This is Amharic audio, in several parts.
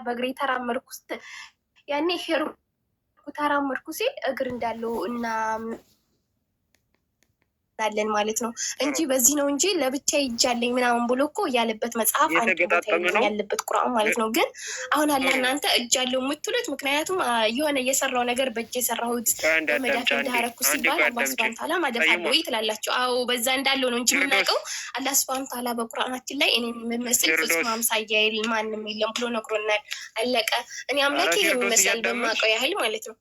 በእግሬ ተራመድኩ ያኔ ሄድኩ ተራመድኩ ሲል እግር እንዳለው እና እናለን ማለት ነው እንጂ በዚህ ነው እንጂ ለብቻ ይጃለኝ ምናምን ብሎ እኮ ያለበት መጽሐፍ አንድ ቦታ የተገጣጠመ የለም ነው። ያለበት ቁርአን ማለት ነው። ግን አሁን አለ እናንተ እጅ አለው የምትሉት ምክንያቱም የሆነ የሰራው ነገር በእጅ የሰራሁት ቆይ አንዴ በመዳፍ አዳምጪ፣ አንዴ እንዳረኩ አንዴ ሲባል ቆይ አላህ አዳምጪ። ስብሃነ ተዓላ ማደፍ ጠይሟ አለው ወይ ትላላችሁ። አዎ በዛ እንዳለው ነው እንጂ ፊርዶስ የምናውቀው አላህ ስብሃነ ተዓላ በቁርአናችን ላይ እኔን የምመስል ፍጹም ፊርዶስ አምሳያ ማንም የለም ብሎ ነግሮናል። አለቀ። እኔ ኧረ አምላኬ ይሄን ፊርዶስ ይመስላል እያዳመጥሽ በማውቀው ያህል ማለት ነው።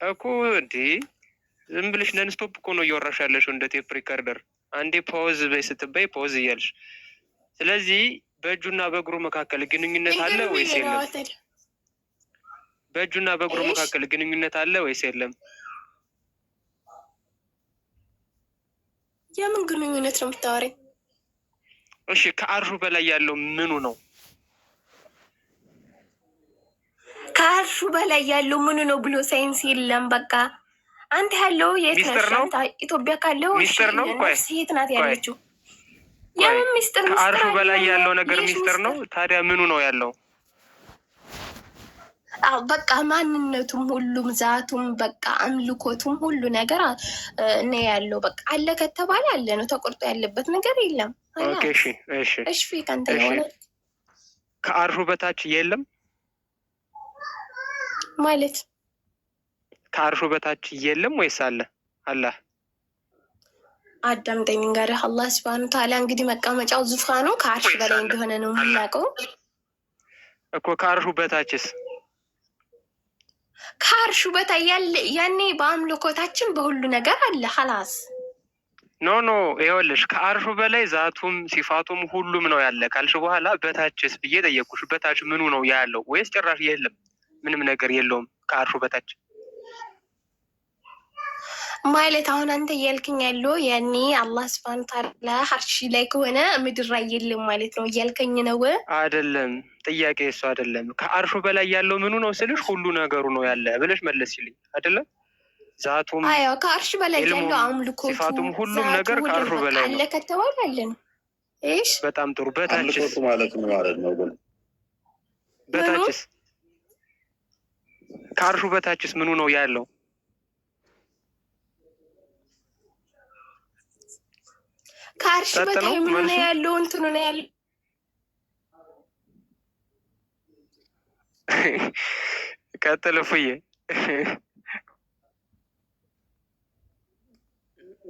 እኮ እንዴ ዝም ብለሽ nonstop እኮ ነው እያወራሽ ያለሽው እንደ tape recorder። አንዴ pause በይ ስትበይ pause እያልሽ። ስለዚህ በእጁና በእግሩ መካከል ግንኙነት አለ ልንገርህ ወይስ ብዬ ነው የለም? አተል በእጁና በእግሩ እሺ መካከል ግንኙነት አለ ወይስ የለም? የምን ግንኙነት ነው የምታወሪኝ? እሺ ከአርሹ በላይ ያለው ምኑ ነው? ከአርሹ በላይ ያለው ምኑ ነው ብሎ ሳይንስ የለም። በቃ አንተ ያለው የት ነህ? ሚስጥር እሺ ነው፣ አንተ ኢትዮጵያ ካለው እሺ ሚስጥር ነው። ቆይ ነፍስ የት ናት ቆይ ያለችው? ቆይ የምን ሚስጥር? ሚስጥር ከአርሹ በላይ አይደለም። ያለው ነገር ليش ሚስጥር ነው። ሚስጥር? ታዲያ ምኑ ነው ያለው? አዎ በቃ ማንነቱም ሁሉም ዛቱም በቃ አምልኮቱም ሁሉ ነገር ነው ያለው። በቃ አለ ከተባለ አለ ነው። ተቆርጦ ያለበት ነገር የለም። Okay خلاص እሺ እሺ እሺ فيك አንተ እሺ የሆነ ከአርሹ በታች የለም። ማለት ከአርሹ በታች የለም ወይስ አለ? አላህ አዳምጠኝ እንግዲህ አላህ ስብሐነ ወተዓላ እንግዲህ መቀመጫው ዙፋኑ ከአርሽ ወይስ በላይ አለ? እንደሆነ ነው የምናውቀው። እኮ ከአርሹ በታችስ? ከአርሹ በታይ ያለ ያኔ በአምልኮታችን በሁሉ ነገር አለ። خلاص No no፣ ይኸውልሽ ከአርሹ በላይ ዛቱም ሲፋቱም ሁሉም ነው ያለ ካልሽ በኋላ በታችስ ብዬ ጠየቅኩሽ። በታች ምኑ ነው ያለው? ወይስ ጭራሽ የለም? ምንም ነገር የለውም ከአርሹ በታች? ማለት አሁን አንተ እያልከኝ ያለው ያኔ አላህ ስብሐነ ወተዓላ አርሽ ላይ ከሆነ ምድር ላይ የለም ማለት ነው እያልከኝ ነው። አይደለም፣ ጥያቄ እሱ አይደለም። ከአርሹ በላይ ያለው ምኑ ነው ስልሽ ሁሉ ነገሩ ነው ያለ ብለሽ መለስሽልኝ። አይደለም ዛቱም አዎ ከአርሽ በላይ ያለው ኢልሙም አምልኮቱ፣ ሲፋቱም ሁሉም ዛቱ፣ ነገር ሁሉ ከአርሹ በቃ በላይ አለ ነው። ከተባለ አለ ነው። እሺ በጣም ጥሩ። በታችስ? አምልኮቱ ማለት ምን ማለት ነው ግን? ምኑ በታችስ ከአርሹ በታችስ ምኑ ነው ያለው? ከአርሽ ጸጥ በታይ ነው ምኑ ነው መልሱ። ያለው? እንትኑ ነው ያለው። ቀጥል እፉዬ።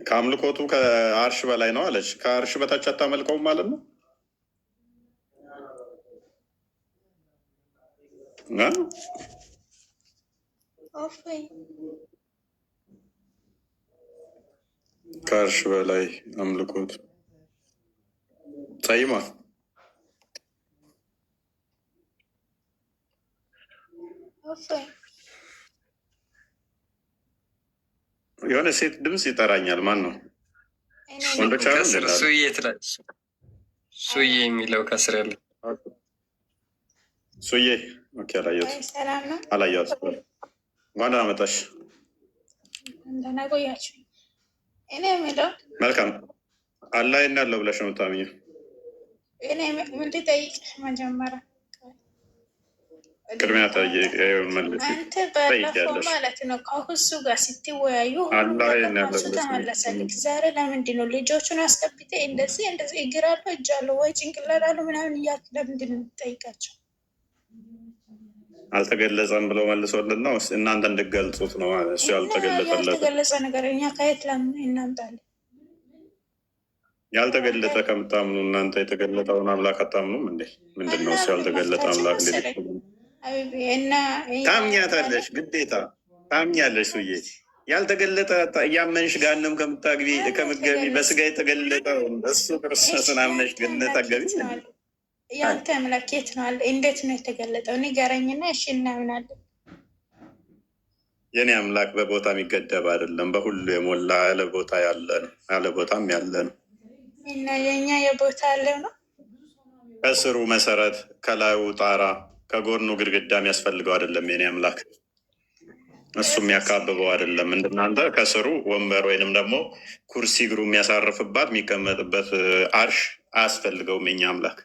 ከአምልኮቱ ከአርሽ በላይ ነው አለች። ከአርሽ በታች አታመልከውም ማለት ነው እ? ኦፎይ ከአርሽ በላይ አምልኮቱ ጸይማ ኦፎይ የሆነ ሴት ድምፅ ይጠራኛል። ማን ነው? እኔ ነኝ። ወንዶች አሉ ከስር እንዴ? ሱዬ ትላለች። ሱዬ የሚለው ከስር ያለው ሱዬ okay። አላየሁትም ወይ ሰላም ነው። አላየሁትም። እንኳን ደህና መጣሽ። እንደና ቆያችሁ። እኔ የምለው መልካም አላህ የት ነው ያለው ብለሽ ነው የምታምኚው? እኔ ምን ልጠይቅህ መጀመሪያ ቅድሚያ መልስ አንተ ባለፈው ጠይቂያለሽ። ማለት ነው ከሁሱ ጋር ስትወያዩ ሁሉም አላህ ነገር የት ነው ያለው መልሱ ብለሽ ነው ተመለሰልክ። ዛሬ ለምንድን ነው ልጆቹን አስገብቴ እንደዚህ እንደዚህ እግር አለው እጅ አለው ወይ ጭንቅላት አለው ምናምን እያልክ ለምንድን ነው የምትጠይቃቸው? አልተገለጸም ብሎ መልሶልን ነው እናንተ እንድገልጹት ነው ማለት እሱ እና ያልተገለጸለትን ያልተገለጸ ነገር እኛ ከየት ለምን እናምጣለን? ያልተገለጠ ከምታምኑ እናንተ የተገለጠውን አምላክ አታምኑም እንዴ? ምንድን ነው እሱ አናምንም። ያልተገለጠ መፍታችን አምላክ እንዴት መሰለኝ አቢቢ እና እኛ ታምኛታለሽ? ግዴታ ታምኛለሽ። ሱዬ ያልተገለጠ እያመንሽ ገሃነም ከምታግቢ ማን ከምትገቢ ያልተገለጸ? በስጋ የተገለጠውን እሱ እሺ ክርስቶስን አምነሽ ያንተ ገነት አምላክ አትገቢም የት ነው እንዴ? አለ? ያንተ አምላክ የት ነው አለ? እንዴት ነው የተገለጠው? ንገረኝና እሺ እናምናለን። የኔ አምላክ በቦታ የሚገደብ አይደለም። በሁሉ የሞላ ያለ ቦታ ያለ ነው፣ ያለ ቦታም ያለ ነው። እና የእኛ የቦታ አለው ነው። ከስሩ መሰረት፣ ከላዩ ጣራ፣ ከጎኑ ግድግዳ የሚያስፈልገው አይደለም። የኔ አምላክ እሱ የሚያካብበው አይደለም። እንደናንተ ከስሩ ወንበር ወይንም ደግሞ ኩርሲ እግሩ የሚያሳርፍባት የሚቀመጥበት አርሽ አያስፈልገውም። የኛ አምላክ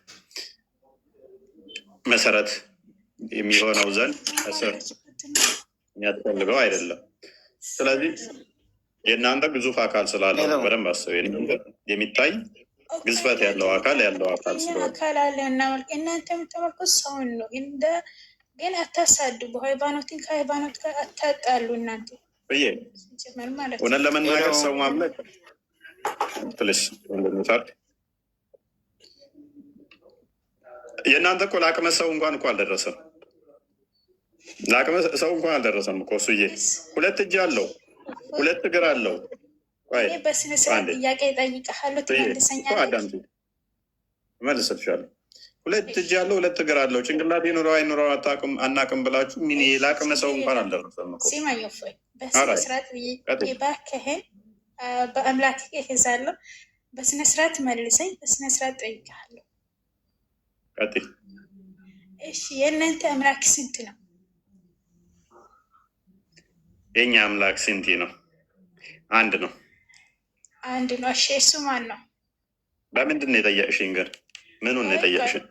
መሰረት የሚሆነው ዘንድ ከስር የሚያስፈልገው አይደለም። ስለዚህ የእናንተ ግዙፍ አካል ስላለው Hello። ነው። በደንብ አስብ። የእናንተ የሚታይ እኮ ግዝፈት እናንተ ያለው አካል ያለው አካል የምታመልኩት እኛ ስለሆነ አካል አለ እናመልክ። እናንተ የምታመልኩት ሰውን ነው። እንደ ግን አታሳድቡ። ሃይማኖትን ከሃይማኖት ጋር አታጣሉ። እናንተ ብዬ ሲጀመር ማለት እውነት ነው። ለመናገር Hello። ሰው ማምለክ please እንደሚፈርድ የእናንተ እኮ ለአቅመ ሰው እንኳን እኮ አልደረሰም። ለአቅመ ሰው እንኳን አልደረሰም እኮ እሱዬ። ሁለት እጅ አለው፣ ሁለት እግር አለው። ቆይ እኔ በስነ ስርዓት አንዴ ጥያቄ እጠይቅሃለሁ፣ እሱዬ እኮ ትመልሰኛለህ። አዳምጪ፣ እመልስልሻለሁ። ሁለት እጅ አለው፣ ሁለት እግር አለው። ጭንቅላት ይኑረው አይኑረው አታውቅም፣ አናውቅም ብላችሁ ምን እሺ ለአቅመ ሰው ችግር እንኳን የለም። አልደረሰም እኮ። ስማኝ እፎይ፣ በስነ Alright ስርዓት ቀጥይ። እባክህን፣ በአምላክ እገዛለሁ። በስነ ስርዓት መልሰኝ፣ በስነ ስርዓት ጠይቅሃለሁ። ቀጥይ። እሺ የእናንተ አምላክ ስንት ነው? የኛ አምላክ ስንት ነው? አንድ ነው። አንድ ነው። እሺ እሱ ማን ነው? በምንድን ነው የጠየቅሽኝ ግን? ምኑን ነው ቆይ ቆይ፣ የጠየቅሽኝ?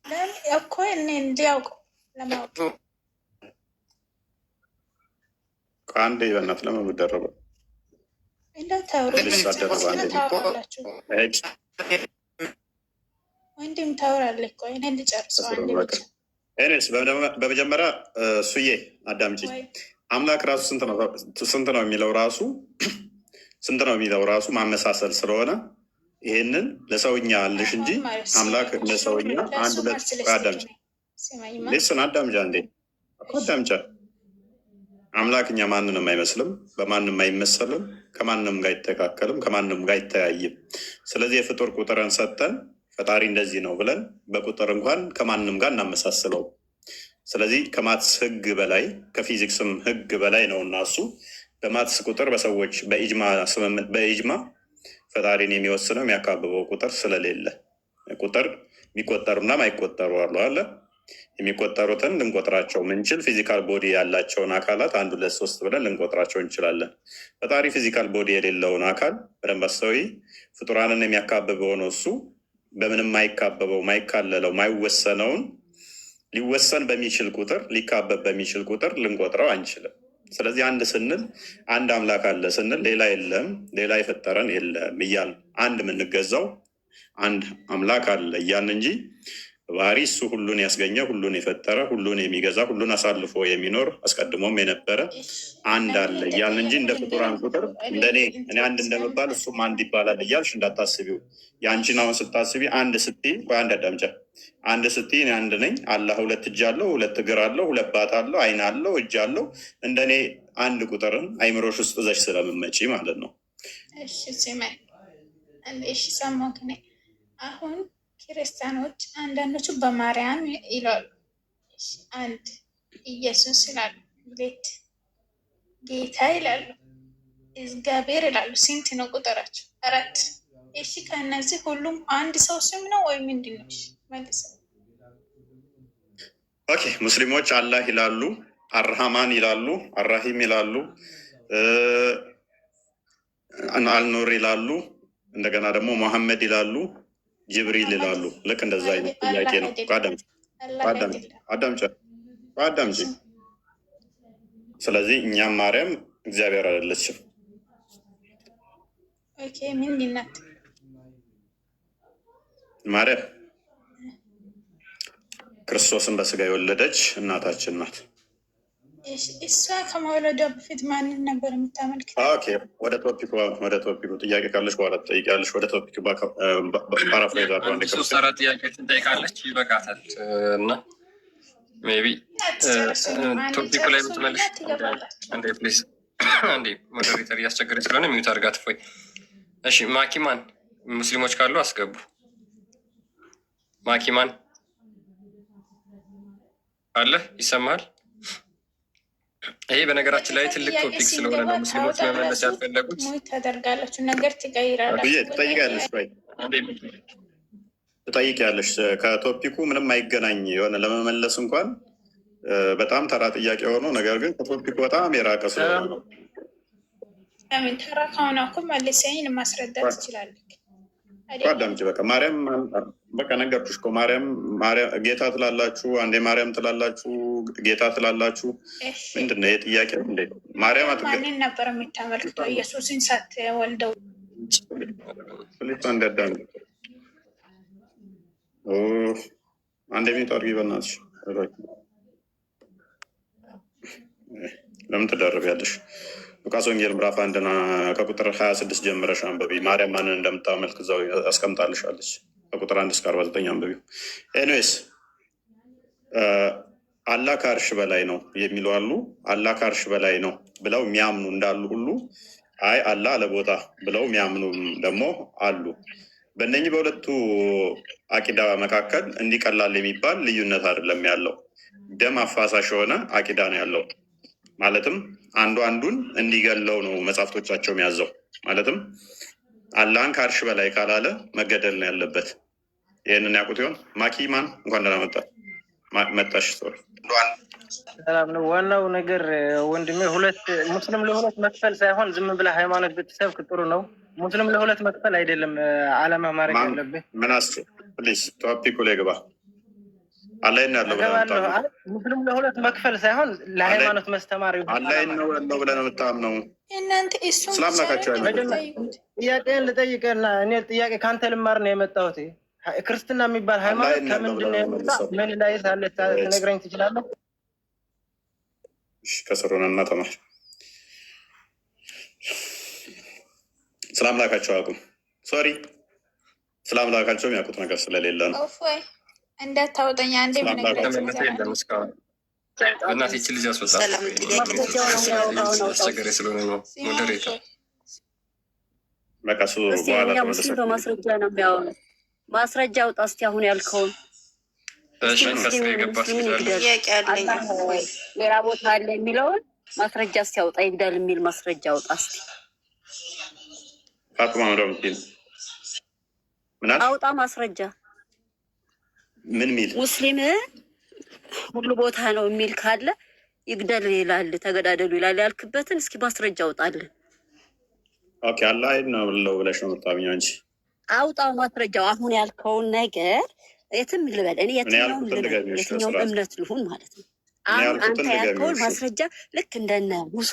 ለምን እኮ እኔ እንዲያውቁ ለማወቅ ከአንዴ በእናትህ ለምን የምትደረበው? እንዳታወሩ፣ ልሳደረብ አንዴ ታወራላችሁ። ወንድም ታወራለህ። ቆይ እኔ ልጨርሰው አንዴ ብቻ። Anyways በመጀመሪያ እሱዬ አዳምጪ። ወይ አምላክ ራሱ ስንት ነው የሚለው ራሱ ስንት ነው የሚለው ራሱ ማመሳሰል ስለሆነ ይሄንን ለሰውኛ አልሽ እንጂ አሁን ማለት አምላክ ስማኝ፣ ለሰውኛ አንድ ለእሱ ሁለት መልስ ልስጥህ አዳምጪ፣ እኔ። ስማኝማ Listen አዳምጪ፣ አንዴ እኮ እሺ አዳምጪ። አምላክ እኛ ማንንም አይመስልም፣ በማንም አይመሰልም፣ ከማንም ጋር አይተካከልም፣ ከማንም ጋር አይተያይም። ስለዚህ የፍጡር ቁጥርን ሰጠን ፈጣሪ እንደዚህ ነው ብለን በቁጥር እንኳን ከማንም ጋር እናመሳስለው። ስለዚህ ከ maths ህግ በላይ ከፊዚክስም ህግ በላይ ነው እና እሱ በ maths ቁጥር በሰዎች በኢጅማ ስምምነት በኢጅማ ፈጣሪን የሚወስነው የሚያካብበው ቁጥር ስለሌለ ቁጥር የሚቆጠሩና ማይቆጠሩ አሉ አለ የሚቆጠሩትን ልንቆጥራቸው ምንችል physical body ያላቸውን አካላት አንድ ሁለት ሶስት ብለን ልንቆጥራቸው እንችላለን። ፈጣሪ physical body የሌለውን አካል በደንብ አስተውይ። ፍጡራንን የሚያካብበው ነው እሱ በምንም ማይካበበው ማይካለለው ማይወሰነውን ሊወሰን በሚችል ቁጥር ሊካበብ በሚችል ቁጥር ልንቆጥረው አንችልም። ስለዚህ አንድ ስንል አንድ አምላክ አለ ስንል ሌላ የለም፣ ሌላ የፈጠረን የለም እያልን አንድ የምንገዛው አንድ አምላክ አለ እያልን እንጂ ባህሪ እሱ ሁሉን ያስገኘ ሁሉን የፈጠረ ሁሉን የሚገዛ ሁሉን አሳልፎ የሚኖር አስቀድሞም የነበረ እሺ አንድ ለምን አለ እያልን እንጂ እንደ እንደጠየቅኩህ ፍጡራን ቁጥር እንደ እኔ እኔ አንድ እንደመባል እሱም አንድ ይባላል እያልሽ እንዳታስቢው። የአንቺን አሁን ስታስቢ አንድ ስትይ፣ ቆይ አንድ አዳምጫ፣ አንድ ስትይ እኔ አንድ ነኝ፣ አላህ ሁለት እጅ አለው፣ ሁለት እግር አለው፣ ሁለት ባት አለው፣ አይን አለው፣ እጅ አለው። እንደ እኔ አንድ ቁጥርን አይምሮሽ ውስጥ እዘሽ ስለምመጪ ማለት ነው። እሺ ስማኝ፣ እሺ ሰማሁህ። እኔ አሁን ክርስቲያኖች አንዳንዶቹ በማርያም ይላሉ፣ እሺ አንድ ኢየሱስ ይላሉ፣ ሁለት ጌታ ይላሉ፣ እግዚአብሔር ይላሉ። ስንት ነው ቁጥራቸው? አራት። እሺ ከእነዚህ ሁሉም አንድ ሰው ስም ነው ወይ ምንድን ነው? እሺ መልሰው። Okay ሙስሊሞች አላህ ይላሉ፣ አርሃማን ይላሉ፣ አራሂም ይላሉ፣ አልኑር ይላሉ፣ እንደገና ደግሞ መሐመድ ይላሉ፣ ጅብሪል መሐመድ ይላሉ። ልክ እንደዛ አይነት አላህ ጥያቄ ነው። አይደለም፣ አዳምጪ አላህ አዳምጪ አይደለም። አዳምጪ አዳምጪ። ስለዚህ እኛም ማርያም እግዚአብሔር አይደለችም። Okay ምንድን ናት? ማርያም ክርስቶስን በስጋ የወለደች እናታችን ናት። እሷ ከመውለዷ በፊት ማንን ነበር የምታመልክተው? Okay ወደ topic ኡ ወደ topic ኡ ጥያቄ ካለሽ በኋላ ትጠይቂያለሽ። ወደ topic ኡ paraphrase አድርገው አንዴ አንድ ሶስት ክርስቲያን አራት ጥያቄዎችን ጠይቃለች፣ ይበቃታል። እና maybe አትጨርሱንም። አንዴ topic ኡ ላይ ጨርሱንና ብትመልሽ ትገባላችሁ። አንዴ please፣ አንዴ moderator እያስቸገረች ስለሆነ mute አድርጋት እፎይ። እሺ ማኪማን ሙስሊሞች ካሉ አስገቡ። ማኪማን አለ ይሰማል። ይሄ በነገራችን ላይ ወደ ትልቅ ጥያቄ topic ስለሆነ ሲገባ ነው ሙስሊሞች መመለስ ታወጣላችሁ፣ ያልፈለጉት። Mute ታደርጋላችሁ፣ ነገር ብዬ ትቀይራላችሁ። ወላሂ ትጠይቂያለሽ ወይ አንዴ ትጠይቂያለሽ። ከ topic ኡ ምንም አይገናኝ የሆነ ለመመለስ እንኳን በጣም ተራ ጥያቄ ሆኖ ነገር ግን ከ topic ኡ በጣም የራቀ ስለሆነ ነው። ለምን ተራ ከሆነ እኮ መልሰኝ ማስረዳት ትችላለህ አይደለም? አዳምጪ በቃ ማርያም በቃ ነገርኩሽ እኮ ማርያም ማርያም ጌታ ትላላችሁ፣ አንዴ ማርያም ትላላችሁ፣ ጌታ ትላላችሁ። እሺ ምንድን ነው ይሄ ጥያቄ ነው እንዴ? ማርያም ማንን ነበር የምታመልክተው? ኢየሱስን ሳትወልደው Please አንዴ አዳምጪ። አንዴ mute አድርጊ በእናትሽ። ለምን ትደርቢያለሽ? ሉቃስ ወንጌል ምዕራፍ 1 ከቁጥር 26 ጀምረሽ አንብቢ። ማርያም ማንን እንደምታመልክ እዛው አስቀምጣልሻለች። ከቁጥር 1 እስከ 49 አንብቢው። Anyways አላህ ከአርሽ በላይ ነው የሚሉ አሉ። አላህ ከአርሽ በላይ ነው ብለው የሚያምኑ እንዳሉ ሁሉ አይ አላህ አለቦታ ብለው የሚያምኑ ደግሞ አሉ። በእነኚህ በሁለቱ አቂዳ መካከል እንዲህ ቀላል የሚባል ልዩነት አይደለም ያለው። ደም አፋሳሽ የሆነ አቂዳ ነው ያለው። ማለትም አንዱ አንዱን እንዲገለው ነው መጽሐፍቶቻቸው የሚያዘው። ማለትም አላህን ከአርሽ በላይ ካላለ መገደል ነው ያለበት። ይህንን ያውቁት ይሆን? ማኪ ማን እንኳን ደህና መጣሽ። Sorry። ሰላም ነው። ዋናው ነገር ወንድሜ፣ ሁለት ሙስሊም ለሁለት መክፈል ሳይሆን ዝም ብለህ ሃይማኖት ብትሰብክ ጥሩ ነው። ሙስሊም ለሁለት መክፈል አይደለም አላማ ማድረግ ያለብህ። ምን አስ please topic ኡ ላይ ግባ። አላህ ነው ያለው ብለህ ነው እገባለሁ። የምታምነው? ሙስሊም ለሁለት መክፈል ሳይሆን ለሃይማኖት መስተማር ይሁን አላህ አላማ። ነው ያለው ብለህ ነው የምታምነው? እናንተ እሱን ስለ አምላካቸው ብቻ ነው ሃይማኖት የምትጠይቁት። ጥያቄን ልጠይቅና እኔ ጥያቄ ከአንተ ልማር ነው የመጣሁት። ክርስትና የሚባል አላህ ሃይማኖት ነው ያለው ከምንድን ብለህ ነው ነው የመጣ? የምትመልሰው? ምን ላይ ሳለ ትነግረኝ ትችላለህ? እሺ፣ ከስር ሆነና ተማር። ስለ አምላካቸው አያውቁም። Sorry፣ ስለ አምላካቸው የሚያውቁት ነገር ስለሌለ ነው። እፎይ እንዳታወጠኝ አንዴ ስለ አምላካቸው ብነግራቸው የተመለሰ የለም እስካሁን። በእናትህ ይህች ልጅ አስወጣት። ሰላም ጥያቄ አስቸገረ ስለሆነ ነው moderator። በቃ እሱ እስቲ በኋላ እኛ ተመልሰ ሙስሊም በማስረጃ ነው የሚያወሩት። ማስረጃ አውጣ እስቲ አሁን ያልከውን። እሺ እስቲ ከስር ሙስሊም የገባች ሙስሊምን ልጅ አለች። ይግደል ጥያቄ አለኝ። አላህ ሌላ ቦታ አለ የሚለውን ማስረጃ እስቲ አውጣ። ይግደል የሚል ማስረጃ አውጣ እስቲ። ፋጡማ ምንድን ነው የምትይው? ምን አልሽ? አውጣ ማስረጃ። ምን ሚል ሙስሊም ሁሉ ቦታ ነው የሚል ካለ ይግደል ይላል፣ ተገዳደሉ ይላል ያልክበትን እስኪ ማስረጃ አውጣልን። Okay፣ አላህ ነው ያለው ብለሽ ነው የምታምኚው አንቺ? አውጣው ማስረጃው። አሁን ያልከውን ነገር የትም ልበል እኔ እኔ የትኛውም ያልኩትን ልበል ድገሚው እሺ፣ የትኛውም በስርዓት እምነት ልሁን ማለት ነው። እኔ አሁን ያልኩትን አንተ ድገሚው ያልከውን እሺ። ማስረጃ ልክ እንደነ ሙሱ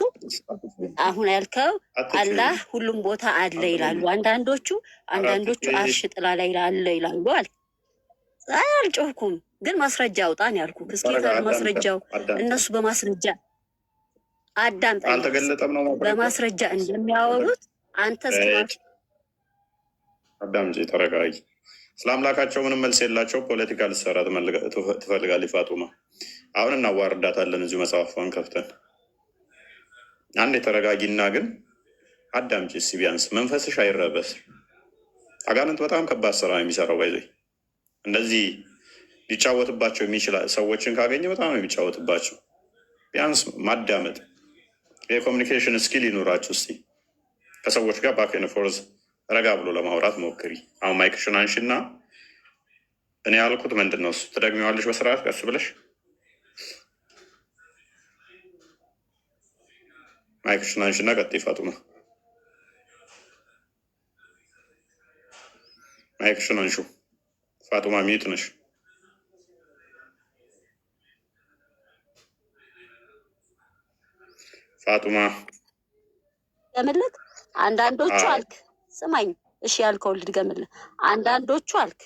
አሁን ያልከው አትጩሂ፣ አላህ ሁሉም ቦታ አለ ይላሉ አንዳንዶቹ፣ ኧረ አንዳንዶቹ አትጩሂ። አርሽ ጥላ ላይ አለ ይላሉ አለ። አይ አልጮህኩም፣ ግን ማስረጃ አውጣን ያልኩ። እስኪ ተረጋ፣ የታል አዳምጪ፣ ማስረጃው? አዳምጪ። እነሱ በማስረጃ አዳምጠኝ፣ አልተገለጠም ነው ማስረጃ። በማስረጃ እንደሚያወሩት አንተ እስኪ አዳምጪ፣ ተረጋጊ። ስለ አምላካቸው ምንም መልስ የላቸው። ፖለቲካ ልትሰራ ትፈልጋለች ፋጡማ። አሁን እናዋርዳታለን እዚሁ መጽሐፏን ከፍተን። አንድ የተረጋጊና ግን አዳምጪ እስኪ ቢያንስ መንፈስሽ አይረበስ። አጋንንት በጣም ከባድ ስራ ነው የሚሰራው። By the way እንደዚህ ሊጫወትባቸው የሚችል ሰዎችን ካገኘ በጣም ነው የሚጫወትባቸው። ቢያንስ ማዳመጥ የ communication skill ይኑራችሁ እስኪ። ከሰዎች ጋር back and forth ረጋ ብሎ ለማውራት ሞክሪ። አሁን mic ሽን አንሺና እኔ ያልኩት ምንድን ነው እሱ ትደግሚዋለሽ በስርዓት ቀስ ብለሽ። Mic ሽን አንሺና ቀጥይ ፋጡማ። Mic ሽን አንሺው ፋጡማ፣ mute ነሽ። ፋጡማ። ልድገምልህ። አንዳንዶቹ አዎ አልክ፣ ስማኝ እሺ፣ ያልከውን ልድገምልህ። አንዳንዶቹ አልክ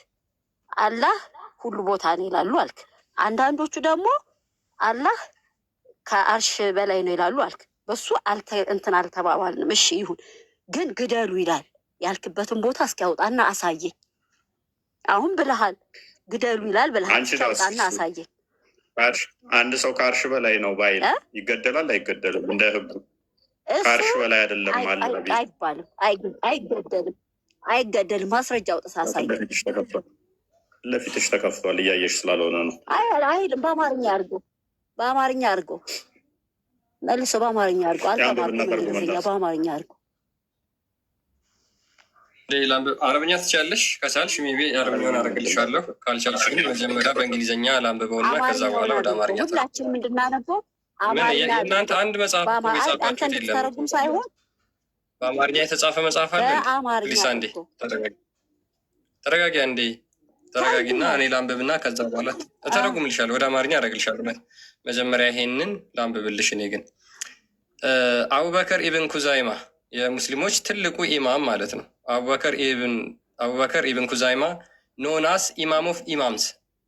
አላህ ሁሉ ቦታ ነው ይላሉ አልክ። አንዳንዶቹ ደግሞ አላህ ከአርሽ በላይ ነው ይላሉ አልክ። በሱ እንትን አልተባባልንም። እሺ ይሁን፣ ግን ግደሉ ይላል ያልክበትን ቦታ እስኪ አውጣና አሳየኝ። አሁን ብለሃል፣ ግደሉ ይላል ብለሃል። አንቺ እስኪ አውጣና አሳየኝ። አንድ ሰው ከአርሽ በላይ ነው ባይል እ? ይገደላል አይገደልም? እንደ ህጉ እሱ ከአርሽ በላይ አይደለም አለ ነቢዩ። አይባልም፣ አይገደልም፣ አይገደልም። ማስረጃ አውጥተህ አሳየኝ። ለፊትሽ ተከፍቷል፣ ለፊትሽ ተከፍቷል። እያየሽ ስላልሆነ ነው። አይልም። በአማርኛ አድርጎ በአማርኛ አድርጎ መልሶ በአማርኛ አድርጎ የአንብብና አልተማርኩም እንግሊዝኛ፣ ተርጉምላት። በአማርኛ አድርጎ ሌላ አረብኛ ትችያለሽ? ከቻልሽ maybe አረብኛውን አደርግልሻለሁ። ካልቻልሽ ግን መጀመሪያ በእንግሊዝኛ ላንብበውና ከዛ አማርኛውን በኋላ ወደ አድርጎ አማርኛ ተርጉም። ሁላችንም እንድናነበው ምን አማርኛ የእናንተ አድርጎ አንድ መጽሐፍ እኮ አንተ የጻፋችሁት የለም። እንድትተረጉም ሳይሆን በአማርኛ የተጻፈ መጽሐፍ አለ እንዴ? በአማርኛ Please አንዴ አድርጎ ተረጋጊ፣ ተረጋጊ፣ አንዴ ተረጋጊና እኔ ላንብብና ከዛ በኋላ እተረጉምልሻለሁ፣ ወደ አማርኛ አደርግልሻለሁ። መጀመሪያ ይሄንን ላንብብልሽ። እኔ ግን አቡበከር ኢብን ኩዛይማ፣ የሙስሊሞች ትልቁ ኢማም ማለት ነው። አቡበከር ኢብን ኩዛይማ known as Imam of Imams፣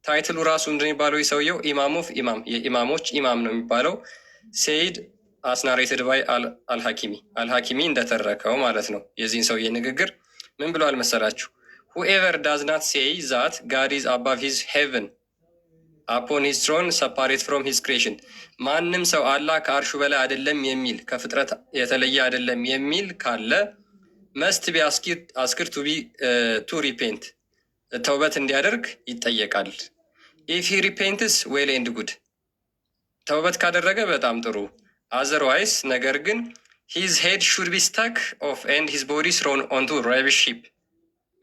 title ኡ ራሱ ምንድን የሚባለው? ሰውየው Imam of Imam፣ የኢማሞች ኢማም ነው የሚባለው። Said as narrated by አልሐኪሚ፣ አልሐኪሚ እንደተረከው ማለት ነው። የዚህን ሰውዬ ንግግር ምን ብሏል መሰላችሁ? "Whoever does not say that God is above his heaven upon his throne, separate from his creation"፣ ማንም ሰው አላህ ከአርሹ በላይ አይደለም የሚል፣ ከፍጥረት የተለየ አይደለም የሚል ካለ must be asked to repent፣ ተውበት እንዲያደርግ ይጠየቃል። "If he repents, well and good"፣ ተውበት ካደረገ በጣም ጥሩ። "Otherwise"፣ ነገር ግን "his head should be struck off and his body thrown onto rubbish heap"።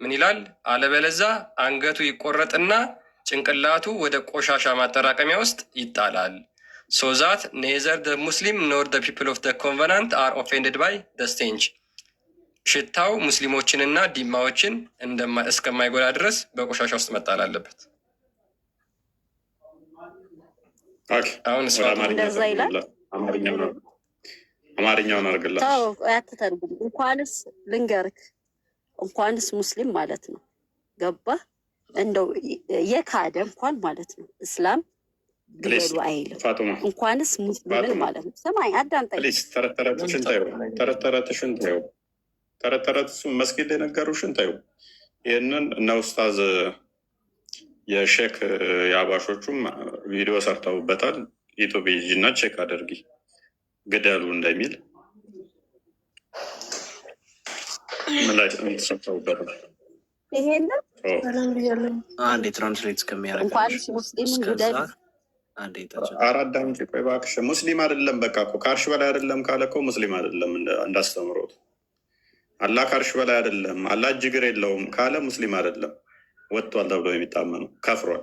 ምን ይላል? አለበለዛ አንገቱ ይቆረጥና ጭንቅላቱ ወደ ቆሻሻ ማጠራቀሚያ ውስጥ ይጣላል። "So that neither the Muslim nor the people of the covenant are offended by the stench"፣ ሽታው ሙስሊሞችንና ዲማዎችን እስከማይጎዳ ድረስ በቆሻሻ ውስጥ መጣል አለበት። አሁን እንደዛ ይላል። አማርኛውን አድርግላት። ተው፣ አትተርጉም። እንኳንስ ልንገርክ፣ እንኳንስ ሙስሊም ማለት ነው፣ ገባ፣ እንደው የካደ እንኳን ማለት ነው እስላም ግደሉ አይልም። ፋጡማ። እንኳንስ ሙስሊምን ማለት ነው። ስማኝ፣ አዳምጠኝ። Please፣ ተረት ተረትሽን ተይው። ተረት ተረትሽን ተይው። ተረት ተረት እሱ መስጊድ የነገሩሽን ተይው። ይህንን እነ ኡስታዝ የሼክ የአባሾቹም ቪዲዮ ሰርተውበታል። YouTube እና check አድርጊ ግደሉ እንደሚል ምን ላይ ሰርተውበታል። ይሄንን አንዴ translate እስከሚያደርግ እንኳንስ ሙስሊምን እስከዛ ግደሉ አንዴ አራት ዳምጪ፣ ቆይ እባክሽ። ሙስሊም አይደለም፣ በቃ እኮ ከአርሽ በላይ አይደለም ካለ እኮ ሙስሊም አይደለም። እንዳስተምሮት አላህ ከአርሽ በላይ አይደለም፣ አላህ እጅ እግር የለውም ካለ ሙስሊም አይደለም፣ ወጥቷል ተብሎ የሚታመነው ከፍሯል።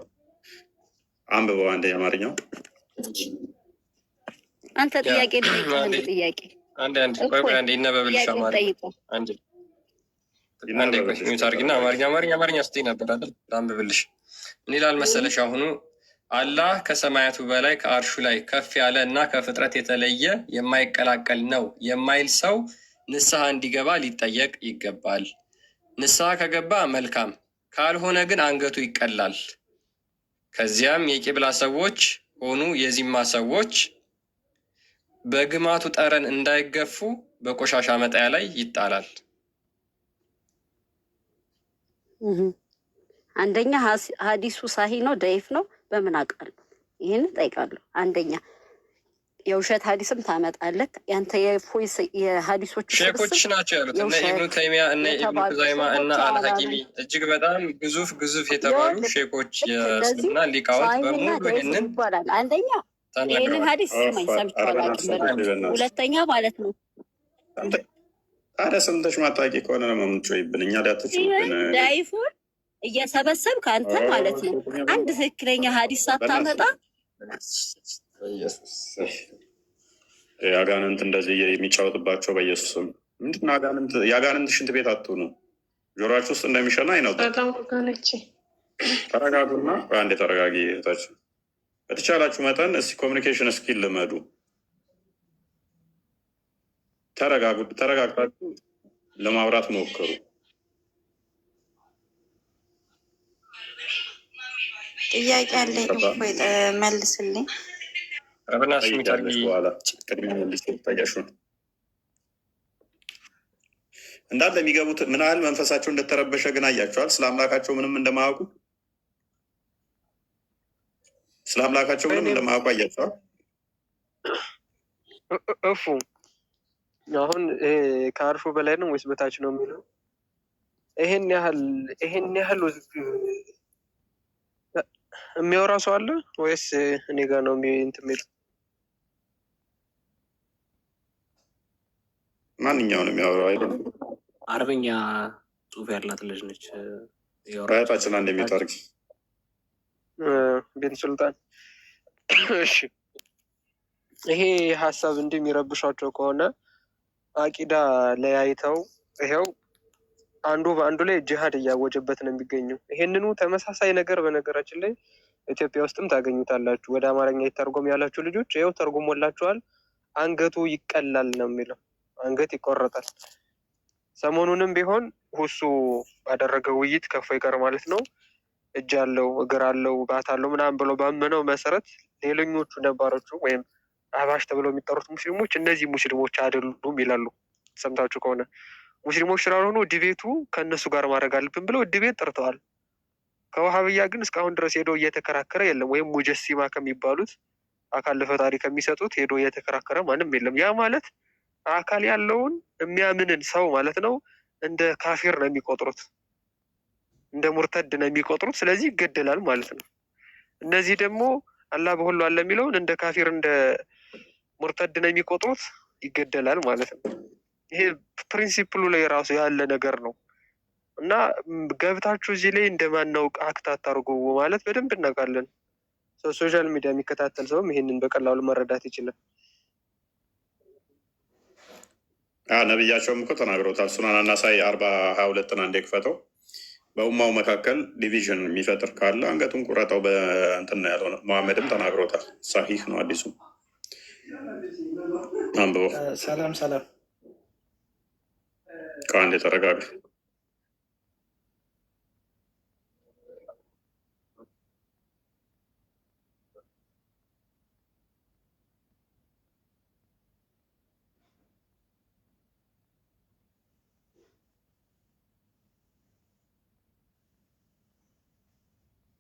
አንብበው አንዴ አማርኛው። አንተ ጥያቄ ልጠይቅህ፣ አንድ ጥያቄ። አንዴ አንዴ፣ ቆይ ቆይ፣ አንዴ ይነበብልሽ ጥያቄ አማርኛ። ጠይቀው። አንዴ አንዴ ቆይ፣ mute አድርጊና አማርኛ አማርኛ አማርኛ ስትይ ነበር አይደል? ላንብብልሽ። ምን ይላል መሰለሽ? አሁኑ አላህ ከሰማያቱ በላይ ከአርሹ ላይ ከፍ ያለ እና ከፍጥረት የተለየ የማይቀላቀል ነው የማይል ሰው ንስሐ እንዲገባ ሊጠየቅ ይገባል። ንስሐ ከገባ መልካም፣ ካልሆነ ግን አንገቱ ይቀላል። ከዚያም የቂብላ ሰዎች ሆኑ የዚማ ሰዎች በግማቱ ጠረን እንዳይገፉ በቆሻሻ መጣያ ላይ ይጣላል። አንደኛ ሀዲሱ ሳሂ ነው ደይፍ ነው በምን አውቃለሁ? ይህን እጠይቃለሁ። አንደኛ የውሸት ሀዲስም ታመጣለህ። ያንተ የፎይስ የሀዲሶቹ ሼኮች ስብስብ ናቸው ያሉት፣ እነ የውሸት ኢብኑ ተይሚያ፣ እነ ኢብኑ የተባሉ ኩዛይማ እና ሰዎች አልሐኪሚ፣ እጅግ በጣም ግዙፍ ግዙፍ የተባሉ ይኸውልህ፣ ሼኮች፣ ልክ እንደዚህ የእስልምና ሊቃውንት ሳሂና በሙሉ ደይፍ ይህንን ይባላል። አንደኛ ይህንን ተናግረዋል። ሀዲስ ስማኝ፣ ሰምቼው አላውቅም። በእርግጥ ሁለተኛ ማለት ነው ታዲያ ሰምተሽ ማታውቂ ከሆነ ነው የምትጮይብን። እኛ ሊያትችብን ዳይፉን እየሰበሰብክ አንተ ማለት ነው አንድ ትክክለኛ ሀዲስ ሳታመጣ። ኢየሱስ። አጋንንት እንደዚህ የሚጫወትባቸው በኢየሱስ ስም ምንድን ነው? አጋንንት የአጋንንት ሽንት ቤት አትሁኑ። ጆሮአችሁ ውስጥ እንደሚሸና አይነው። ሰላም ወገኖቼ። ተረጋጉና አንዴ ተረጋጊ እህታችን። በተቻላችሁ መጠን እስኪ communication skill ልመዱ። ተረጋጉ። ተረጋግታችሁ ለማውራት ሞክሩ። ጥያቄ አለኝ። እፎይ መልስልኝ። ረብናሽ mute አድርጊ። ጠይቂያለሽ በኋላ፣ ቅድሚያ መልስ ጠየቅሽውን እንዳለ የሚገቡት ምን ያህል መንፈሳቸው እንደተረበሸ ግን አያቸዋል። ስለ አምላካቸው ምንም እንደማያውቁ፣ ስለ አምላካቸው ምንም እንደማያውቁ አያቸዋል። እፉ፣ አሁን ይሄ ከአርሹ በላይ ነው ወይስ በታች ነው የሚለው ይሄን ያህል የሚያወራ ሰው አለ ወይስ እኔ ጋር ነው እንትን የሚለው? ማንኛውንም የሚያወራው አይደለም። አረበኛ ጽሑፍ ያላት ልጅ ነች ያወራችው። እህታችን አንድ የሚወጡ አድርጊ። ቤን ሱልጣን፣ እሺ፣ ይሄ ሀሳብ እንዲህ የሚረብሻቸው ከሆነ አቂዳ ለያይተው ይሄው አንዱ በአንዱ ላይ ጅሃድ እያወጀበት ነው የሚገኘው። ይሄንኑ ተመሳሳይ ነገር በነገራችን ላይ ኢትዮጵያ ውስጥም ታገኙታላችሁ። ወደ አማርኛ ይተርጎም ያላችሁ ልጆች ይኸው ተርጉሞላችኋል። አንገቱ ይቀላል ነው የሚለው፣ አንገት ይቆረጣል። ሰሞኑንም ቢሆን ሁሱ ባደረገው ውይይት ከእፎይ ጋር ማለት ነው እጅ አለው እግር አለው ባት አለው ምናምን ብሎ ባመነው መሰረት ሌሎኞቹ ነባሮቹ ወይም አህባሽ ተብለው የሚጠሩት ሙስሊሞች እነዚህ ሙስሊሞች አይደሉም ይላሉ። ሰምታችሁ ከሆነ ሙስሊሞች ስላልሆኑ debate ኡ ከእነሱ ጋር ማድረግ አለብን ብለው debate ጠርተዋል። ከውሃብያ ግን እስካሁን ድረስ ሄዶ እየተከራከረ የለም። ወይም ሙጀሲማ ከሚባሉት አካል ለፈጣሪ ከሚሰጡት ሄዶ እየተከራከረ ማንም የለም። ያ ማለት አካል ያለውን የሚያምንን ሰው ማለት ነው እንደ ካፊር ነው የሚቆጥሩት፣ እንደ ሙርተድ ነው የሚቆጥሩት። ስለዚህ ይገደላል ማለት ነው። እነዚህ ደግሞ አላህ በሁሉ አለ የሚለውን እንደ ካፊር እንደ ሙርተድ ነው የሚቆጥሩት፣ ይገደላል ማለት ነው። ይሄ principle ኡ ላይ ራሱ ያለ ነገር ነው እና ገብታችሁ እዚህ ላይ እንደማናውቅ act አታርጉ ማለት በደንብ እናውቃለን። Social media የሚከታተል ሰውም ይሄንን በቀላሉ መረዳት ይችላል። ነቢያቸውም እኮ ተናግሮታል። ሱናን አናሳይ 40:22ን አንዴ ክፈተው። በኡማው መካከል division የሚፈጥር ካለ አንገቱን ቁረጠው በእንትን ነው ያለው። መሐመድም ተናግሮታል። ሳሂህ ነው። አዲሱ አንብቦ። ሰላም ሰላም። ከአንድ የተረጋጋ።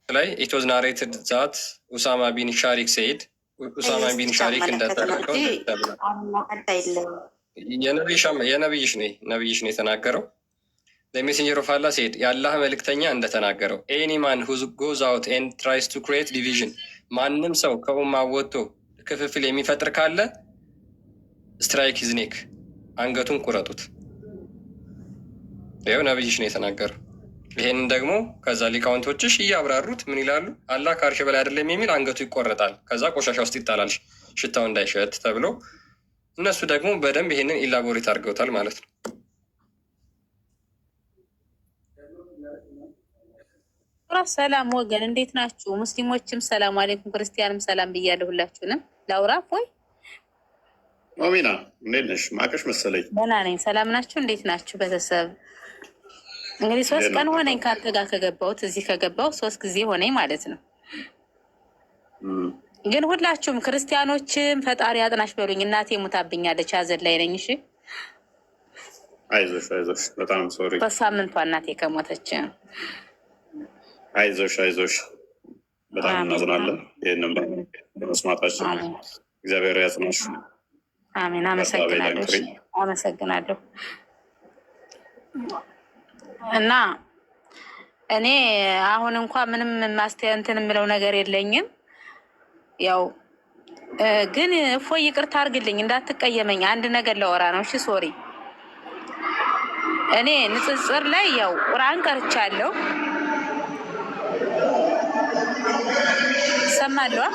ላይ it was narrated that ኡሳማ ቢን ሻሪክ said፣ ኡሳማ ቢን ብቻ ሻሪክ መለከት ነው እንደተረከው እንጂ ተብሏል። አምላክ አይደለም። የነብይሽ ነው የተናገረው። Messenger of Allah said፣ የአላህ መልእክተኛ እንደተናገረው፣ any man who goes out and tries to create division፣ ማንም ሰው ከኡማ ወጥቶ ክፍፍል የሚፈጥር ካለ strike his neck፣ አንገቱን ቁረጡት። ይኸው ነብይሽ ነው የተናገረው። ይሄንን ደግሞ ከዛ ሊቃውንቶችሽ እያብራሩት ምን ይላሉ? አላህ ከአርሽ በላይ አይደለም የሚል አንገቱ ይቆረጣል፣ ከዛ ቆሻሻ ውስጥ ይጣላል ሽታው እንዳይሸት ተብሎ፣ እነሱ ደግሞ በደንብ ይሄንን elaborate አድርገውታል ማለት ነው። ሰላም ወገን፣ እንዴት ናችሁ? ሙስሊሞችም ሰላም አለይኩም፣ ክርስቲያንም ሰላም ብያለሁ። ሁላችሁንም ላውራ ወይ? ሞሚና እንዴት ነሽ? ማቀሽ መሰለኝ። ደህና ነኝ። ሰላም ናችሁ? እንዴት ናችሁ ቤተሰብ? እንግዲህ 3 እንዴት ቀን ነው? ሆነኝ ከአንተ ጋር ከገባሁት፣ እዚህ ከገባሁ 3 ጊዜ ሆነኝ ማለት ነው። ግን ሁላችሁም ክርስቲያኖችም ፈጣሪ አጥናሽ በሉኝ። እናቴ ሙታብኛለች፣ ሀዘን ላይ ነኝ። እሺ። አይዞሽ አይዞሽ፣ በጣም sorry። 3 ሳምንቷ እናቴ ከሞተች። አይዞሽ አይዞሽ፣ በጣም እናዝናለን ይህንን በመስማታችን። እግዚአብሔር ያጽናሽ። አሜን። በርታ በይ፣ አመሰግናለሁ። ጠንክሪ። እሺ፣ አመሰግናለሁ። እና እኔ አሁን እንኳ ምንም ማስተ እንትን የምለው ነገር የለኝም። ያው ግን እፎይ ይቅርታ አድርግልኝ፣ እንዳትቀየመኝ አንድ ነገር ላወራ ነው። እሺ sorry። እኔ ንጽጽር ላይ ያው ቁርአን ቀርቻለሁ። ይሰማለዋ?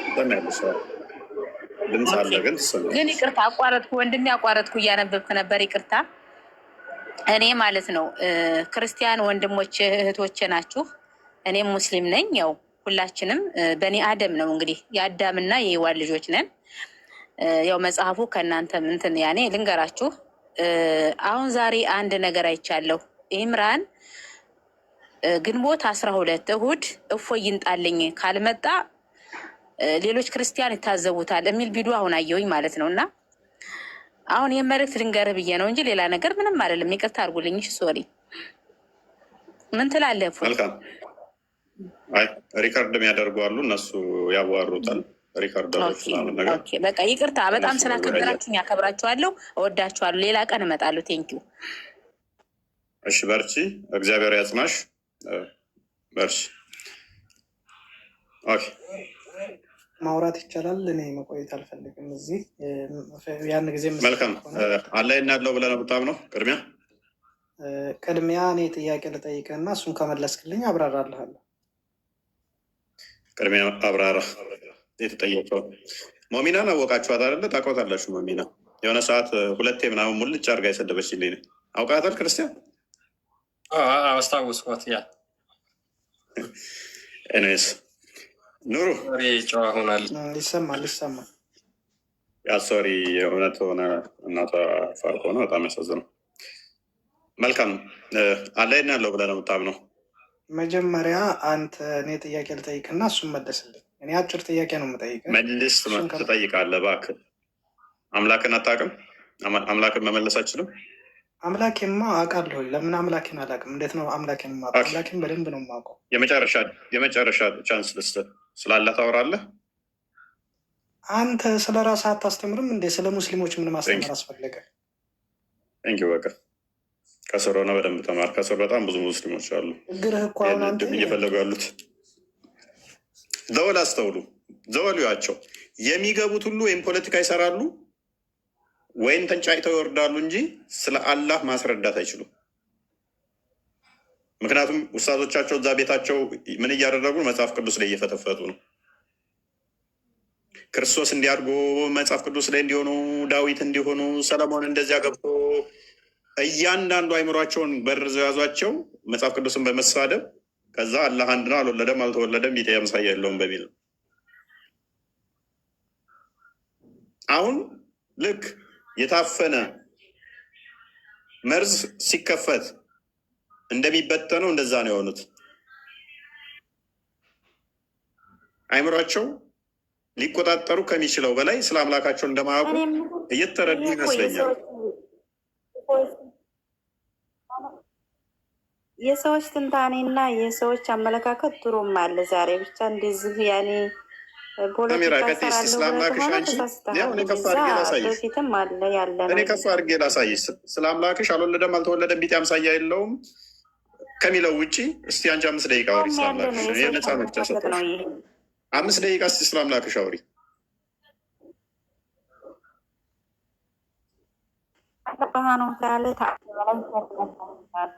ትሰሚያለሽ? አዎ። ድምፅ አለ ግን ግን ትሰሚያለሽ። ይቅርታ አቋረጥኩ፣ ወንድሜ አቋረጥኩ፣ እያነበብክ ነበር። ይቅርታ። እኔ ማለት ነው ክርስቲያን ወንድሞቼ እህቶቼ ናችሁ። እኔም ሙስሊም ነኝ። ያው ሁላችንም በኒ አደም ነው እንግዲህ፣ የአዳምና የሔዋን ልጆች ነን። ያው መጽሐፉ ከእናንተ እንትን ያኔ ልንገራችሁ። አሁን ዛሬ አንድ ነገር አይቻለሁ። ኢምራን ግንቦት 12 እሁድ እፎይ ይንጣልኝ፣ ካልመጣ ሌሎች ክርስቲያን ይታዘቡታል የሚል ቪዲዮ አሁን አየሁኝ ማለት ነው። እና አሁን ይህን መልእክት ልንገርህ ብዬ ነው እንጂ ሌላ ነገር ምንም አይደለም። ይቅርታ አድርጉልኝ። እሺ sorry። ምን ትላለህ እፎይ? መልካም። አይ record የሚያደርጉ አሉ፣ እነሱ ያዋሩታል። Recorder ኦች ምናምን ነገር። Okay፣ በቃ ይቅርታ። በጣም እነሱ መወያየት። ስላከበራችሁኝ አከብራችኋለሁ፣ እወዳችኋለሁ። ሌላ ቀን እመጣለሁ። Thank you። እሺ በርቺ፣ እግዚአብሔር ያጽናሽ። በርቺ። Okay። ማውራት ይቻላል። እኔ መቆየት አልፈልግም እዚህ። ያን ጊዜ የምሰማ መልካም። ከሆነ አላህ ያለው ብለህ ነው የምታምነው? ቅድሚያ ቅድሚያ እኔ ጥያቄ ልጠይቅህና እሱን ከመለስክልኝ አብራራልሃለሁ። ቅድሚያ አብራራ የተጠየቀው። ሞሚናን አወቃችኋት አይደለ? ታውቋታላችሁ። ሞሚና የሆነ ሰዓት ሁለቴ ምናምን ሙልጭ አድርጋ የሰደበችልኝ አውቃታል ክርስቲያን። አስታወስኳት። Yeah. Anyways ኑሩ። ጨዋ ሆናል። ይሰማል ይሰማል። Yeah, sorry፣ የእውነት ሆነ እናቷ ፋር ከሆነ በጣም ያሳዝነው። መልካም፣ አላህ የት ነው ያለው ብለህ ነው የምታምነው? መጀመሪያ አንተ እኔ ጥያቄ ልጠይቅና እሱን መለስልኝ። እኔ አጭር ጥያቄ ነው የምጠይቅህ። መልስ እሱን ትጠይቃለህ። እባክህ አምላክን አታውቅም? አምላክን መመለስ አችልም? አምላኬማ አውቃለሁ። ለምን አምላኬን አላውቅም? እንዴት ነው አምላኬን የማውቀው? አምላኬን በደንብ ነው የማውቀው። የመጨረሻ chance ልስጥህ። ስላላህ ታወራለህ? አንተ ስለ ራስህ አታስተምርም እንዴ? ስለ ሙስሊሞች ምን ማስተማር አስፈለገ? Thank you። በቃ ከስር ሆነ በደንብ ተማር። ከስር በጣም ብዙ ሙስሊሞች አሉ ችግርህ እኮ አሁን አንተ ይህን እየፈለጉ ያሉት። ዘወል አስተውሉ፣ ዘወል ያቸው የሚገቡት ሁሉ ወይም ፖለቲካ ይሰራሉ ወይም ተንጫጭተው ይወርዳሉ እንጂ ስለ አላህ ማስረዳት አይችሉም። ምክንያቱም ውስታዞቻቸው እዛ ቤታቸው ምን እያደረጉ ነው? መጽሐፍ ቅዱስ ላይ እየፈተፈቱ ነው። ክርስቶስ እንዲያድጎ መጽሐፍ ቅዱስ ላይ እንዲሆኑ፣ ዳዊት እንዲሆኑ፣ ሰለሞን እንደዚያ ገብቶ እያንዳንዱ አይምሯቸውን በርዘው ያዟቸው መጽሐፍ ቅዱስን በመሳደብ፣ ከዛ አላህ አንድ ነው፣ አልወለደም፣ አልተወለደም፣ ቢጤ አምሳያ የለውም በሚል ነው። አሁን ልክ የታፈነ መርዝ ሲከፈት እንደሚበተነው እንደዛ ነው የሆኑት። አይምሯቸው ሊቆጣጠሩ ከሚችለው በላይ ስለ አምላካቸው እንደማያውቁ እኔ የምልህ እየተረዱ ይሄ እኮ ይመስለኛል። የሰዎች ትንታኔና የሰዎች አመለካከት ድሮም አለ። ዛሬ ብቻ እንደዚህ ያኔ ሰሚራ ፖለቲካ ቀጥይ እስኪ እሰራለሁ ስለ ብለህ አምላክሽ ከሆነ አንቺ ያው ተሳስተሃል። እኔ ከፍ እዛ አድርጌ ላሳይሽ በፊትም አለ ያለ እኔ ነው። ከፍ አድርጌ ላሳይሽ። ስለ አምላክሽ አልወለደም አልተወለደም ቢጤ አምሳያ የለውም ከሚለው ውጪ እስቲ አንቺ 5 ደቂቃ አውሪ ድሮም ስለ ያለ ነው። አምላክሽ። እኔ የሰዎች ነፃ መብት አመለካከት ሰጠሁሽ። ነው ይሄ። 5 ደቂቃ እስቲ ስለ አምላክሽ አውሪ። አላህ ሱብሃነሁ ወተዓላ ተዓላ በላይ።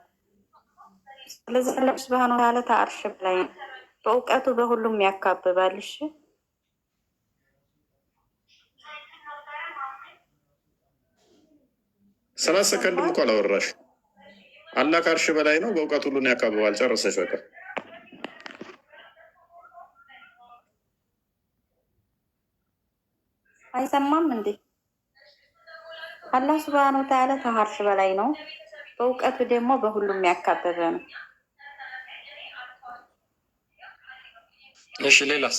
ስለዚህ አላህ ሱብሃነሁ ወተዓላ ተአርሽ በላይ ነው። በእውቀቱ በሁሉም ያካብባል። እሺ። 30 ሰከንድም ይሰማል። እኮ አላወራሽ። አላህ ከአርሽ በላይ ነው፣ በእውቀት ሁሉን ያካብባል። ጨረሰች በቃ። አይሰማም እንዴ? አላህ ሱብሃነሁ ወተዓላ ከአርሽ በላይ ነው። በእውቀቱ ደግሞ በሁሉም ያካበበ ነው። እሺ ሌላስ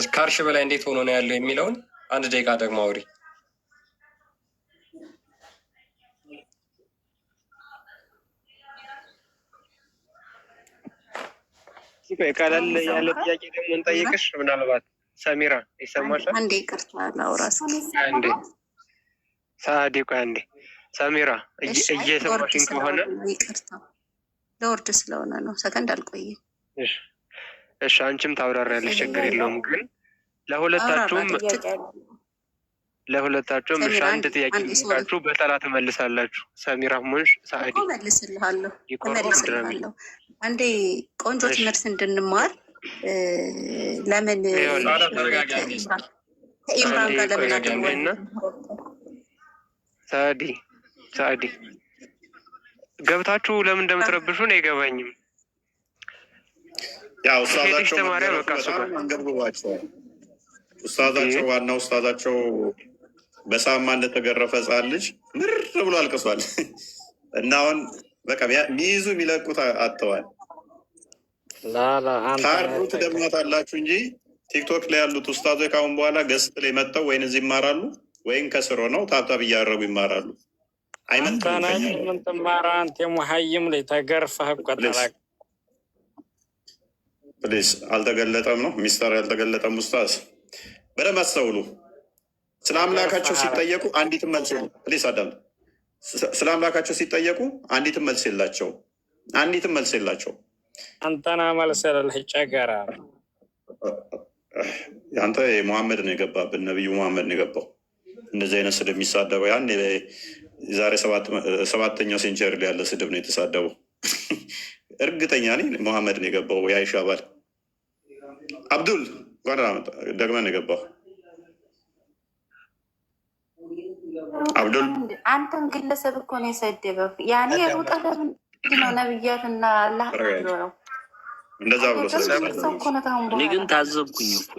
ከአርሽ በላይ እንዴት ሆኖ ነው ያለው የሚለውን 1 ደቂቃ ደግሞ አውሪ። ቆይ ቀለል አሁን ያለ ይሰማል? ጥያቄ ደግሞ እንጠይቅሽ። ምናልባት ሰሚራ ይሰማሻል? አንዴ ይቅርታ ላውራ እስኪ። አንዴ ሰአዲ፣ ቆይ አንዴ ሰሚራ እሺ፣ አይ ለወርድ እየሰማሽኝ ከሆነ ስለሆነ ነው፣ ይቅርታ ለወርድ ስለሆነ ነው። ሰከንድ አልቆይም። እሺ፣ እሺ፣ አንቺም ታብራሪያለሽ፣ ችግር የለውም። ግን ለሁለታችሁም አብራራለሁ። ጥያቄ አለ። ለሁለታችሁም እሺ፣ ሰሚራ አንድ አንዴ ጥያቄ አንዴ sorry ልጠይቃችሁ፣ በተራ ትመልሳላችሁ። ሰሚራ ሆንሽ ሰአዲ እኮ መልስልሃለሁ ይቆሮ ድረሚ። እመልስልሃለሁ። አንዴ ቆንጆ እሺ ትምህርት እንድንማር ለምን ይኸውልሽ ሳዳ ተረጋጊ አንዴ። ከኢምራን አንዴ ጋር ለምን ቆይ አንዴ እና አትወያይም? ሰአዲ ሰአዲ ገብታችሁ ለምን እንደምትረብሹን አይገባኝም። ያው ሄደሽ ኡስታዛቸው ተማሪያ መገረፉ በቃ እሱ በጣም ጋር አንገብግቧቸዋል። እንዴ ኡስታዛቸው ዋና ኡስታዛቸው በሳማ እንደተገረፈ ሕፃን ልጅ ምር ብሎ አልቅሷል። እና አሁን በቃ የሚይዙ የሚለቁት አጥተዋል። ላላ አንተ ካርዱ ነህ ትደግሟታላችሁ እንጂ ቲክቶክ ላይ ያሉት ኡስታዞች ከአሁን በኋላ guest ላይ መጥተው ወይን እዚህ ይማራሉ ወይን ከስር ሆነው tap tap እያደረጉ ይማራሉ። አንተ አይመጥኑም ነህ ከኛ ጋር። ምን ትማራ? አንተ የሙሀይም ላይ ተገርፈህ እኮ Please ተላቅ Please። አልተገለጠም ነው ሚስተር ያልተገለጠም ኡስታዝ በደንብ አስተውሉ። ስለ አምላካቸው ተገርፈሃል። ሲጠየቁ አንዲትም መልስ የለም። Please አዳምጥ። ስለ አምላካቸው ሲጠየቁ አንዲትም መልስ የላቸው። አንዲትም መልስ የላቸው። አንተና መልስ የሌለህ ጨገራ። አንተ ሙሐመድ ነው የገባብን፣ ነቢዩ ሙሐመድ ነው የገባው። እንደዚህ አይነት ስድብ የሚሳደበው ያን የዛሬ ሰባተኛው century ላይ ያለ ስድብ ነው የተሳደበው። እርግጠኛ ነኝ ሙሐመድ ነው የገባው። የአይሻ ባል አብዱል እንኳን ደህና መጣህ። ደግመህ ነው የገባው። አብዱል አንተን ግለሰብ እኮ ነው የሰደበው። ያኔ ሩጠህ ለምንድን ነው ነብያትና አላህ ተረጋጊ። ነው እንደዛ ብሎ ሰው እኮ ነው። ታሁን እኔ በኋላ ግን ታዘብኩኝ እኮ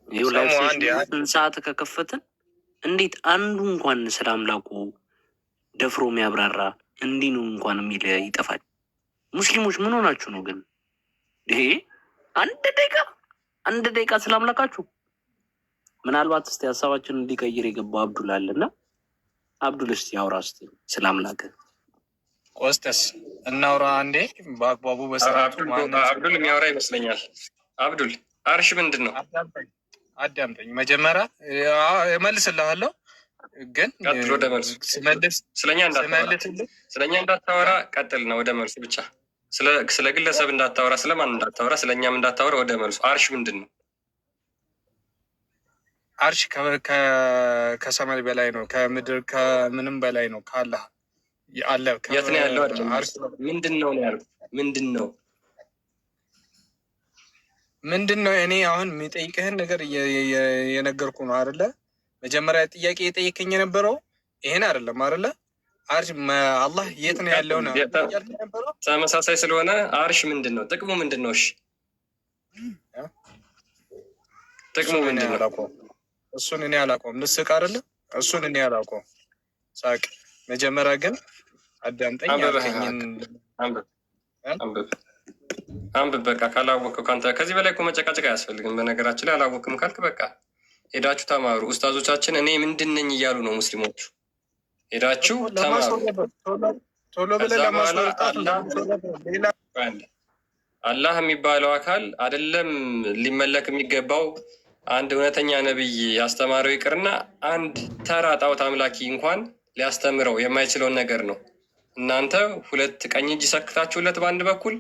ይኸው live ሰሙ session አንዴ ስንት ሰዓት ከከፈትን እንዴት አንዱ እንኳን ስለ አምላኩ ደፍሮ የሚያብራራ እንዲህ ነው እንኳን የሚል ይጠፋል። ሙስሊሞች ምን ሆናችሁ ነው ግን? ይሄ አንድ ደቂቃ አንድ ደቂቃ ስለ አምላካችሁ ምናልባት እስቲ ሀሳባችንን እንዲቀይር የገባው አብዱል አለና አብዱል እስቲ አውራ እስቲ ስለ አምላክ። ቆስጠስ እናውራ አንዴ በአግባቡ በስርዓቱ። ማንም ሰው አብዱል የሚያወራ ይመስለኛል። አብዱል አርሽ ምንድን ነው? አዳምጠኝ አዳምጠኝ። መጀመሪያ እመልስልሃለሁ፣ ግን ቀጥል ወደ መልሱ። ስመልስ ስለኛ እንዳታወራ ስመልስልህ ስለኛ እንዳታወራ፣ ቀጥል ነው ወደ መልሱ ብቻ። ስለ ግለሰብ እንዳታወራ፣ ስለማን እንዳታወራ፣ ስለእኛም እንዳታወራ፣ ወደ መልሱ። አርሽ ምንድን ነው? አርሽ ከሰማይ በላይ ነው፣ ከምድር ከምንም በላይ ነው። ከአላህ አለ የት ነው ያለው? አይደለም አርሽ ምንድን ነው ነው ያልኩት። ምንድን ነው? ምንድን ነው? እኔ አሁን የሚጠይቅህን ነገር የነገርኩ ነው አይደለ? መጀመሪያ ጥያቄ የጠየከኝ የነበረው ይሄን አይደለም አይደለ? አርሽ አላህ የት ነው ያለው ነው እያልክ የነበረው። ተመሳሳይ ስለሆነ አርሽ ምንድን ነው? ጥቅሙ ምንድን ነው? እሺ ጥቅሙ እሱን እኔ ምንድን ነው? አላውቀውም። እሱን እኔ አላውቀውም። ልስቅ አይደለ? እሱን እኔ አላውቀውም። ሳቅ። መጀመሪያ ግን አዳምጠኝ አንብበህ ያልከኝን አንብብ አንብብ አንብብ። በቃ ካላወቅከው ከአንተ ከዚህ በላይ እኮ መጨቃጨቅ አያስፈልግም። በነገራችን ላይ አላወቅም ካልክ በቃ ሄዳችሁ ተማሩ። ኡስታዞቻችን እኔ ምንድን ነኝ እያሉ ነው ሙስሊሞቹ። ሄዳችሁ ተማሩ። ለማስወረድ ቶሎ ብለህ ከዛ በኋላ ለማስወጣት አላህ ሌላ አላህ የሚባለው አካል አይደለም ሊመለክ የሚገባው አንድ እውነተኛ ነቢይ ያስተማረው ይቅርና አንድ ተራ ጣዖት አምላኪ እንኳን ሊያስተምረው የማይችለውን ነገር ነው። እናንተ ሁለት ቀኝ እጅ ሰክታችሁለት በአንድ በኩል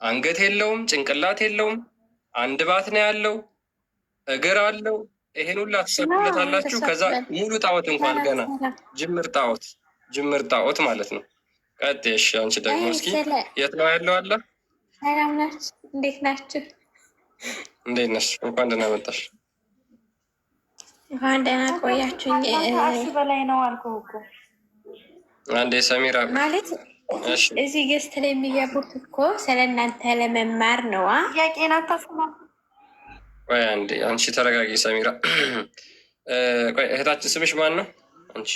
አንገት የለውም፣ ጭንቅላት የለውም፣ አንድ ባት ነው ያለው፣ እግር አለው። ይሄን ሁላ ትሰኩለታላችሁ። ከዛ ሙሉ ጣዖት እንኳን ገና ጅምር ጣዖት ጅምር ጣዖት ማለት ነው። ቀጥ እሺ፣ አንቺ ደግሞ እስኪ የት ነው ያለው አላህ? ሰላም ናችሁ? እንዴት ናችሁ? እንዴት ነሽ? እንኳን ደህና መጣሽ። እንኳን ደህና ቆያችሁኝ። ከአርሽ በላይ ነው አልኩህ እኮ። አንዴ ሰሚራ ማለት እሺ፣ እዚህ guest ላይ የሚገቡት እኮ ስለ እናንተ ለመማር ነዋ። ጥያቄን አታስማ። ቆይ አንዴ አንቺ ተረጋጊ ሰሚራ። ቆይ እህታችን ስምሽ ማን ነው? አንቺ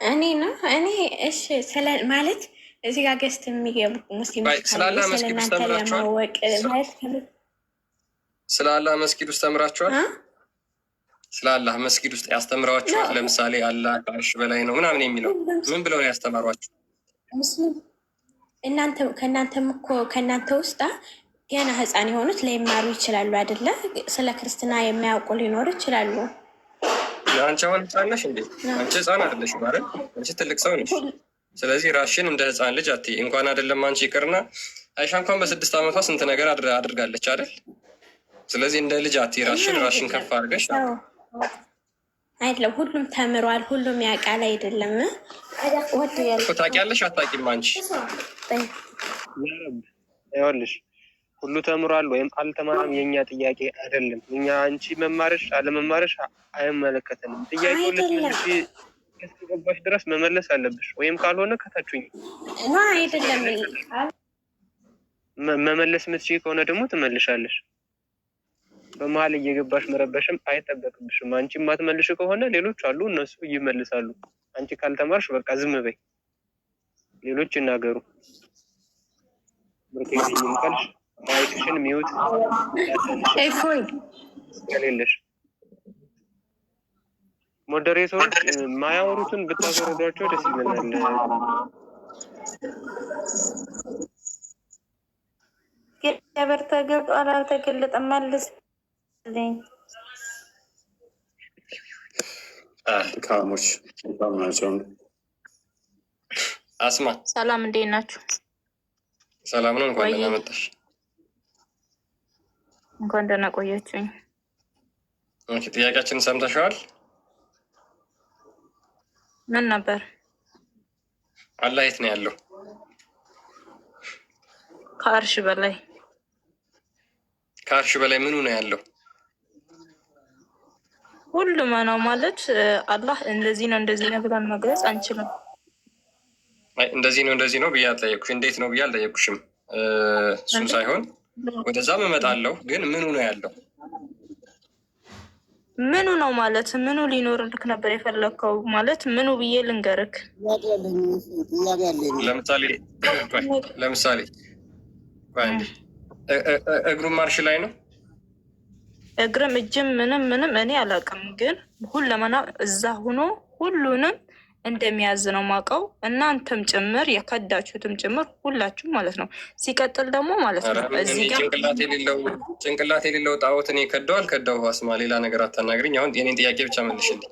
እኔ ነው እኔ እሺ፣ ስለ ማለት እዚህ ጋር guest የሚገቡ ሙስሊሞች ቆይ፣ ስለ ካሉ አላህ ስለ መስጊድ ውስጥ እናንተ ተምራችኋል? ለማወቅ ማለት ስለ አላህ መስጊድ ውስጥ ተምራችኋል? ስለ አላህ መስጊድ ውስጥ ያስተምሯችኋል? ለምሳሌ አላህ ከአርሽ በላይ ነው ምናምን የሚለው ምን ብለው ነው ያስተማሯችሁ? ሙስሊም እናንተ ከእናንተም እኮ ከእናንተ ውስጥ ገና ሕፃን የሆኑት ላይማሩ ይችላሉ አይደለ? ስለ ክርስትና የሚያውቁ ሊኖሩ ይችላሉ። አንቺ አሁን ህፃን ነሽ እንዴ? አንቺ ህፃን አይደለሽም አይደል? አንቺ ትልቅ ሰው ነሽ። ስለዚህ ራስሽን እንደ ህፃን ልጅ አትይ። እንኳን አይደለም አንቺ ይቅርና አይሻ እንኳን በ6 ዓመቷ ስንት ነገር አድርጋለች አይደል? ስለዚህ እንደ ልጅ አትይ ራስሽን ራስሽን ከፍ አድርገሽ ሰው አይደለም ሁሉም ተምሯል፣ ሁሉም ያውቃል አይደለም። ወድ እኮ ታውቂያለሽ አታውቂም? አንቺ ይኸውልሽ ሁሉ ተምሯል ወይም አልተማረም የእኛ ጥያቄ አይደለም። እኛ አንቺ መማርሽ አለመማርሽ አይመለከተንም። ጥያቄውን አይደለም። ልትመልሺ እስከገባሽ ድረስ መመለስ አለብሽ፣ ወይም ካልሆነ ከታችሁኝ No አይደለም። መመለስ የምትችይ ከሆነ ደግሞ ትመልሻለሽ። በመሀል እየገባሽ መረበሽም አይጠበቅብሽም። አንቺ የማትመልሽ ከሆነ ሌሎች አሉ፣ እነሱ ይመልሳሉ። አንቺ ካልተማርሽ በቃ ዝም በይ፣ ሌሎች ይናገሩ። ብርቅ የለኝም ካልሽ mic ሽን mute እፎይ ከሌለሽ moderator ኦች ማያወሩትን ብታስወርዷቸው ደስ ይለናል። ገበር ተገልጧል አልተገለጠም? መልስልኝ። ድካሞች በጣም ናቸው። አስማ ሰላም እንዴት ናችሁ? ሰላም ነው። እንኳን ወይ ደህና መጣሽ። እንኳን ደህና ቆያችሁኝ። Okay፣ ጥያቄያችንን ሰምተሽዋል? ምን ነበር? አላህ የት ነው ያለው? ከአርሽ በላይ። ከአርሽ በላይ ምኑ ነው ያለው? ሁሉም ነው ማለት አላህ እንደዚህ ነው እንደዚህ ነው ብለን መግለጽ አንችልም። አይ እንደዚህ ነው እንደዚህ ነው ብዬ አልጠየኩሽ። እንዴት ነው ብዬ አልጠየኩሽም። እሱን እንዴ? ሳይሆን ወደዛም እመጣለሁ። ግን ምኑ ነው ያለው? ምኑ ነው ማለት ምኑ ሊኖርልክ ነበር የፈለግከው? ማለት ምኑ ብዬ ልንገርክ? ጥያቄ አለኝ። ለምሳሌ ቆይ፣ ለምሳሌ ቆይ አንዴ፣ እግሩም አርሽ ላይ ነው። እግርም እጅም ምንም ምንም እኔ አላውቅም፣ ግን ሁለመና እዛ ሆኖ ሁሉንም እንደሚያዝ ነው ማውቀው። እናንተም ጭምር የከዳችሁትም ጭምር ሁላችሁም ማለት ነው። ሲቀጥል ደግሞ ማለት ኧረ ነው እኔ እዚህ ጋር ጭንቅላት የሌለው ጣዖት እኔ ከደው አልከደው፣ አስማ ሌላ ነገር አታናግሪኝ። አሁን የኔን ጥያቄ ብቻ መልሽልኝ።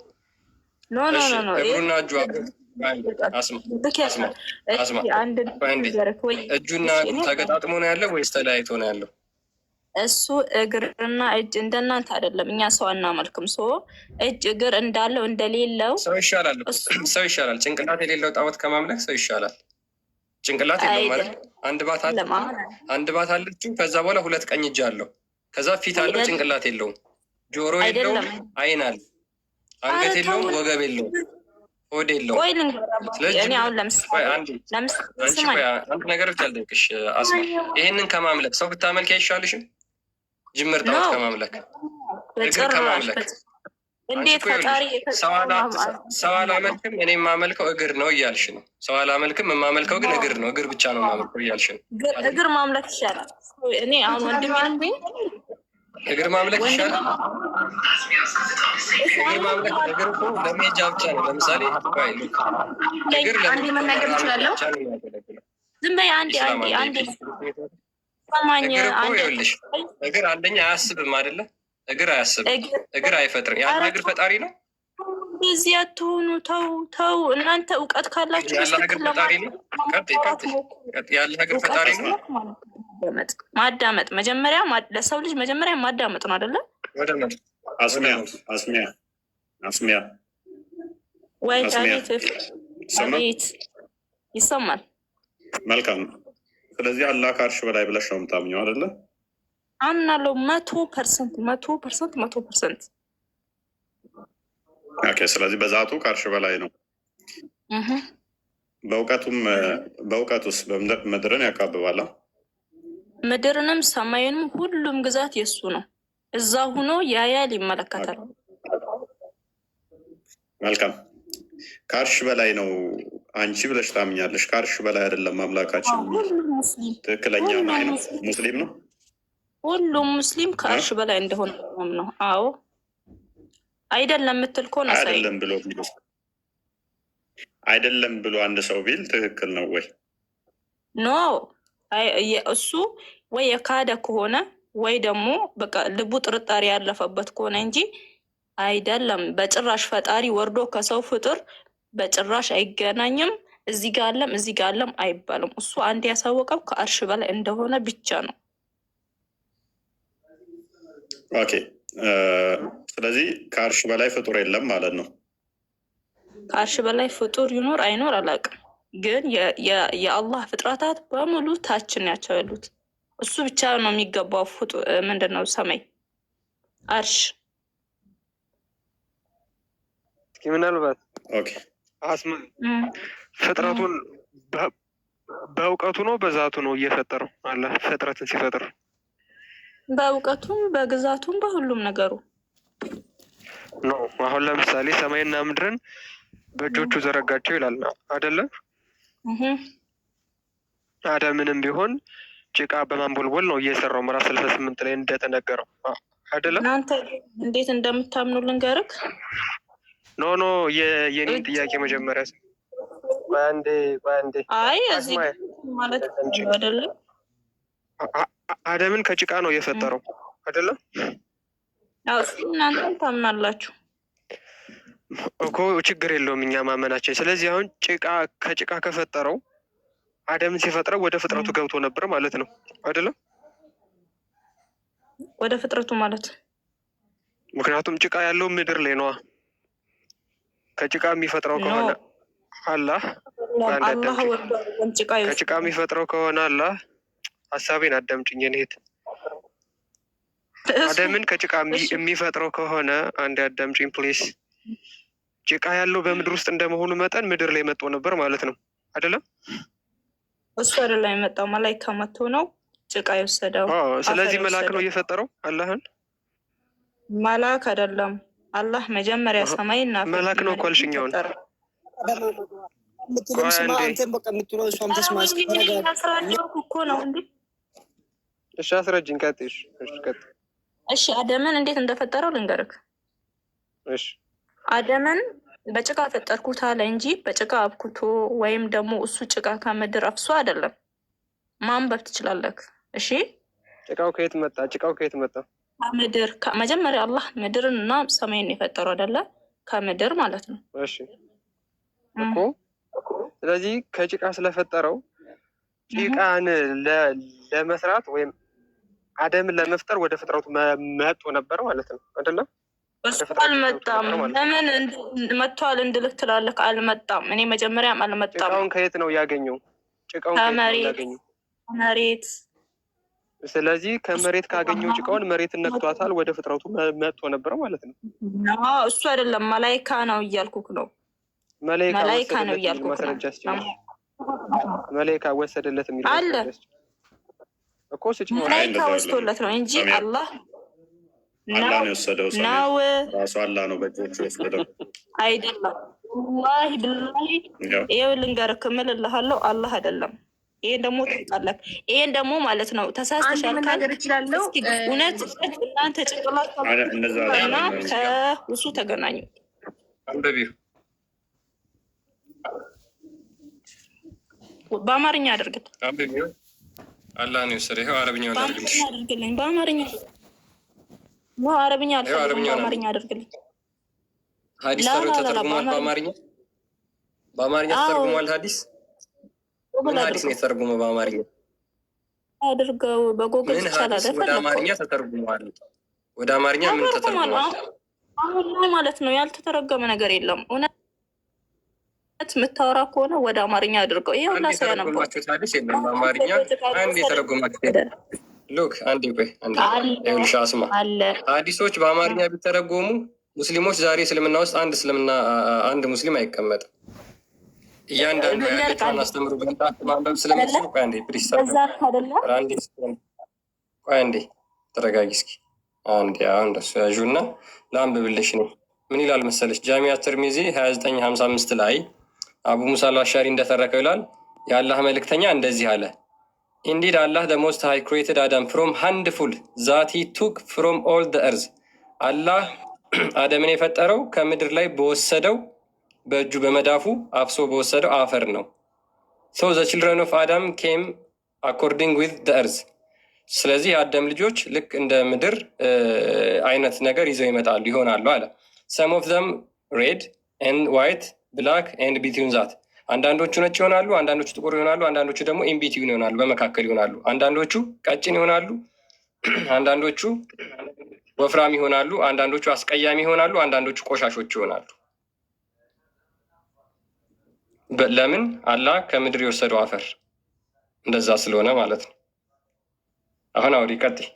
No, no, እሺ no, no። እግሩና እጁ አንዴ፣ አስማ ልክ አስማ አስማ እሺ፣ አንድ ቆይ አንዴ፣ ልንገርክ ወይ? እጁና እሺ እግሩ እኔ ተገጣጥሞ ነው ያለው ወይስ ተለያይቶ ነው ያለው? እሱ እግርና እጅ እንደናንተ አይደለም። እኛ ሰው አናመልክም። So እጅ እግር እንዳለው እንደሌለው ሰው ይሻላል እኮ እሱ ሰው ይሻላል። ጭንቅላት የሌለው ጣዖት ከማምለክ ሰው ይሻላል። ጭንቅላት የለውም ማለት አይደለም። አንድ ባት አለ አሁን አንድ ባት አለችው። ከዛ በኋላ ሁለት ቀኝ እጅ አለው። ከዛ ፊት አለው፣ አይደለም ጭንቅላት የለውም። ጆሮ የለውም፣ አይደለም። አይን አለ። ኧረ አንገት ተው፣ የለውም፣ ወገብ የለውም፣ ሆድ የለውም። ቆይ ልንገር አባቴ። ስለዚህ እኔ አሁን ቆይ ለምሳሌ አንዴ ለምሳሌ አንቺ ስማኝ ቆይ አንድ ነገር ብቻ ልጠይቅሽ አስማ፣ ይሄንን ከማምለክ ሰው ብታመልክ አይሻልሽም? ጅምር No ጣዖት ከማምለክ እግር በጭራሽ ከማምለክ በጭራሽ። አንቺ እንዴት እኮ ይኸውልሽ ፈጣሪ ሰው የፈጠረውን ሰው አላመልክም እኔ የማመልከው እግር ነው እያልሽ ነው። ሰው አላመልክም የማመልከው ግን እግር ነው፣ እግር ብቻ ነው የማመልከው እያልሽ ነው። እግር ማምለክ ይሻላል። እኔ አሁን ወንድሜ አንዴ እግር ማምለክ ወንድሜ ይሻላል። እግር ማምለክ እግር እኮ ለመሄጃ ብቻ ነው። ለምሳሌ ቆይ look እግር አንዴ መናገር ለመራመድ እችላለሁ? ብቻ ነው የሚያገለግለው። ዝም በይ አንዴ ኢስላም አንዴ አንዴ አንዴ ሰማኝ እግር እኮ አንዴ ይኸውልሽ እግር አንደኛ አያስብም አይደለ? እግር አያስብም፣ እግር እግር አይፈጥርም። ኧረ ያለ እግር ፈጣሪ ነው። እንደዚህ አትሆኑ። ተው ተው። እናንተ እውቀት ካላችሁ ያለ እግር በትክክል ፈጣሪ ነው። ቀጥይ ለማውራት ቀጥይ ሞክሩ። ቀጥይ። ያለ እግር እውቀት ፈጣሪ ነው። ካላችሁ ማለት ነው ማዳመጥ ማዳመጥ መጀመሪያ ለሰው ልጅ መጀመሪያ ማዳመጥ ነው አይደለ? ወደ መልስ ወደ አስሚያ መልስ አስሚያ አስሚያ ወይ አስሚያ አቤት ይሰማል? አቤት፣ ይሰማል። መልካም። ስለዚህ አላህ ከአርሽ በላይ ብለሽ ነው የምታምኘው አይደለ? አምናለሁ 100%፣ 100%፣ 100%። Okay። ስለዚህ በዛቱ ከአርሽ በላይ ነው። በእውቀቱም በእውቀቱስ ምድርን ያካብባል። ምድርንም ሰማዩንም ሁሉም ግዛት የእሱ ነው። እዛ ሁኖ ያያል፣ ይመለከታል። መልካም። ከአርሽ በላይ ነው አንቺ ብለሽ ታምኛለሽ። ከአርሽ በላይ አይደለም አምላካችን የሚል ሁሉም ሙስሊም ትክክለኛ ሁሉም አማኝ ነው። ሙስሊም ሙስሊም ነው። ሁሉም ሙስሊም ከአርሽ በላይ እንደሆነ ነው። አዎ አይደለም የምትል ከሆነ አሳይ። አይደለም ብሎ ቢል አይደለም ብሎ አንድ ሰው ቢል ትክክል ነው ወይ? No፣ እሱ ወይ የካደ ከሆነ ወይ ደግሞ በቃ ልቡ ጥርጣሬ ያለፈበት ከሆነ እንጂ አይደለም። በጭራሽ ፈጣሪ ወርዶ ከሰው ፍጡር በጭራሽ አይገናኝም። እዚህ ጋ አለም እዚህ ጋ አለም አይባልም። እሱ አንድ ያሳወቀው ከአርሽ በላይ እንደሆነ ብቻ ነው። Okay። ስለዚህ ከአርሽ በላይ ፍጡር የለም ማለት ነው። ከአርሽ በላይ ፍጡር ይኖር አይኖር አላውቅም፣ ግን የአላህ ፍጥረታት በሙሉ ታች ናቸው ያሉት። እሱ ብቻ ነው የሚገባው ምንድን ነው ሰማይ አርሽ። እስኪ ምናልባት Okay። አስማ ፍጥረቱን በእውቀቱ ነው በዛቱ ነው እየፈጠረው አላህ ፍጥረትን ሲፈጥር? በእውቀቱም በግዛቱም በሁሉም ነገሩ። No፣ አሁን ለምሳሌ ሰማይና ምድርን በእጆቹ ዘረጋቸው ይላል አይደለ? አደምንም ቢሆን ጭቃ በማንቦልቦል ነው እየሰራው ምዕራፍ 38 ላይ እንደተነገረው አይደለም? እናንተ እንዴት እንደምታምኑ ልንገርክ። No, no፣ የኔን ጥያቄ መጀመሪያ ቆይ አንዴ፣ ቆይ አንዴ። አይ እዚህ አስማ ማለት አይደለም። አደምን ከጭቃ ነው የፈጠረው አይደለም? ያው እሱ እናንተም ታምናላችሁ። እኮ ችግር የለውም እኛ ማመናችን። ስለዚህ አሁን ጭቃ ከጭቃ ከፈጠረው አደምን ሲፈጥረው ወደ ፍጥረቱ ገብቶ ነበር ማለት ነው አይደለም? ወደ ፍጥረቱ ማለት? ምክንያቱም ጭቃ ያለው ምድር ላይ ነዋ። ከጭቃ የሚፈጥረው No ከሆነ አላህ ቆይ አንዴ አላህ አዳምጪኝ። ወርዶ አይደለም ጭቃ ከጭቃ ይወስዳል። የሚፈጥረው ከሆነ አላህ፣ ሀሳቤን አዳምጪኝ የኔ እህት። እሱ አደምን ከጭቃ እሺ የሚፈጥረው ከሆነ፣ አንድ አዳምጪኝ please። ጭቃ ያለው በምድር ውስጥ እንደመሆኑ መጠን ምድር ላይ መጥቶ ነበር ማለት ነው፣ አይደለም? እሱ አይደለም የመጣው፣ መላይካ መጥቶ ነው ጭቃ የወሰደው፣ አዎ። አፈር ስለዚህ መልአክ ነው የወሰደው። እየፈጠረው አላህን። መላክ አይደለም። አላህ መጀመሪያ ሰማይና መልአክ ነው እኮ መሬትን አልሽኝ አሁን። ፈጠረ። የምትልም ቆይ ስማ፣ አንዴ። አንተም በቃ የምትለው እሷም ኧረ ተስማ። ወይኔ እስኪ ተረጋጋ። ያስረዳሁህ እኮ ነው እንዴ። እሺ አስረጅኝ፣ ቀጥይ። እሺ እሺ፣ ቀጥይ። እሺ አደምን እንዴት እንደፈጠረው ልንገርክ። እሺ። አደምን በጭቃ ፈጠርኩት አለ እንጂ በጭቃ አብኩቶ ወይም ደግሞ እሱ ጭቃ ከምድር አፍሶ አይደለም። ማንበብ ትችላለህ። እሺ። ጭቃው ከየት መጣ? ጭቃው ከየት መጣ? ከምድር፣ መጀመሪያ አላህ ምድርን እና ሰማይን የፈጠረው አይደለ? ከምድር ማለት ነው። እሺ እኮ ስለዚህ ከጭቃ ስለፈጠረው ጭቃን ለመስራት ወይም አደምን ለመፍጠር ወደ ፍጥረቱ መጥቶ ነበር ማለት ነው፣ አይደለም? እሱ ወደ ፍጥረቱ ገብቶ አልመጣም። ነበር ማለት ነው። ለምን መጥቷል እንድልህ ትላለህ? አልመጣም። እኔ መጀመሪያም አልመጣም። ጭቃውን ከየት ነው ያገኘው? ጭቃውን ከየት ነው ከመሬት። ያገኘው? ከመሬት። ስለዚህ ከመሬት ካገኘው ጭቃውን መሬትን ነክቷታል፣ ወደ ፍጥረቱ መጥቶ ነበር ማለት ነው። No፣ እሱ አይደለም፣ መላይካ ነው እያልኩክ ነው። መላይካ መላይካ ነው ወሰደለት የሚል እያልኩክ ነው። ማስረጃ ስጭኝ። መላይካ ወሰደለት የሚል አለ። ማስረጃ ስጭኝ እኮ፣ ስጭኝ አይ ማስረጃ። መላይካ እንደዛ አይደለም ወስዶለት ነው እንጂ ሰሚር፣ አላህ አላህ ነው ነው የወሰደው። ሰሚር ነው ራሱ አላህ ነው በእጆቹ የወሰደው። አይደለም። ወላሂ ብላሂ ያው ይኸው ልንገርህ፣ እምልልሃለሁ አላህ አይደለም። ይሄን ደግሞ ታውቃለህ። ይሄን ደግሞ ማለት ነው አንድ ተሳስተሻል መናገር ካልክ እችላለሁ። እስኪ እውነት እናንተ ጭንቅላት እንደዛ እና አይደለም። ከእሱ ተገናኙ። አንብቢው። በአማርኛ አድርግል፣ አንብቢው። አላህ ነው የወሰደው። ይኸው አረብኛውን ላድርግልሽ። በአማርኛ አድርግልኝ። በአማርኛ no፣ አረብኛ ይኸው አልፈልግም። አረብኛውን በአማርኛ አድርግልኝ። ሀዲስ لا لا لا لا ተተርጉሟል። በአማርኛ። በአማርኛ በአማርኛ አዎ። ተተርጉሟል። ሀዲስ ምን ጎግል ሀዲስ ነው አድርገው። የተተረጎመው በአማርኛ? አድርገው በጎግል ምን ይቻላል። ሀዲስ ወደ የፈለግከው አማርኛ ተተርጉሟል? ወደ አማርኛ ምን ተተርጉሟል። ተተርጉሟል? አሁን ላይ ማለት ነው ያልተተረጎመ ነገር የለም። እውነት የምታወራ ከሆነ ወደ አማርኛ አድርገው። ይሄ አንድ ሁላ ሰው ያነበዋል። የተረጎማችሁት ሀዲስ የለም በአማርኛ። አንድ የተረጎማችሁት የለም። Look፣ አንዴ ቆይ፣ አንዴ አለ። ይኸውልሽ አስማ፣ አለ። ሀዲሶች በአማርኛ ቢተረጎሙ ሙስሊሞች ዛሬ እስልምና ውስጥ አንድ እስልምና አንድ ሙስሊም አይቀመጥም። እያንዳንዱ ያለችውን አስተምሩ በመጽሐፍ ማንበብ ስለምትችሉ፣ ቆይ አንዴ please፣ በዛ አይደለ? አንዴ ቆይ አንዴ ተረጋጊ እስኪ አንዴ። አሁን እንደሱ ያዡና ለአንብብልሽ ነው። ምን ይላል መሰለሽ? ጃሚያ ትርሚዚ 2955 ላይ አቡ ሙሳ አልአሻሪ እንደተረከው ይላል፣ የአላህ መልእክተኛ እንደዚህ አለ፣ "Indeed, Allah the Most High created Adam from handful that he took from all the earth." አላህ አደምን የፈጠረው ከምድር ላይ በወሰደው፣ በእጁ በመዳፉ አፍሶ በወሰደው አፈር ነው። "So the children of Adam came according with the earth." ስለዚህ የአደም ልጆች ልክ እንደ ምድር አይነት ነገር ይዘው ይመጣሉ ይሆናሉ አለ። "Some of them red and white, black and between that." አንዳንዶቹ ነጭ ይሆናሉ፣ አንዳንዶቹ ጥቁር ይሆናሉ፣ አንዳንዶቹ ደግሞ in between ይሆናሉ፣ በመካከል ይሆናሉ። አንዳንዶቹ ቀጭን ይሆናሉ፣ አንዳንዶቹ ወፍራም ይሆናሉ፣ አንዳንዶቹ አስቀያሚ ይሆናሉ፣ አንዳንዶቹ ቆሻሾች ይሆናሉ። ለምን? አላህ ከምድር የወሰደው አፈር እንደዛ ስለሆነ ማለት ነው። አሁን አውሪ፣ ቀጥይ።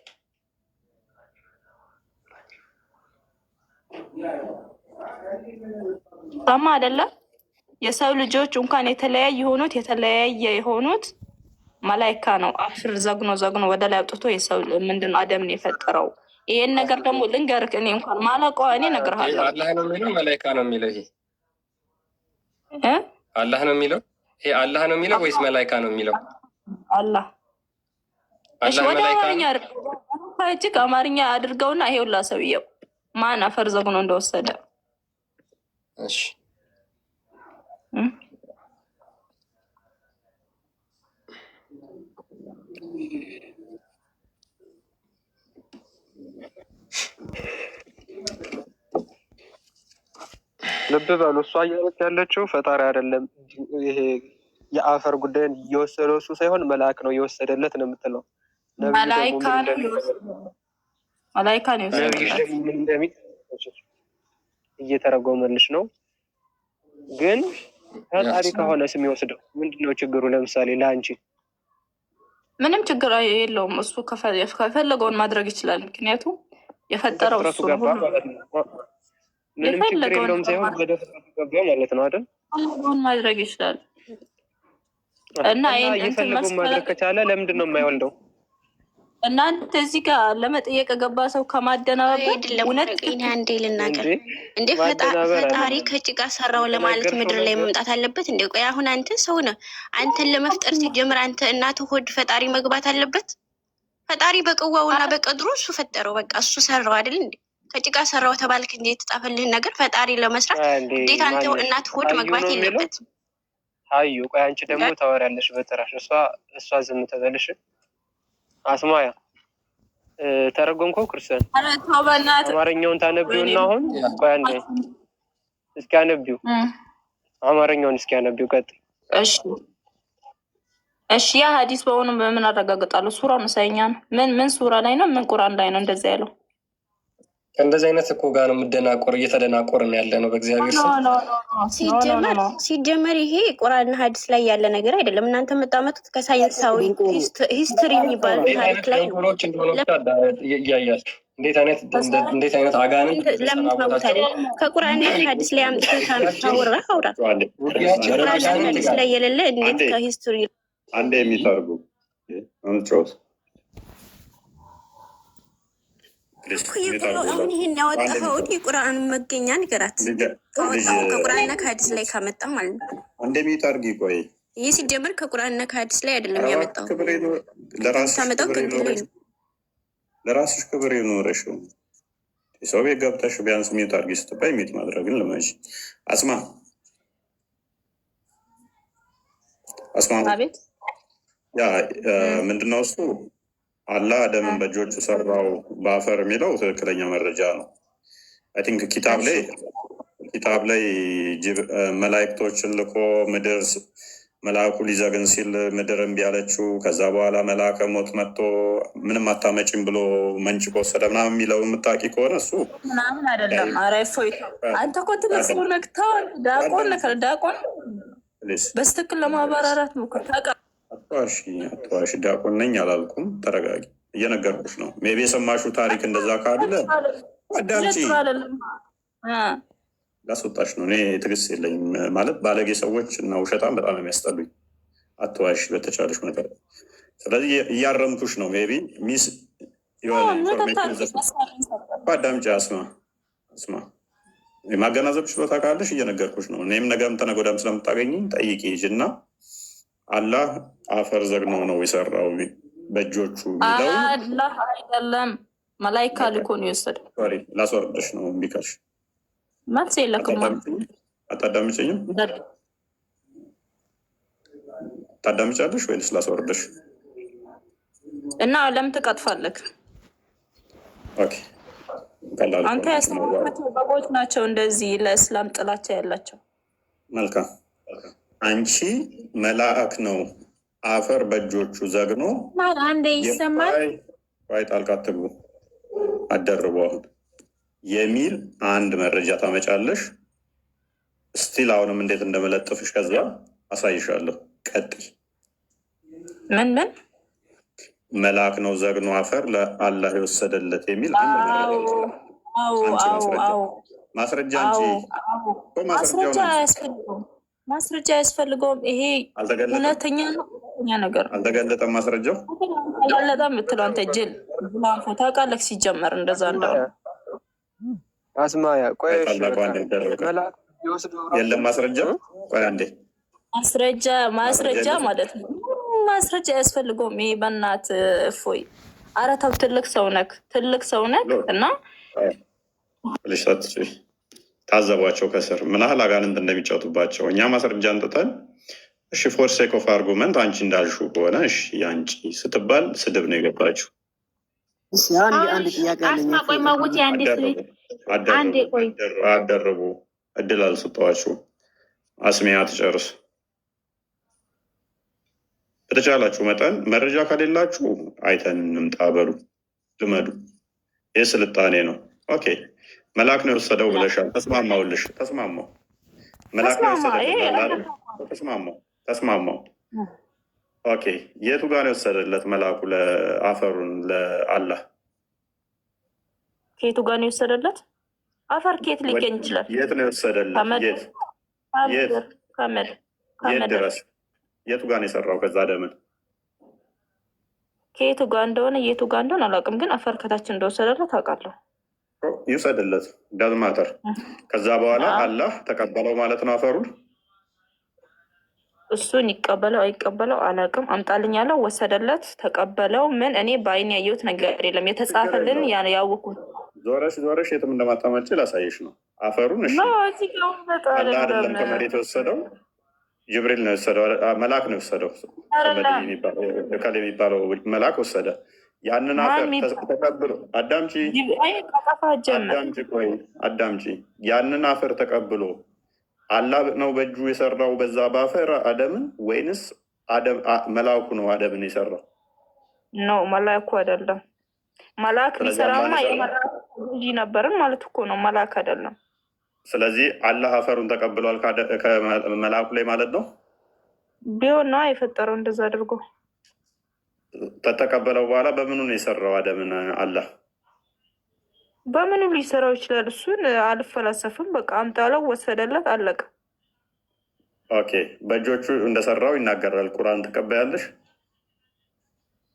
ሰማ አይደለ? የሰው ልጆች እንኳን የተለያየ የሆኑት የተለያየ የሆኑት መላይካ ነው። አፈር ዘግኖ ዘግኖ ወደ ላይ አውጥቶ የሰው ምንድን ነው አደምን የፈጠረው። ይሄን ነገር ደግሞ ልንገርህ፣ እኔ እንኳን ማላውቀው እኔ ይሄ እነግርሃለሁ። አላህ ነው የሚለው መላይካ ነው የሚለው? ይሄ እ? አላህ ነው የሚለው? ይሄ አላህ ነው የሚለው ወይስ መላይካ ነው የሚለው? አላህ። እሺ አላህ ወደ መላይካ አማርኛ ነው። አድርገው፣ እጅግ አማርኛ አድርገውና ይሄውላ ሰውየው ማን አፈር ዘግኖ እንደወሰደ። እሺ። ልብ በሉ፣ እሷ እያለች ያለችው ፈጣሪ አይደለም። ይሄ የአፈር ጉዳይን የወሰደው እሱ ሳይሆን መልአክ ነው የወሰደለት ነው የምትለው። ነብዩ ደግሞ መላይካ ምን ነው እንደሚል የወሰደው። መላይካ ነው ነብዩ የወሰደለት። ደግሞ ምን እንደሚል እየተረጎመልሽ ነው። ግን ፈጣሪ ከሆነ ስም ይወስደው ምንድን ነው ችግሩ? ለምሳሌ ለአንቺ ምንም ችግር የለውም። እሱ ከፈለገውን ማድረግ ይችላል። ምክንያቱም ወደ የፈጠረው ፍጥረቱ እሱ ነው። ገባ ሁሉ ማለት ነው። ምንም ችግር የፈለገውን የለውም ሳይሆን ወደ ፍጥረቱ ገባ ማለት ነው አይደል? የፈለገውን ማድረግ ይችላል እና እና ይህን እንትን የፈለገውን ማድረግ ከቻለ ለምንድን ነው የማይወልደው? እናንተ እዚህ ጋር ለመጠየቅ የገባ ሰው ከማደናበር አይደለም። እውነት እኔ አንዴ ልናገር እንዴ እንዴ፣ ማደናበር ፈጣሪ አይደለም ከጭቃ ሰራው ለማለት የተናገርሽው ምድር ላይ ነገር መምጣት አለበት እንዴ? ቆይ አሁን አንተ ሰው ነህ። አንተን ለመፍጠር ሲጀምር አንተ እናትህ ሆድ ፈጣሪ መግባት አለበት? ፈጣሪ በቅዋውና በቀድሩ እሱ ፈጠረው። በቃ እሱ ሰራው አይደል እንዴ? ከጭቃ ሰራው ተባልክ እንጂ የተጻፈልህን ነገር ፈጣሪ ለመስራት አንዴ ግዴታ አንተ ማነሽ እናትህ ሆድ ሀዩ መግባት ነው የሚለው የለበትም። ሀዩ። ቆይ አንቺ ደግሞ ታወሪያለሽ በተራሽ። እሷ ዝም ትበልሽ። አስማያ ተረጎምከው ክርስቲያን ኧረ ተው በእናትህ። አማርኛውን ወይኔ ታነቢውና አሁን ቆይ አንዴ እስኪ አነቢው፣ አማርኛውን እስኪ አነቢው። ቀጥይ። እሺ እሺ፣ ያ ሀዲስ በሆኑ በምን አረጋግጣለሁ? ሱራ መሳይኛ ነው። ምን ምን ሱራ ላይ ነው? ምን ቁርአን ላይ ነው እንደዛ ያለው? ከእንደዚህ አይነት እኮ ጋር ነው የምደናቆር እየተደናቆርን ያለ ነው በእግዚአብሔር ኖ ስም። No no no no ሲጀመር no። ሲጀመር ይሄ ቁርአንና ሀዲስ ላይ ያለ ነገር አይደለም። እናንተ የምታመጡት ከሳይንሳዊ history የሚባል እንዴት ታሪክ አይነት ላይ ነው። ደንቆሮች እንደሆነ ብቻ እያያችሁ እንዴት አይነት አጋንንት ለምን እንደተጸናወታቸው ትመውታለህ? ከቁርአንና ከሀዲስ ላይ አምጥተህ ካወራ አውራ። ውጊያችን ቁርአንና አጋንንት ሀዲስ ጋር ላይ የሌለ እንዴት አንዴ ከ history አንዴ የሚተርጉ አንጮት please። አሁን ይህን ያወጣኸውን የቁርአን መገኛ ንገራት። ካወጣኸው ከቁርአንና ከሀዲስ ላይ ካመጣ ማለት ነው። አንዴ mute አድርጊ። ቆይ ይህ ሲጀመር ከቁርአንና ከሀዲስ ላይ አይደለም ኧረ እባክህ ያመጣው። ክብር ለራስሽ ታመጣው ክብር ከእንትን ላይ ይኖረሽ፣ ነው። ለራስሽ ክብር ይኖረሽ። ሰው ቤት ገብተሽ ቢያንስ mute አድርጊ ስትባይ mute ማድረግን ልመጂ። አስማ አስማ፣ አቤት። ያ ምንድነው እሱ አላህ አደምን በእጆቹ ሰራው በአፈር የሚለው ትክክለኛ መረጃ ነው። I think ኪታብ ላይ ኪታብ ላይ መላእክቶችን ልኮ ምድር መልአኩ ሊዘግን ሲል ምድር እምቢ አለችው። ከዛ በኋላ መልአከ ሞት መጥቶ ምንም አታመጪም ብሎ መንጭቆ ወሰደ ምናምን የሚለው የምታውቂ ከሆነ እሱ ምናምን አይደለም። ኧረ እፎይ አንተ እኮ ትልቅ ሰው ነህ። ተው፣ ዲያቆን ነህ። ዲያቆን please በስትክክል ለማብራራት ሞክር። ታውቃለህ። አትዋሺ፣ አትዋሺ። ዲያቆን ነኝ አላልኩም። ተረጋጊ። እየነገርኩሽ ነው። Maybe የሰማሽው ታሪክ እንደዛ ካለ አዳምጪ። ጥሩ አይደለም። ላስወጣሽ ነው። እኔ ትዕግስት የለኝም ማለት ባለጌ ሰዎች እና ውሸታም በጣም ነው የሚያስጠሉኝ። አትዋሽ በተቻለሽ መጠን። ስለዚህ እያረምኩሽ ነው። Maybe miss የሆነ information ይዘሽ አዳምጪ። አስማ አስማ፣ የማገናዘብ ችሎታ ካለሽ እየነገርኩሽ ነው። እኔም ነገም ተነገ ወዲያም ስለምታገኝኝ ጠይቂ ሂጂና አላህ አፈር ዘግኖ ነው የሰራው በእጆቹ የሚለው አላህ አይደለም መላይካ ልኮ ነው የወሰደው። Sorry፣ ላስወርድሽ ነው እምቢ ካልሽ። መልስ የለክማ። አታዳምጪኝም? ታዳምጫለሽ ወይንስ ላስወርድሽ? እና ለምን ትቀጥፋለህ? Okay፣ ቀላል አንተ ያስተማርካቸው በጎች ናቸው እንደዚህ ለእስላም ጥላቻ ያላቸው። መልካም። አንቺ መላእክ ነው አፈር በእጆቹ ዘግኖ አንዴ ይሰማል። ቆይ ጣልቃ አትግቡ፣ አደርቡ አሁን የሚል አንድ መረጃ ታመጫለሽ። Still አሁንም እንዴት እንደመለጥፍሽ ከዛ አሳይሻለሁ። ቀጥይ። ምን ምን መልአክ ነው ዘግኖ አፈር ለአላህ የወሰደለት የሚል አንድ መረጃ አዎ አምጪ። አዎ ማስረጃ አዎ ማስረጃ አዎ እንጂ አዎ እኮ ማስረጃ ማስረጃውን አምጪ። አያስፈልገውም። ማስረጃ አያስፈልገውም። ይሄ አልተገለጠም እውነተኛ ነው፣ እውነተኛ ነገር ነው። አልተገለጠም ማስረጃው። ተገለጠ የምትለው አንተ ጅል ጅላንፎ ታውቃለህ። ሲጀመር እንደዛ እንደሆነ አስማያ ቆይ እሺ ታላቋ በቃ አንዴ ደረቀ። መልአክ ቢወስደው ራሱ የለም ማስረጃ። ቆይ አንዴ ማስረጃ ማስረጃ ማስረጃ የለም። ማለት ነው። ምንም ማስረጃ አያስፈልገውም። ይሄ በእናትህ እፎይ፣ ኧረ ተው፣ ትልቅ ሰው ነክ፣ ትልቅ ሰው ነክ እና ብለሽ ሳትችይ ታዘቧቸው ከስር ምን ያህል አጋንንት እንደሚጫወቱባቸው። እኛ ማስረጃ አንጥተን እሺ for sake of argument አንቺ እንዳልሽው ከሆነ እሺ ያንቺ ስትባል ስድብ ነው የገባችው። እሺ አንድ አንድ ጥያቄ አለኝ። አስማ ቆይ ማውጪ አንዴ አደረጉ አንዴ ቆይ አደረጉ እድል አልሰጠኋችሁም። አስሚያ ትጨርስ። በተቻላችሁ መጠን መረጃ ከሌላችሁ አይተን እንምጣ በሉ፣ ልመዱ። ይህ ስልጣኔ ነው። Okay መልአክ ነው የወሰደው ብለሻል። ተስማማውልሽ፣ ተስማማው። መልአክ ነው ተስማማ። የወሰደው ይሄ ብለሃል አይደል? ተስማማው፣ ተስማማው። Okay፣ የቱ ጋር ነው የወሰደለት መልአኩ ለአፈሩን ለአላህ? ከየቱ ጋር ነው የወሰደለት? አፈር ከየት ሊገኝ ይችላል? የት ነው የወሰደለት? ከምድር። የት የት ከምድር ከምድር የት ከምድር። ድረስ የቱ ጋር ነው የሰራው? ከዛ ደምን ከየቱ ጋር እንደሆነ የቱ ጋር እንደሆነ አላውቅም፣ ግን አፈር ከታች እንደወሰደለት አውቃለሁ። ይውሰድለት፣ doesn't matter። ከዛ በኋላ አላህ ተቀበለው ማለት ነው አፈሩን። እሱን ይቀበለው አይቀበለው አላውቅም። አምጣልኝ ያለው ወሰደለት፣ ተቀበለው። ምን እኔ በአይን ያየሁት ነገር የለም። ችግር የተጻፈልን የለውም። ያወኩት ዞረሽ ዞረሽ የትም እንደማታመልጪ ላሳየሽ ነው አፈሩን። እሺ ነው። እዚህ ጋር በጣ አላህ አይደለም አይደለም ከመሬት የወሰደው፣ ጅብሪል ነው የወሰደው፣ መልአክ ነው የወሰደው። ሰመድ አይደለም የሚባለው እከሌ የሚባለው መልአክ ወሰደ። ያንን ማን አፈር የሚባል ተቀብሎ አዳምጪ፣ አይ ቀጠፋ ጀመር። አዳምጪ፣ ቆይ አዳምጪ። ያንን አፈር ተቀብሎ አላህ ነው በእጁ የሰራው በዛ በአፈር አደምን፣ ወይንስ መልአኩ ነው አደምን የሰራው? ነው መላኩ አይደለም። መልአክ ስለዚህ አላህ ቢሰራማ ነው የሰራው። የመልአክ ልጅ ነበርን ማለት እኮ ነው። መልአክ አይደለም። ስለዚህ አላህ አፈሩን ተቀብሏል ከመልአኩ ላይ ማለት ነው። ቢሆን ነው የፈጠረው እንደዛ አድርጎ። ተተቀበለው በኋላ በምኑ ነው የሰራው አደምን አላህ? በምኑ ሊሰራው ይችላል? እሱን አልፈላሰፍም። በቃ አምጣለው፣ ወሰደለት፣ አለቀ። Okay፣ በእጆቹ እንደሰራው ይናገራል ቁርአን። ትቀበያለሽ?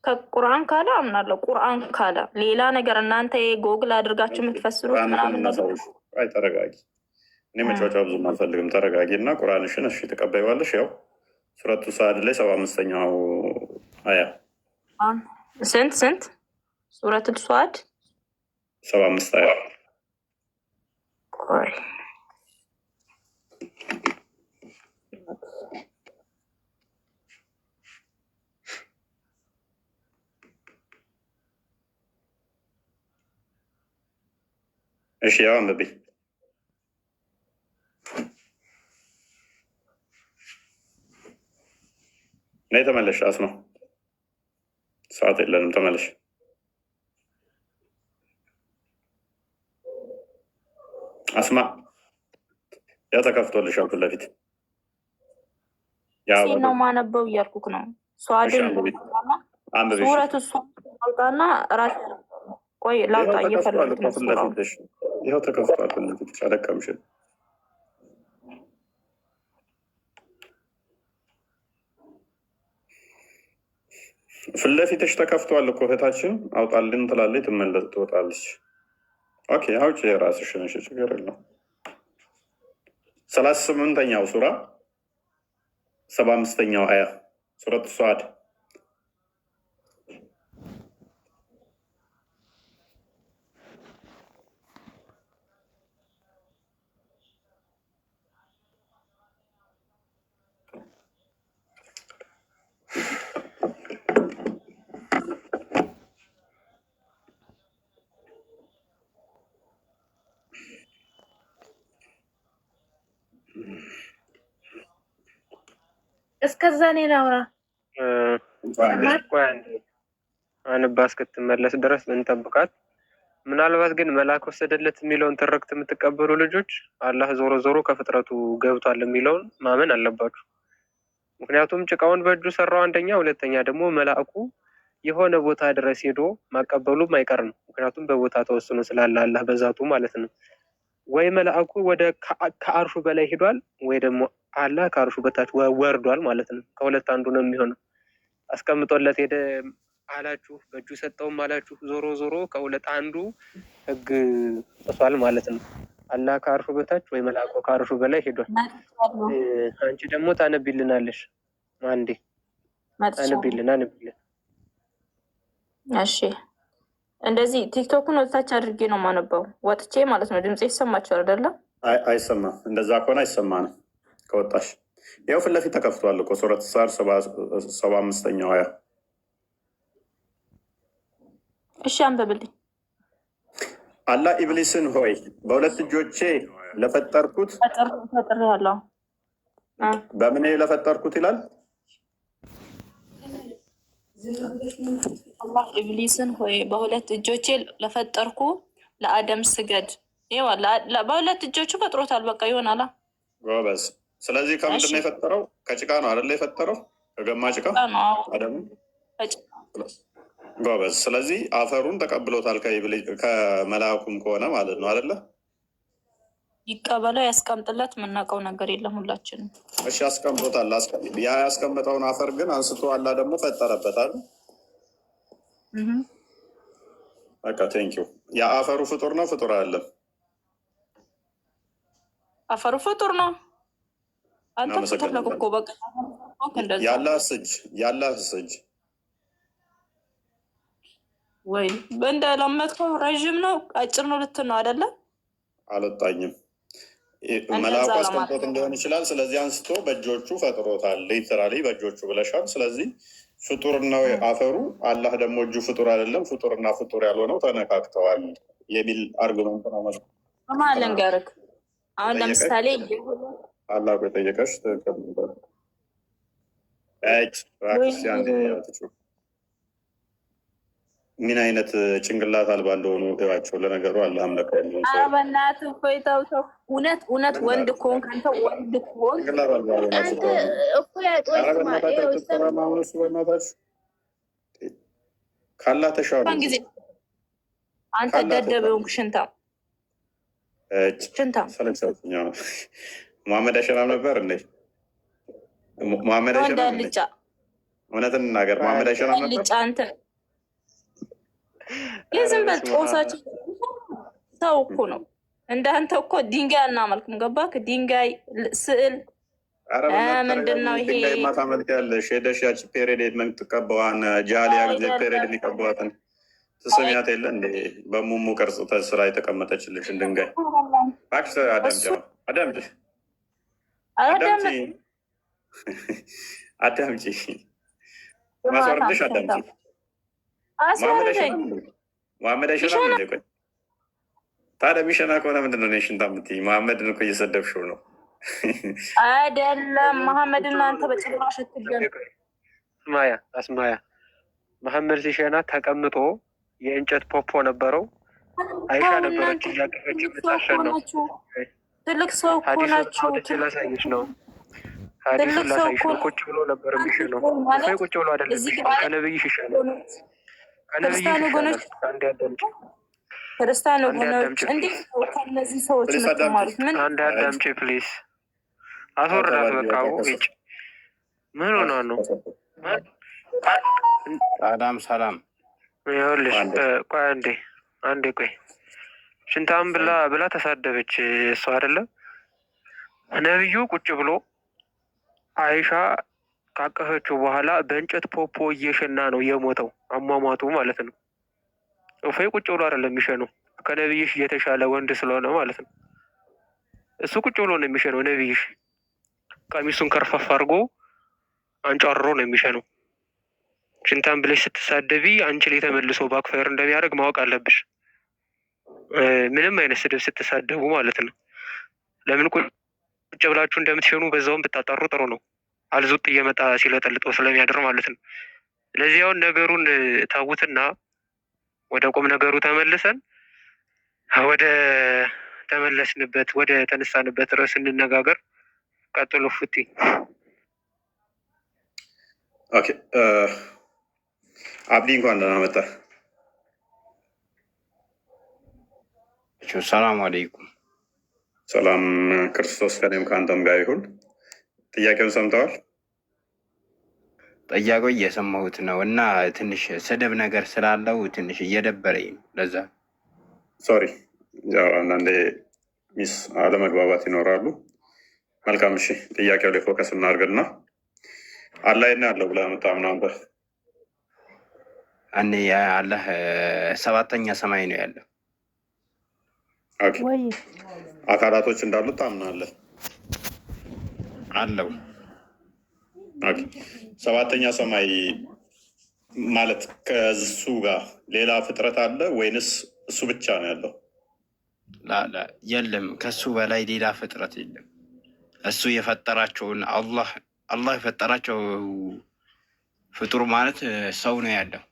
ከቁርአን ካለ አምናለሁ። ቁርአን ካለ ሌላ ነገር እናንተ ጎግል አድርጋችሁ የምትፈስሩት ቁርአንሽን ምናምን ነገር እናሳይሽ። አይ ተረጋጊ። እኔ መጫወቻ ብዙም አልፈልግም። ተረጋጊ እና ቁርአንሽን እሺ ትቀበይዋለሽ። ያው ሱረቱ ሰዓድ ላይ 75ኛው አያ። ስንት ስንት ሱረቱል ሷድ? 75 አያ። ቆይ። እሺ ያው አንብቤ። ነይ ተመለሽ። አስማ፣ ሰዓት የለንም። ተመለሽ አስማ። ያው ተከፍቶልሻል ፊት ለፊት ያ ሴ ነው ማነበው እያልኩክ ነው። እሺ ሷድን አንብቢ፣ አንብቢ። እሺ ሱረቱ ሷድ ላውጣና ራሴ ቆይ ይኸው ላውጣ፣ ተከፍቷል እየፈለጉት እኮ ነው ፊት ሱራውን። ለፊትሽ። ይኸው ተከፍቷል ፊት ለፊትሽ። አደቀምሽን። ፊት ለፊትሽ ተከፍቷል እኮ እህታችን። አውጣልን ትላለች፣ ትመለስ ትወጣለች። Okay አውጪ የራስሽን። እሺ ችግር የለውም። 38ኛው ሱራ 75ኛው አያ ሱረቱ ሰዓድ። እስከዛ እኔ ላውራ። ይሰማል? ቆይ አንዴ፣ አንባ እስክትመለስ ድረስ እንጠብቃት። ምናልባት ግን መልአክ ወሰደለት የሚለውን ትርክት የምትቀበሉ ልጆች አላህ ዞሮ ዞሮ ከፍጥረቱ ገብቷል የሚለውን ማመን አለባችሁ። ምክንያቱም ጭቃውን በእጁ ሰራው አንደኛ፣ ሁለተኛ ደግሞ መልአኩ የሆነ ቦታ ድረስ ሄዶ ማቀበሉም አይቀር ነው። ምክንያቱም በቦታ ተወስኖ ስላለ አላህ በዛቱ ማለት ነው። ወይ መልአኩ ወደ ከአርሹ በላይ ሄዷል፣ ወይ ደግሞ አላህ ከአርሹ በታች ወርዷል ማለት ነው። ከሁለት አንዱ ነው የሚሆነው። አስቀምጦለት ሄደ አላችሁ፣ በእጁ ሰጠውም አላችሁ። ዞሮ ዞሮ ከሁለት አንዱ ህግ ጥሷል ማለት ነው። አላህ ከአርሹ በታች ወይ መልአኩ ከአርሹ በላይ ሄዷል። መጥቻለሁ። አንቺ ደግሞ ታነቢልናለሽ። አንዴ መጥቻለሁ። አንቢልን አንቢልን። እሺ እንደዚህ ቲክቶኩን ወጥታች አድርጌ ነው የማነበው፣ ወጥቼ ማለት ነው። ድምፄ ይሰማችኋል አይደለም? አይሰማም። እንደዛ ከሆነ አይሰማንም ከወጣሽ። ያው ፊት ለፊት ተከፍቷል እኮ ሱረት ሳር 75ኛው አያ። እሺ አንብብልኝ። አላህ ኢብሊስን ሆይ በሁለት እጆቼ ለፈጠርኩት ፈጥር ያለው በምን ለፈጠርኩት ይላል። አላህ ኢብሊስን ሆይ በሁለት እጆቼ ለፈጠርኩ ለአደም ስገድ። ይኸው በሁለት እጆቹ ፈጥሮታል። በቃ ይሆናላ። ጎበዝ። ስለዚህ ከምንድን ነው የፈጠረው? ከጭቃ ነው አይደለ የፈጠረው? ከገማ ጭቃ ነው። አዎ፣ አደም ከጭቃ። ጎበዝ። ስለዚህ አፈሩን ተቀብሎታል ከመልአኩም ከሆነ ማለት ነው አይደለ? ይቀበለው ያስቀምጥለት፣ የምናውቀው ነገር የለም ሁላችንም። እሺ አስቀምጦታል። ያ ያስቀምጠውን አፈር ግን አንስቶ አላህ ደግሞ ፈጠረበታል። በቃ thank you። የአፈሩ ፍጡር ነው ፍጡር አይደለም? አፈሩ ፍጡር ነው። አንተ ፍጡር ነህ እናመሰግናለን። እኮ በቃ እንደዛ። ያላህስ እጅ፣ ያላህስ እጅ? ወይ እንደለመድከው ረዥም ነው አጭር ነው ልትል ነው አይደለ? አልወጣኝም። እንደዛ መልአኩ ለማለት አስቀምጦት እንዲሆን ይችላል። ስለዚህ አንስቶ በእጆቹ ፈጥሮታል። Literally በእጆቹ ብለሻል። ስለዚህ ፍጡር ነው አፈሩ። አላህ ደግሞ እጁ ፍጡር አይደለም። ፍጡርና ፍጡር ያልሆነው ተነካክተዋል የሚል argument ነው ማለት ማን ልንገርህ፣ አሁን የጠየቀሽ ለምሳሌ አላህ የጠየቀሽ ትክክል ነበር። እጭ ወይ እባክሽ አንዴ አትጩ። ምን አይነት ጭንቅላት አልባ እንደሆኑ እባቸው። ለነገሩ አላህ አምላክ ያለውን ኧረ ሰው በእናትህ እፎይ ተው ተው። እውነት እውነት ወንድ ከሆንክ፣ አንተ ወንድ ከሆንክ ጭንቅላት አልባ ሆናችሁ አንተ ከሆነ እኮ ቆይ ኧረ ስማ፣ በእናታችሁ ይኸው ስም አትጠራም። አሁን እሱ በእናታችሁ ካላህ ተሻሉ እንኳን ጊዜ አንተ ካላህ ደደብ ተሻሉ። የሆንክ ሽንታም እጭ ሽንታም ሰለቻችኛ። መሐመድ አይሸናም ነበር እንዴ? መሐመድ ወንድ አይሸናም እንዴ? አልጫ እውነትን እንናገር፣ መሐመድ አይሸናም ነበር? አልጫ አንተ ኧረ የዝም በል በስመ አብ። ጦሳችን ሰው እኮ ነው። እንዳንተ እኮ ድንጋይ አናመልክም። ገባክ? ድንጋይ ስዕል ኧረ በእናትህ ምንድን ተረጋጊ። ነው ይሄ? ድንጋይማ ታመልኪያለሽ። ሄደሽ ያቺ period የምትቀባዋን ጃሊያ ጊዜ period አይደለም የሚቀባዋትን ትስሚያት የለ እንዴ? በሙሙ ቅርጽ ተስራ የተቀመጠችልሽን ድንጋይ እባክሽ አዳምጪ፣ እሱ አሁን አዳምጪ፣ አዳምጪ፣ አላዳምጥም። አዳምጪ፣ ግማታም ማስወርድሽ አዳምጪ። ሽንታም መሐመድ አስወርደኝ። አይሸናም እንዴ? መሐመድ አይሸናም ይሸና እንዴ? ቆይ ታዲያ የሚሸና ከሆነ ምንድን ነው እኔ ሽንታም የምትይኝ? መሐመድን እኮ እየሰደብሽው ነው። አይደለም መሐመድ፣ ቁጭ ብሎ እናንተ ነው በጭራሽ አትገናኙ። አስማያ አስማያ መሐመድ ሲሸና ተቀምጦ የእንጨት ፖፖ ነበረው። አይሻ ተው ነበረች እናንተ እያቀፈች ትልቅ ሰው እኮ የምታሸነው። ናችሁ። ትልቅ ሰው እኮ ሀዲሱን ናችሁ። አውጥቼ ላሳይሽ ነው። ሀዲሱን ትልቅ ሰው ላሳይሽ እኮ ነው። ቁጭ ብሎ ነበር የሚሸነው። ናችሁ እፎይ ማለት ቁጭ ብሎ አይደለም እዚህ የሚሸነው፣ ማለት ከነብይሽ ይሻላል። ከነብይሽ ክርስቲያን ይሻላል። ወገኖች አንዴ አዳምጪ፣ ክርስቲያን አንዴ ወገኖች አዳምጪ እንዴት please፣ ነው ከእነዚህ ሰዎች Please አዳምጪ። የምትማሩት? ምን አንዴ አዳምጪ please። አስወርዳት ተባዲ በቃ። በቃ ውጭ ከስር ምን ሆና ነው? ሰላም ሰላም። ይኸውልሽ አንዴ ቆይ አንዴ አንዴ ቆይ። ሽንታም ብላ ብላ ተሳደበች እሷ አይደለም ነብዩ ቁጭ ብሎ አይሻ ካቀፈችው በኋላ በእንጨት ፖፖ እየሸና ነው የሞተው። አሟሟቱ ማለት ነው። እፎይ ቁጭ ብሎ አይደለም የሚሸነው፣ ከነብይሽ እየተሻለ ወንድ ስለሆነ ማለት ነው። እሱ ቁጭ ብሎ ነው የሚሸነው። ነብይሽ ቀሚሱን ከርፈፍ አድርጎ አንጫሮ ነው የሚሸነው። ሽንታም ብለሽ ስትሳደቢ አንቺ ላይ ተመልሶ backfire እንደሚያደርግ ማወቅ አለብሽ። ምንም አይነት ስድብ ስትሳደቡ ማለት ነው። ለምን ቁጭ ብላችሁ እንደምትሸኑ በዛውም ብታጣሩ ጥሩ ነው። አልዙጥ እየመጣ ሲለጠልጠው ስለሚያድር ማለት ነው። ስለዚህ አሁን ነገሩን ታውትና ወደ ቁም ነገሩ ተመልሰን ወደ ተመለስንበት ወደ ተነሳንበት ርዕስ እንነጋገር። ቀጥሎ ፉቲ። Okay፣ አብዲ እንኳን ደህና መጣህ። ሰላም አለይኩም። ሰላም ክርስቶስ ከኔም ከአንተም ጋር ይሁን። ጥያቄውን ሰምተዋል? ጥያቄው እየሰማሁት ነው እና ትንሽ ስድብ ነገር ስላለው ትንሽ እየደበረኝ ነው። ለዛ Sorry፣ ያው አንዳንዴ mis አለመግባባት ይኖራሉ። መልካም እሺ፣ ጥያቄው ላይ focus እናድርግና አላህ የት ነው ያለው ብለህ የምታምነው አንተ? እኔ አላህ ሰባተኛ ሰማይ ነው ያለው። Okay፣ ወይ አካላቶች እንዳሉት ታምናለህ? አለው። Okay፣ ሰባተኛ ሰማይ ማለት ከእሱ ጋር ሌላ ፍጥረት አለ ወይንስ እሱ ብቻ ነው ያለው? لا لا የለም፣ ከሱ በላይ ሌላ ፍጥረት የለም። እሱ የፈጠራቸውን አላህ አላህ የፈጠራቸው ፍጡር ማለት ሰው ነው ያለው።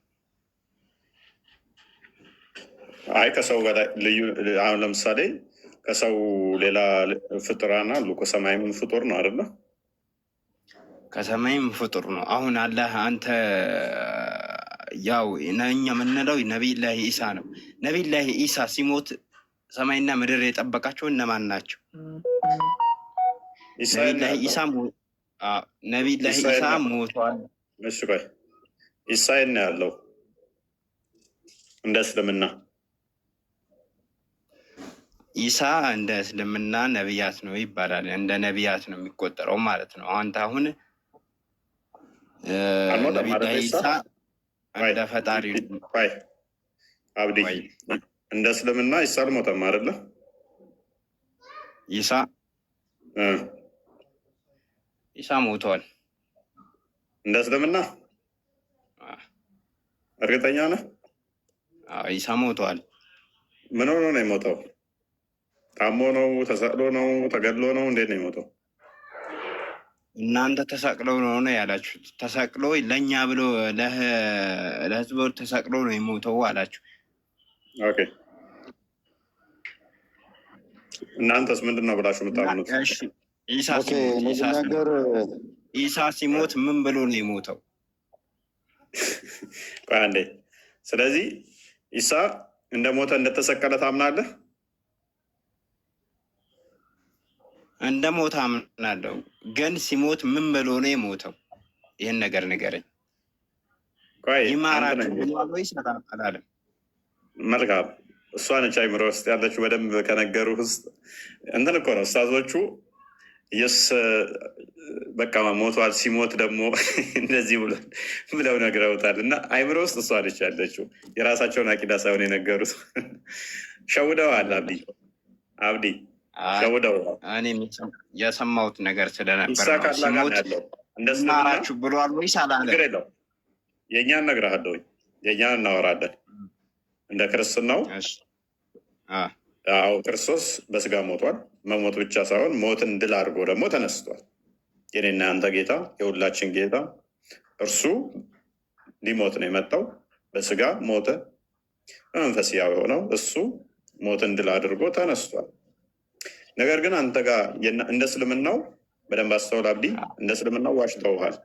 አይ ከሰው በላይ ልዩ፣ አሁን ለምሳሌ ከሰው ሌላ ፍጡራን አሉ እኮ፣ ሰማይም ፍጡር ነው አይደለ? ከሰማይም ፍጡር ነው። አሁን አላህ አንተ ያው እኛ የምንለው ነቢይላህ ኢሳ ነው። ነቢይላህ ኢሳ ሲሞት ሰማይና ምድር የጠበቃቸው እነማን ናቸው? ኢሳ ነቢይላህ ኢሳ ነቢይላህ ኢሳ ሞቷል። እሺ ቆይ፣ ኢሳ የት ነው ያለው? እንደ እስልምና ኢሳ እንደ እስልምና ነቢያት ነው ይባላል። እንደ ነቢያት ነው የሚቆጠረው ማለት ነው። አንተ አሁን አልሞተም ነቢይላህ አይደለ? ኢሳ ኢሳ እንደ ፈጣሪ ቆይ አብዲ፣ እንደ እስልምና ኢሳ አልሞተም አይደለ? ኢሳ ኢሳ ሞቷል። እንደ እስልምና እርግጠኛ ነህ? ኢሳ ሞቷል። ምን ሆኖ ነው የሞተው? ታሞ ነው? ተሰቅሎ ነው? ተገድሎ ነው? እንዴት ነው የሞተው? እናንተ ተሰቅሎ ነው ነው ያላችሁት። ተሰቅሎ ለእኛ ብሎ ለህዝቡ ተሰቅሎ ነው የሞተው አላችሁ። Okay፣ እናንተስ ምንድን ነው ብላችሁ የምታምኑት? እሺ፣ ኢሳ Okay፣ ሲሞት እኔ ኢሳ ብናገር ኢሳ ሲሞት ምን ብሎ ነው የሞተው? ቆይ አንዴ። ስለዚህ ኢሳ እንደሞተ እንደተሰቀለ ታምናለህ? እንደ ሞተ አምናለሁ፣ ግን ሲሞት ምን ብሎ ነው የሞተው? ይህን ነገር ንገረኝ። ቆይ አንተ ይማራችሁ ነህ። ብሏል ወይስ አላለም? መልካም፣ እሷ ነች አይምሮ ውስጥ ያለችው። በደንብ ከነገሩ ውስጥ እንትን እኮ ነው ኡስታዞቹ ኢየሱስ በቃ ሞቷል፣ ሲሞት ደግሞ እንደዚህ ብሎ ብለው ነግረውታል። እና አይምሮ ውስጥ እሷ ነች ያለችው። የራሳቸውን አቂዳ ሳይሆን የነገሩት ሸውደዋል። አብዲ፣ አብዲ፣ ሸውደዋል። እኔ የሰማሁት ነገር ስለነበር ኢሳ ነው። ከአላህ ጋር ነው ሲሞት ያለው እንደ እስልምና ይማራችሁ ብሏል ወይስ አላለም? ችግር የለው። የእኛን እነግርሃለሁኝ፣ የእኛን እናወራለን። እንደ ክርስትናው አዎ ክርስቶስ በስጋ ሞቷል። መሞት ብቻ ሳይሆን ሞትን ድል አድርጎ ደግሞ ተነስቷል። የኔና ያንተ ጌታ፣ የሁላችን ጌታ እርሱ ሊሞት ነው የመጣው። በስጋ ሞተ፣ በመንፈስ ሕያው የሆነው እሱ ሞትን ድል አድርጎ ተነስቷል። ነገር ግን አንተ ጋር እንደ እስልምናው በደንብ አስተውል አብዲ፣ እንደ እስልምናው ዋሽተውሃል።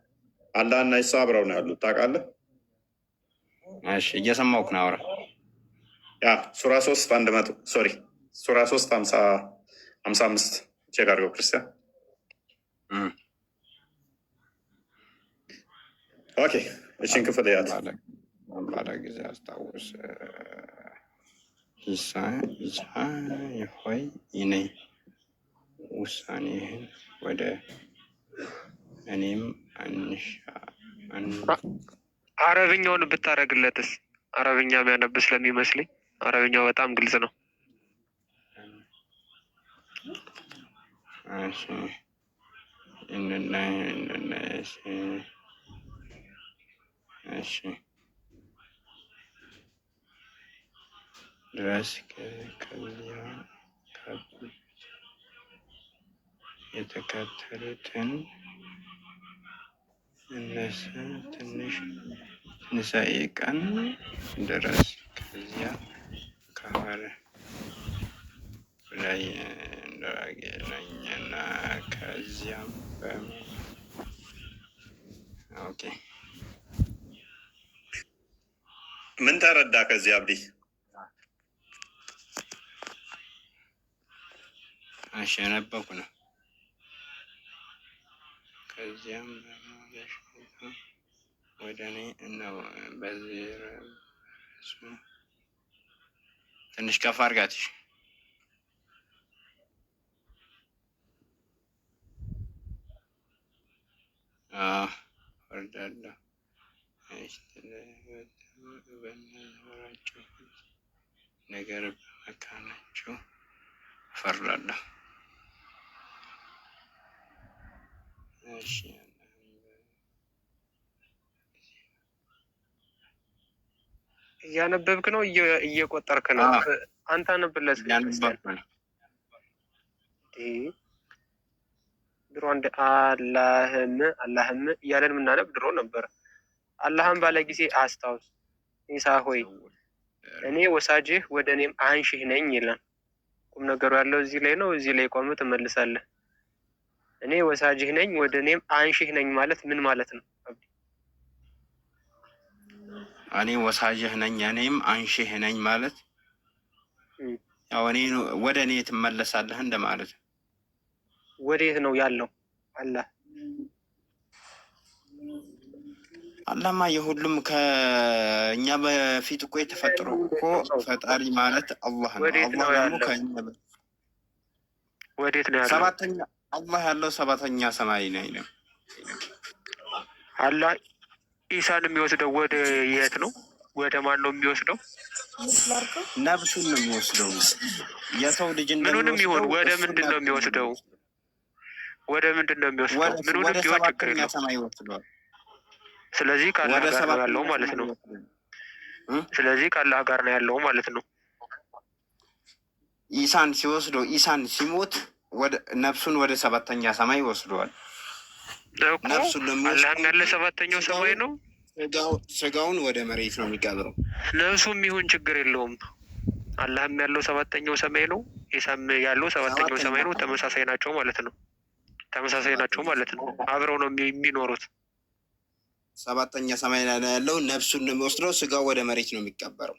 አላህና ኢሳ አብረው ነው ያሉት ታውቃለህ። እሺ፣ እየሰማሁህ ነው። አውራ። ያ ሱራ 3 100፣ sorry፣ ሱራ 3 55 check አድርገው ክርስቲያን። Okay፣ እችን ክፍል ያት። ባለ ጊዜ አስታውስ ኢሳ ኢሳ ሆይ እኔ ውሳኔህን ወደ እኔም አንሻ አረብኛውን ብታደርግለትስ? አረብኛ የሚያነብ ስለሚመስለኝ አረብኛው በጣም ግልጽ ነው። እሺ እንና እንና እሺ እሺ ድረስ ከዚያ የተከተሉትን እነሱ ትንሽ ትንሣኤ ቀን ድረስ ከዚያ ከኋላ ላይ እንዳገናኘና ከዚያም okay። ምን ተረዳ ከዚህ አብዲ? እሺ፣ ያነበብኩ ነው። ከዚያም በማለሽታ ወደ እኔ ነው በዚህ ትንሽ ከፍ አድርጋት። እወርዳለሁ በነገራችሁት ነገር በመካናችሁ እፈርዳለሁ። እሺ። እያነበብክ ነው፣ እየቆጠርክ ነው? አንተ አንብለት ክርስቲያን። እያነበብኩ ነው። ድሮ አንድ አላህም አላህም እያለን የምናነብ ድሮ ነበር። አላህም ባለ ጊዜ አስታውስ ኢሳ ሆይ እኔ ወሳጅህ ወደ እኔም አንሺህ ነኝ ይላል። ቁም ነገሩ ያለው እዚህ ላይ ነው። እዚህ ላይ ቆመህ ትመልሳለህ። እኔ ወሳጅህ ነኝ ወደ እኔም አንሺህ ነኝ ማለት ምን ማለት ነው? እኔ ወሳጅህ ነኝ እኔም አንሺህ ነኝ ማለት ያው እኔ ወደ እኔ ትመለሳለህ እንደማለት ነው። ወዴት ነው ያለው አላህ? አላማ የሁሉም ከእኛ በፊት እኮ የተፈጠረው እኮ ፈጣሪ ማለት አላህ ነው። ወዴት አላህ ነው ደግሞ ያለው? ከእኛ በ- ወዴት ነው ያለው? ሰባተኛ አላህ ያለው ሰባተኛ ሰማይ ላይ ነው። አላህ ኢሳን የሚወስደው ወደ የት ነው? ወደ ማን ነው የሚወስደው? ነብሱን ነው የሚወስደው። የሰው ልጅ ምኑንም ይሁን እንደሚወስደው ወደ እሱን ምንድን ነው ነብሱን ነው የሚወስደው? የሚወስደው። ወደ ምንድን ነው የሚወስደው? ወደ ምኑንም ወደ ቢሆን ችግር ሰባተኛ የለውም። ሰማይ ይወስደዋል። ስለዚህ ከአላህ ወደ ጋር ነው ሰባተኛ ያለው ማለት ሰማይ ነው። ይወስደዋል። እ? ስለዚህ ከአላህ ጋር ነው ያለው ማለት ነው። ኢሳን ሲወስደው ኢሳን ሲሞት ወደ ነፍሱን ወደ ሰባተኛ ሰማይ ይወስደዋል። እኮ ነፍሱን ነው አላህም የሚወስደው ያለ እንጂ ሰባተኛው ሰማይ ስጋውን ነው። ስጋውን ወደ መሬት ነው የሚቀብረው። ነፍሱም ይሁን ችግር የለውም። አላህም ያለው ሰባተኛው ሰማይ ነው። ኢሳም ያለው ሰባተኛው ሰባተኛ ሰማይ ነው። ሰማይ ተመሳሳይ ናቸው ማለት ነው። ተመሳሳይ ናቸው ሰባተኛ ማለት ነው። አብረው ነው የሚኖሩት። ሰባተኛ ሰማይ ላይ ነው ያለው። ነፍሱን ነው የሚወስደው፣ ስጋው ወደ መሬት ነው የሚቀበረው።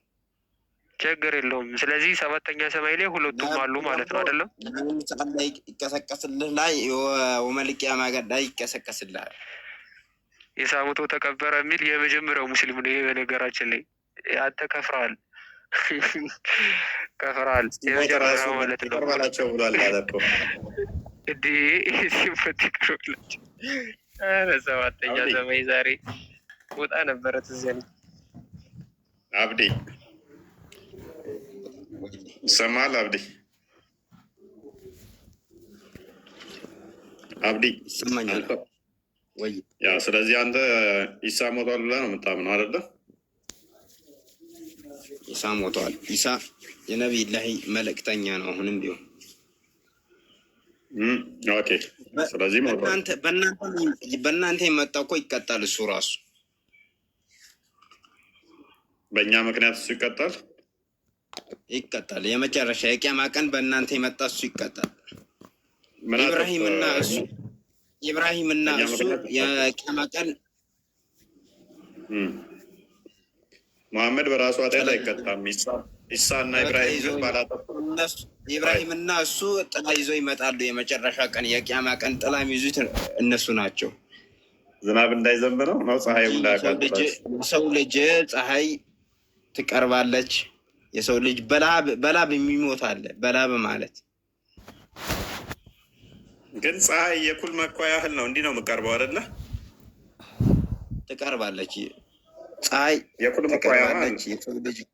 ችግር የለውም። ስለዚህ ሰባተኛ ሰማይ ላይ ሁለቱም ነፍሱ አሉ ማለት ደግሞ ነው አይደለም? የሆነ ሰዓት ላይ ይቀሰቀስልህ ላይ ወመልቂያ ማገድ ላይ ይቀሰቀስልሃል። ኢሳ ሙቶ ተቀበረ የሚል የመጀመሪያው ሙስሊም ነው። ይሄ በነገራችን ላይ አንተ ከፍረሃል፣ ከፍረሃል። ሲሞት ራሱ የመጀመሪያው ማለት ነው። ይቅር በላቸው ብሏል አለ እኮ። እንዲህ ሲሞት ይቅር በላቸው። ኧረ ሰባተኛ አብዲ ሰማይ ዛሬ ወጣ ነበረ ትዝ ያለኝ። አብዲ ይሰማሃል? አብዲ አብዲ ይሰማኛል አንተ ወይ? ያ ስለዚህ አንተ ኢሳ ሞቷል ብለህ ነው የምታምነው አይደለ? ኢሳ ሞተዋል። ኢሳ የነቢይላሂ መልእክተኛ ነው። አሁንም ቢሆን Okay። ስለዚህ ሞቷል። በእናንተ የመጣ እኮ ይቀጣል። እሱ ራሱ በእኛ ምክንያት እሱ ይቀጣል። ይቀጣል። የመጨረሻ የቂያማ ቀን በእናንተ የመጣ እሱ ይቀጣል። ምን አጠፋ? ኢብራሂምና እሱ ኢብራሂምና በእኛ እሱ ምክንያት ይቀጣል። የቂያማ ቀን መሐመድ በራሱ ኃጢአት ጥላ አይቀጣም። ኢሳ እና ጥላ ኢብራሂም ይዘው ግን ባላጠፉ እነሱ ኢብራሂምና እሱ ጥላ ይዘው ይመጣሉ። የመጨረሻ ቀን የቂያማ ቀን ጥላ የሚይዙት እነሱ ናቸው ዝናብ እንዳይዘንብ ነው ፀሐይ እንጂ የሰው ልጅ እንዳያቃጥላቸው። የሰው ልጅ ፀሐይ ትቀርባለች። የሰው ልጅ በላብ በላብ የሚሞት አለ። በላብ ማለት ግን ፀሐይ የኩል መኳ ያህል ነው። እንዲህ ነው የምቀርበው አይደለ? ትቀርባለች። ፀሐይ የኩል መኳ ያህል ትቀርባለች። የሰው ልጅ እኮ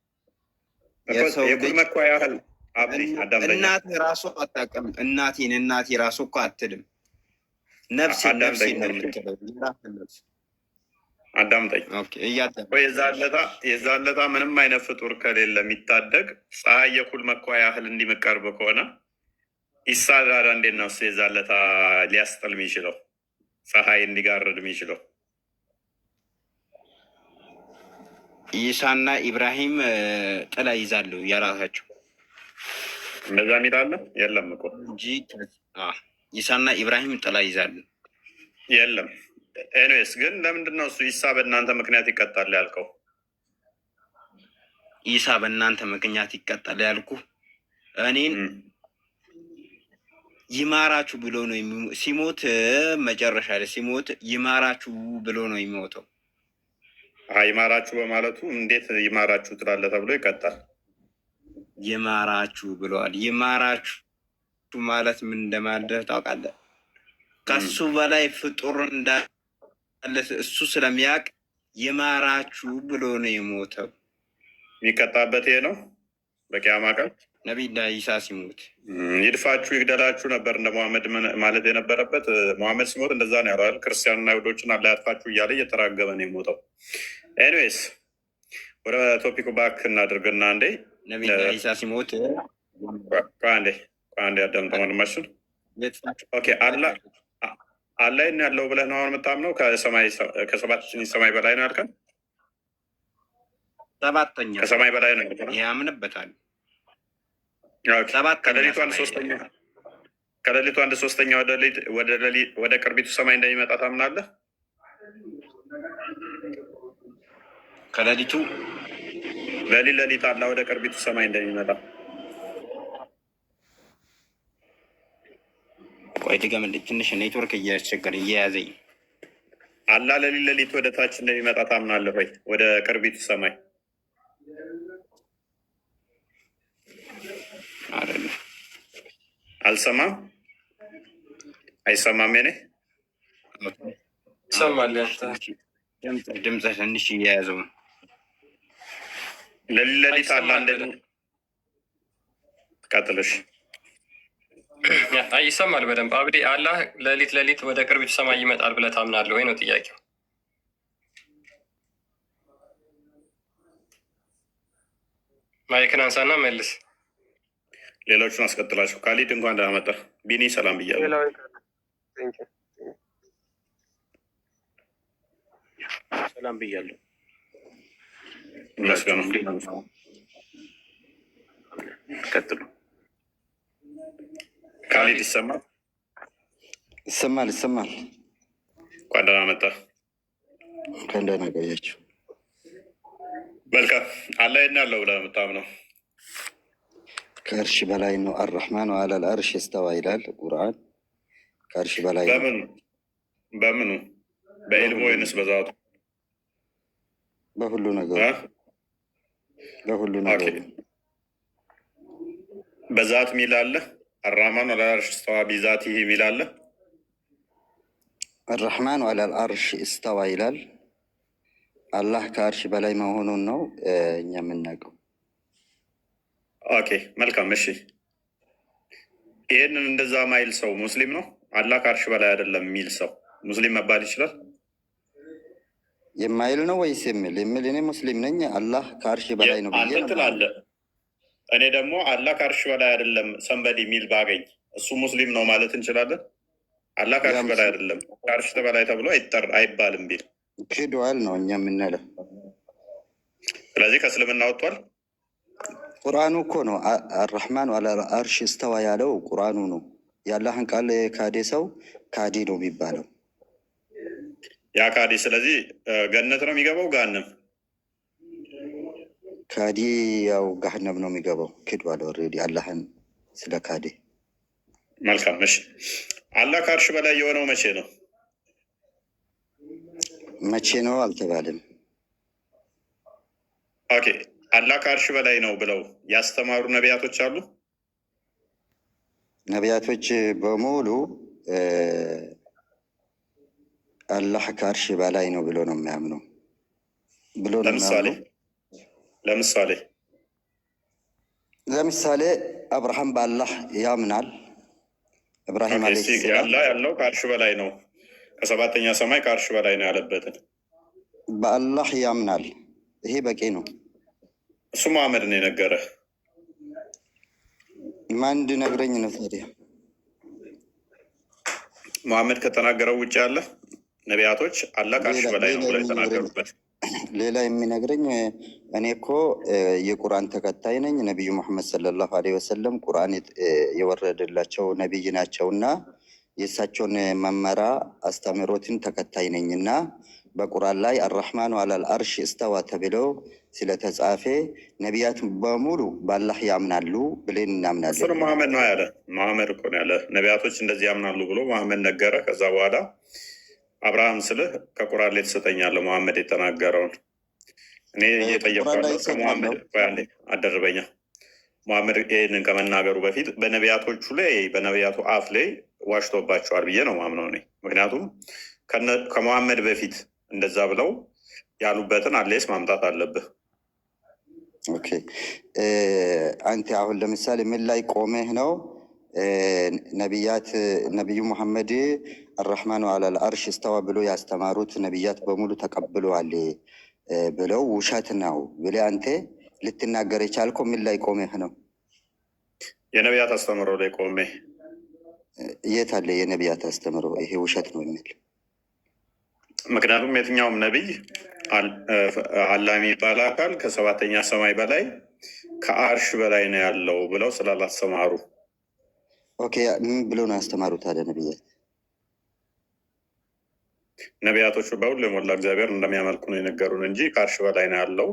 የሰው የኩል ልጅ መኳ ያህል አብዲ አዳምጠኛ፣ እናቴ ራሱ አታውቅም። እናቴን እናቴ ራሱ እኮ አትልም። ነፍሴን አዳምጠኝ ነፍሴን ነው የምትለው። የራስን ነፍስ አዳምጠኝ። Okay፣ እያዳመጥኩ ወይ የዛን ለታ ምንም አይነት ፍጡር ከሌለ የሚታደግ ፀሐይ የኩል መኳ ያህል እንዲመቀርብ ከሆነ ኢሳ ዳዳ እንዴት ነው እሱ የዛን ለታ ሊያስጥል የሚችለው ፀሐይ እንዲጋርድ የሚችለው? ኢሳና ኢብራሂም ጥላ ይዛሉ የራሳቸው እንደዛ የሚል አለ? የለም እኮ እንጂ ኢሳና ኢብራሂም ጥላ ይዛሉ። የለም። Anyways ግን ለምንድን ነው እሱ ኢሳ በእናንተ ምክንያት ይቀጣል ያልከው? ኢሳ በእናንተ ምክንያት ይቀጣል ያልኩ እኔን ይማራችሁ ብሎ ነው ሲሞት፣ መጨረሻ ላይ ሲሞት ይማራችሁ ብሎ ነው የሚሞተው። ይማራችሁ በማለቱ እንዴት ይማራችሁ ትላለህ ተብሎ ይቀጣል። ይማራችሁ ብለዋል። ይማራችሁ ማለት ምን እንደማለት ታውቃለህ? ከሱ በላይ ፍጡር እንዳለ እሱ ስለሚያውቅ ይማራችሁ ብሎ ነው የሞተው። የሚቀጣበት ይሄ ነው። በቂያማ ቀን ነቢይ ኢሳ ሲሞት ይድፋችሁ ይግደላችሁ ነበር እንደ መሐመድ ማለት የነበረበት። መሐመድ ሲሞት እንደዛ ነው ያለው አይደል? ክርስቲያንና አይሁዶችን አላህ ያጥፋችሁ እያለ እየተራገመ ነው የሞተው። Anyways ወደ topic ኡ back እናድርግና አንዴ ነቢይ ኢሳ ሲሞት ቆይ አንዴ ቆይ አንዴ አዳምጠው ወንድማችን። Okay አላህ አላህ ነው ያለው ብለህ ነው አሁን የምታምነው? ከሰማይ ከሰባት ሰማይ በላይ ነው ያልከን? ሰባተኛ ከሰማይ በላይ ነው ያልከን? ያምንበታል። Okay። ሰባተኛ ከሌሊቱ አንድ ሰማይ ሶስተኛ ከሌሊቱ አንድ ሶስተኛ ወደ ቅርቢቱ ሰማይ እንደሚመጣ ታምናለህ? ከሌሊቱ ሌሊት ሌሊት አላህ ወደ ቅርቢቱ ሰማይ እንደሚመጣ። ቆይ ድገምልኝ፣ ትንሽ ኔትወርክ እያስቸገረ እየያዘኝ። አላህ ሌሊት ሌሊት ወደ ታች እንደሚመጣ ታምናለህ ወይ? ወደ ቅርቢቱ ሰማይ። አይደለም። አልሰማም፣ አይሰማም። የኔ ይሰማል ያንተ። ድምፅህ ትንሽ እየያዘው ነው። ሌሊት ሌሊት አላህ ይሰማል እንደ በደንብ። ቀጥልሽ። አይ ይሰማል በደንብ። አብዲ፣ አላህ ሌሊት ሌሊት ወደ ቅርቢቱ ሰማይ ይመጣል ብለህ ታምናለህ ወይ ነው ጥያቄው። Mic ን አንሳና መልስ። ሌሎቹን አስቀጥላችሁ። ካሊድ እንኳን ደህና መጣህ። ቢኒ ሰላም ብያለሁ። ሌላው ይቀጥል። Thank you. ሰላም ብያለሁ። ይመስገኑ። ቀጥሉ። ካሊድ ካሊድ ይሰማል? ይሰማል ይሰማል። እንኳን ደህና መጣህ። እንኳን ደህና ቆያችሁ። መልካም። አላህ የት ነው ያለው ብለህ የምታምነው? ከአርሽ በላይ ነው። الرحمن على العرش استوى ይላል ቁርአን። ከአርሽ በላይ ነው። በምኑ በምኑ? በኢልሙ በሁሉ ወይንስ በዛቱ? በሁሉ ነገሩ እ? በሁሉ Okay። ነገሩ። በዛት ሚል አለ። الرحمن على العرش استوى بذاته ሚል አለ። الرحمن على العرش استوى ይላል። አላህ ከአርሽ በላይ መሆኑን ነው እኛ የምናውቀው። Okay መልካም። እሺ ይህንን እንደዛ ማይል ሰው ሙስሊም ነው? አላህ ከአርሽ በላይ አይደለም የሚል ሰው ሙስሊም መባል ይችላል? የማይል ነው ወይስ የሚል? የሚል እኔ ሙስሊም ነኝ፣ አላህ ከአርሽ በላይ ነው ብዬ አንተ ነው የማምነው። ትላለህ፣ እኔ ደግሞ አላህ ከአርሽ በላይ አይደለም somebody የሚል ባገኝ እሱ ሙስሊም ነው ማለት እንችላለን? አላህ ያ ከአርሽ በላይ ሙስሊም አይደለም፣ ከአርሽ በላይ ተብሎ አይጠር አይባልም ቢል፣ ክዷል ነው እኛ የምንለው። ስለዚህ ከእስልምና ወጥቷል። ቁርአኑ እኮ ነው الرحمن على العرش استوى ያለው ቁርአኑ ነው። የአላህን ቃል የካደ ሰው ካዲ ነው የሚባለው። ያ ካዲ ስለዚህ ገነት ነው የሚገባው ገሃነም? ካዲ ያው ገሃነም ነው የሚገባው። ክዷል already አላህን ስለ ካዴ። መልካም። እሺ አላህ ከአርሽ በላይ የሆነው መቼ ነው? መቼ ነው አልተባለም። Okay አላህ ከአርሽ በላይ ነው ብለው ያስተማሩ ነቢያቶች አሉ? ነቢያቶች በሙሉ አላህ ከአርሽ በላይ ነው ብሎ ነው የሚያምነው ብሎ ነው ለምሳሌ የሚያምኑ። ለምሳሌ ለምሳሌ አብርሃም በአላህ ያምናል። እብራሂም Okay፣ عليه እስቲ السلام አላህ ያለው ከአርሽ በላይ ነው፣ ከሰባተኛ ሰማይ ከአርሽ በላይ ነው ያለበትን በአላህ ያምናል። ይሄ በቂ ነው። እሱ መሐመድ ነው የነገረ። ማን እንዲነግረኝ ነው ታዲያ? መሐመድ ከተናገረው ውጭ ያለ ነቢያቶች አላህ ከአርሽ ሌላ በላይ ነው ሌላ ብለው የሚነግረኝ የተናገሩበት ሌላ የሚነግረኝ እኔ እኮ የቁርአን ተከታይ ነኝ። ነቢዩ ሙሐመድ صلى الله عليه وسلم ቁርአን የወረደላቸው ነቢይ ናቸውና የእሳቸውን መመሪያ አስተምህሮትን ተከታይ ነኝና በቁርአን ላይ الرحمن على العرش استوى ተብሎ ስለተጻፈ ነቢያት በሙሉ በአላህ ያምናሉ ብለን እናምናለን። እሱንም እኛ መሐመድ ነው ያለ። መሐመድ እኮ ነው ያለ። ነቢያቶች እንደዚህ ያምናሉ ብሎ መሐመድ ነገረ። ከዛ በኋላ አብርሃም ስልህ ከቁርአን ላይ ትሰጠኛለህ መሐመድ የተናገረውን። እኔ እየጠየቅኩ ቁርአን ላይ ያለሁት ከመሐመድ እሰጥሃለሁ። ቆይ አንዴ አደርበኛ። መሐመድ ይህንን ከመናገሩ በፊት በነቢያቶቹ ላይ በነቢያቱ አፍ ላይ ዋሽቶባቸዋል ብዬ ነው ማምነው እኔ። ምክንያቱም ከመሐመድ በፊት እንደዛ ብለው ያሉበትን at least ማምጣት አለብህ። Okay አንተ አሁን ለምሳሌ ምን ላይ ቆመህ ነው ነቢያት ነቢዩ ሙሐመድ الرحمن على العرش استوى ብሎ ያስተማሩት ነቢያት በሙሉ ተቀብለዋል ብለው ውሸት ነው ብለህ አንተ ልትናገር የቻልከው ምን ላይ ቆመህ ነው? የነቢያት አስተምህሮ ላይ ቆሜ። የት አለ የነቢያት አስተምሮ ይሄ ውሸት ነው የሚል? ምክንያቱም የትኛውም ነቢይ አላህ የሚባል አካል ከሰባተኛ ሰማይ በላይ ከአርሽ በላይ ነው ያለው ብለው ስላላስተማሩ። Okay፣ ምን ብሎ ነው ያስተማሩት ታዲያ ነቢያት? ነቢያቶቹ በሁሉ የሞላ እግዚአብሔር እንደሚያመልኩ ነው የነገሩን እንጂ ከአርሽ በላይ ነው ያለው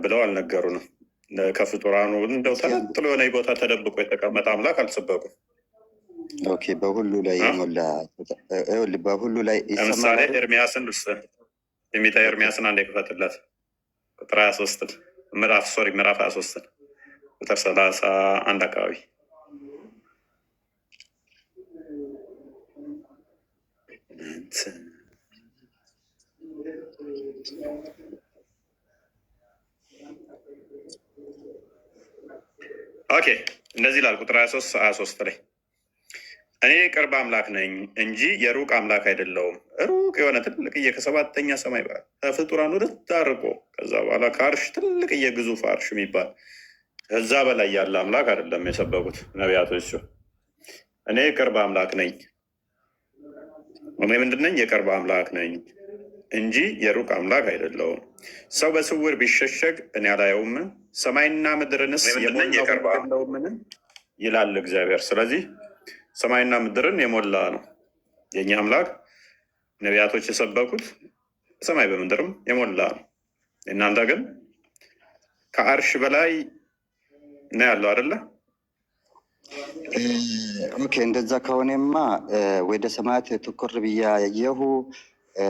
ብለው አልነገሩንም። ከፍጡራኑ እንደው ተነጥሎ የሆነ ቦታ ተደብቆ የተቀመጠ አምላክ አልሰበኩም። Okay፣ በሁሉ ላይ የሞላ ይኸውልህ፣ በሁሉ ላይ ይሰማል ለምሳሌ አይደል? ኤርሚያስን ልስጥህ። ትንቢተ ኤርሚያስን አንዴ ክፈትለት፣ ቁጥር 23፣ ምዕራፍ፣ sorry፣ ምዕራፍ 23 ቁጥር 31 አካባቢ። Okay፣ እንደዚህ ይላል ቁጥር 23 23 ላይ፣ እኔ የቅርብ አምላክ ነኝ እንጂ የሩቅ አምላክ አይደለሁም። ሩቅ የሆነ ትልቅዬ ከሰባተኛ ሰማይ በላይ ከፍጡራን ወደዛ ርቆ ከዛ በኋላ ከአርሽ ትልቅዬ ግዙፍ አርሽ የሚባል ከዛ በላይ ያለ አምላክ አይደለም የሰበኩት ነቢያቶቹ። እኔ የቅርብ አምላክ ነኝ። እኔ ምንድን ነኝ? የቅርብ አምላክ ነኝ እንጂ የሩቅ አምላክ አይደለሁም። ሰው በስውር ቢሸሸግ እኔ አላየውም፣ ሰማይና ምድርንስ የሞላሁ አይደለሁምን? ይላል እግዚአብሔር። ስለዚህ ሰማይና ምድርን የሞላ ነው የእኛ አምላክ። ነቢያቶች የሰበኩት ሰማይ በምድርም የሞላ ነው። እናንተ ግን ከአርሽ በላይ ነው ያለው አይደለ? Okay፣ እንደዛ ከሆነማ ወደ ሰማያት ትኩር ብዬ አየሁ፣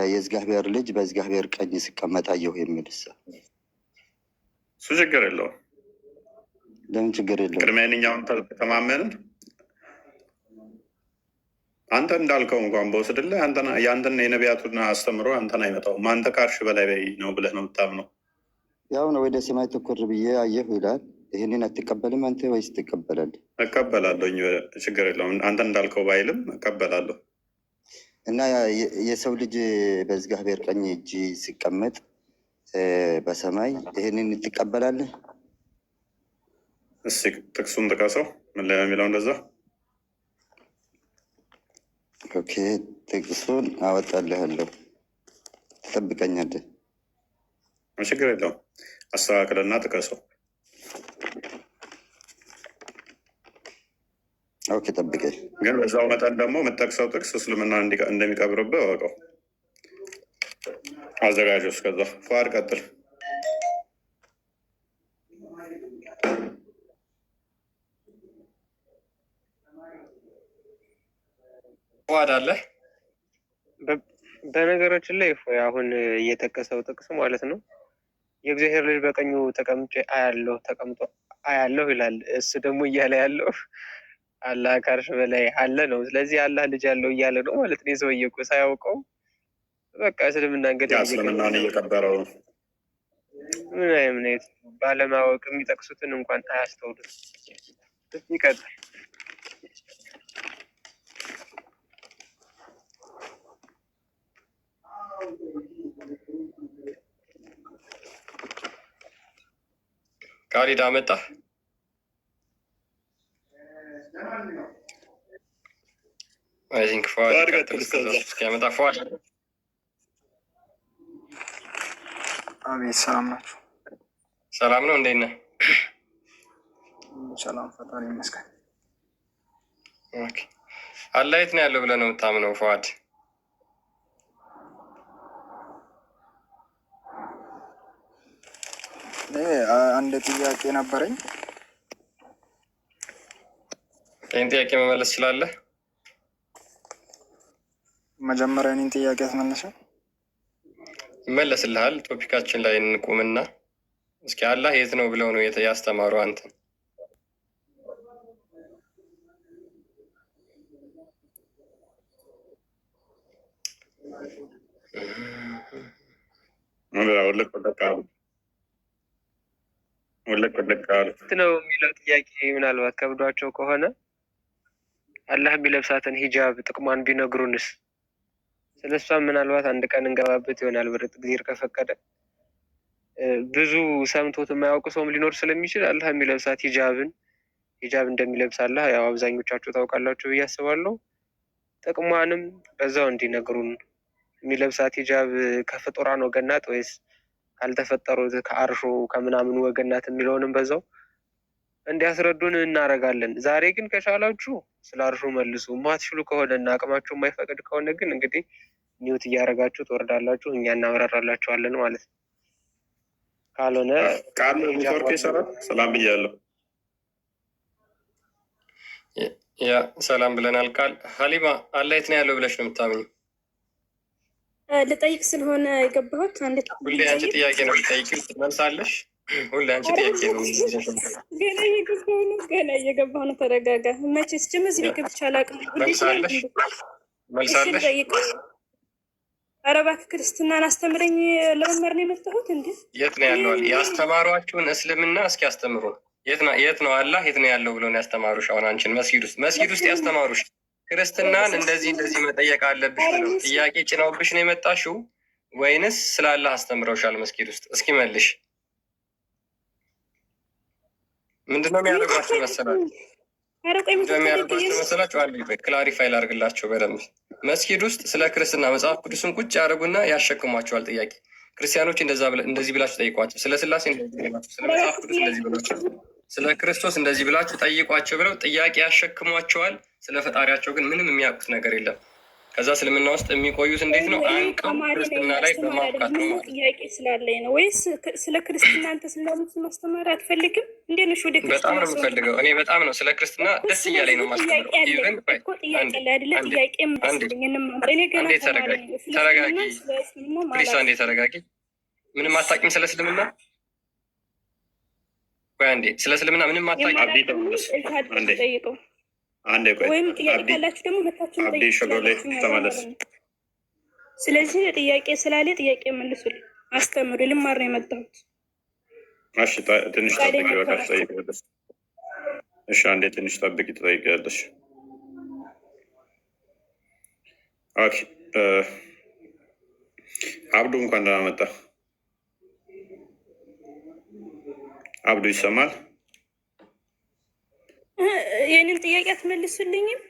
የእግዚአብሔር ልጅ በእግዚአብሔር ቀኝ ሲቀመጥ አየሁ የሚልስ? እሱ ችግር የለውም። ለምን ችግር የለውም? ቅድሚያ የእኛውን ተማመንን። አንተ እንዳልከው እንኳን በወስድልህ የአንተን የነቢያቱን አስተምሮ አንተን አይመጣውም። አንተ ከአርሽ በላይ ነው ብለህ ነው የምታምነው። ያው ነው፣ ወደ ሰማይ ትኩር ብዬ አየሁ ይላል። ይህንን አትቀበልም አንተ ወይስ ትቀበላለህ? እቀበላለሁ፣ ችግር የለውም። አንተ እንዳልከው ባይልም እቀበላለሁ። እና የሰው ልጅ በእግዚአብሔር ቀኝ እጅ ሲቀመጥ በሰማይ ይህንን ትቀበላለህ? እስኪ ጥቅሱን ጥቀሰው። ምን ላይ ነው የሚለው እንደዛ? Okay፣ ጥቅሱን አወጣልሃለሁ፣ ትጠብቀኛለህ። ችግር የለውም። አስተካክልና ጥቀሰው። Okay፣ ጠብቀኝ። ግን በዛው መጠን ደግሞ የምጠቅሰው ጥቅስ እስልምና እንደሚቀብርብህ እወቀው። አዘጋጁ። እስከዛ ፏድ ቀጥል። ፏድ አለ። በነገራችን ላይ እፎይ አሁን እየጠቀሰው ጥቅስ ማለት ነው የእግዚአብሔር ልጅ በቀኙ ተቀምጬ አያለሁ፣ ተቀምጦ አያለሁ ይላል። እሱ ደግሞ እያለ ያለው አላህ ከአርሽ በላይ አለ ነው። ስለዚህ አላህ ልጅ አለው እያለ ነው ማለት ነው። የሰውዬ እኮ ሳያውቀው በቃ እስልምና እንግዲህ እስልምናን እየቀበረው ነው። ምን አይነት ባለማወቅ የሚጠቅሱትን እንኳን አያስተውሉም። እስኪ ይቀጥል። ካሊድ አመጣ። I think ፏድ ይቀጥል እስኪያመጣ ፏድ። አቤት፣ ሰላም ናችሁ? ሰላም ነው። እንዴት ነህ? ሰላም፣ ፈጣሪ ይመስገን። Okay። አላህ የት ነው ያለው ብለህ ነው የምታምነው ፏድ? እኔ አንድ ጥያቄ ነበረኝ። ይህን ጥያቄ መመለስ ትችላለህ? መጀመሪያ እኔን ጥያቄ አስመለሰ። ይመለስልሃል። Topic ኣችን ላይ እንቁምና እስኪ አላህ የት ነው ብለው ነው ያስተማሩ አንተን? ውልቅ ውልቅ አሉ። ውልቅ ውልቅ አሉ። የት ነው የሚለው ጥያቄ ምናልባት ከብዷቸው ከሆነ አላህ የሚለብሳትን ሂጃብ ጥቅሟን ቢነግሩንስ? ስለ እሷም ምናልባት አንድ ቀን እንገባበት ይሆናል። ብርጥ ጊዜ ከፈቀደ ብዙ ሰምቶት የማያውቅ ሰውም ሊኖር ስለሚችል አላህ የሚለብሳት ሂጃብን፣ ሂጃብ እንደሚለብስ አላህ ያው አብዛኞቻችሁ ታውቃላችሁ ብዬ አስባለሁ። ጥቅሟንም በዛው እንዲነግሩን፣ የሚለብሳት ሂጃብ ከፍጡራን ወገን ናት ወይስ ካልተፈጠሩት ከአርሾ ከምናምን ወገን ናት የሚለውንም በዛው እንዲያስረዱን እናደርጋለን። ዛሬ ግን ከቻላችሁ ስለ አርሹ መልሱ። ማትችሉ ከሆነ እና አቅማችሁ የማይፈቅድ ከሆነ ግን እንግዲህ mute እያደረጋችሁ ትወርዳላችሁ፣ እኛ እናብራራላችኋለን ማለት ነው። ካልሆነ ቃል ኔትወርክ ይሰራል። ሰላም ብያለሁ። Yeah ሰላም ብለናል። ቃል ሀሊማ፣ አላህ የት ነው ያለው ብለሽ ነው የምታምኚው? ልጠይቅ ስለሆነ የገባሁት አንድ ሁሌ አንቺ ጥያቄ ነው የምጠይቂው፣ ትመልሳለሽ። ሁሌ አንቺ ጥያቄ ነው። ገና እየገባሁ ነው፣ ገና እየገባሁ ነው። ተረጋጋ። መቼስ ጅም እዚህ ቤት ገብቼ አላውቅም። መልሳለሽ፣ መልሳለሽ። ጠይቅ። ኧረ እባክህ ክርስትናን አስተምረኝ። ለመማር ነው የመጣሁት እንዴ? የት ነው ያለው? ያስተማሯችሁን እስልምና እስኪ አስተምሩ። የት ነው አላህ የት ነው ያለው ብሎ ነው ያስተማሩሽ? አሁን አንቺን መስጊድ ውስጥ ያስተማሩሽ ክርስትናን እንደዚህ እንደዚህ መጠየቅ አለብሽ ብለው ጥያቄ ጭነውብሽ ነው የመጣሽው ወይንስ ስለ አላህ አስተምረውሻል መስጊድ ውስጥ? እስኪ መልሽ። ምንድነው የሚያደርጓቸው መሰላችሁ? ኧረ ቆይ። ምንድነው የሚያደርጓቸው መሰላችሁ? አንድ ቆይ clarify ላድርግላቸው በደንብ። መስጊድ ውስጥ ስለ ክርስትና መጽሐፍ ቅዱስን ቁጭ ያደርጉና ያሸክሟቸዋል ጥያቄ። ክርስቲያኖች እንደዚህ ብላችሁ ጠይቋቸው፣ ስለ ስላሴ እንደዚህ ብላችሁ፣ ስለ መጽሐፍ ቅዱስ እንደዚህ ብላችሁ፣ ስለ ክርስቶስ እንደዚህ ብላችሁ ጠይቋቸው ብለው ጥያቄ ያሸክሟቸዋል። ስለ ፈጣሪያቸው ግን ምንም የሚያውቁት ነገር የለም። ከዛ እስልምና ውስጥ የሚቆዩት እንዴት ነው? አንቀው ክርስትና ላይ በማብቃት ነው ማለት ነው። ጥያቄ ስላለኝ ነው። ወይስ ስለ ክርስትና አንተ ስለምት ማስተማር አትፈልግም? እንዴት ነሽ? ወደ በጣም ክርስትና ነው የምፈልገው። እኔ በጣም ነው ስለ ክርስትና ደስ እያለኝ ነው ማስተምረው። ጥያቄ አለኝ Even እኮ ጥያቄ አለ አይደለ? ጥያቄ መልስልኝ፣ እንማማር። እኔ ገና አንዴ ተማሪ ተረጋጊ፣ ነኝ። ስለ ተረጋጊ እስልምና ስለ እስልምና Please፣ አንዴ አላውቅም። ተረጋጊ። ምንም አታውቂም ስለ እስልምና? ቆይ አንዴ፣ ስለ እስልምና ምንም አታውቂም? አብዲ ተመለስ። እዛ አድርገህ አንዴ ጠይቀው። አንዴ ቆይ ወይም ጥያቄ አብዲ ካላችሁ ደግሞ መታችሁ አብዲ መጠየቅ ሸጎሌ ትችላላችሁ እኛ ጋር ተመለስ። ማለት ነው። ስለዚህ ጥያቄ ስላለ ጥያቄ መልሱልኝ፣ አስተምሩ። ልማር ነው የመጣሁት። እሺ ትንሽ ጠብቂ፣ ፈቃደኛ በቃ ከሆናችሁ ትጠይቂያለሽ። እሺ አንዴ ትንሽ ጠብቂ፣ ትጠይቂያለሽ። Okay አብዱ እንኳን ደህና መጣ። አብዱ ይሰማል? የኔን ጥያቄ አትመልሱልኝም?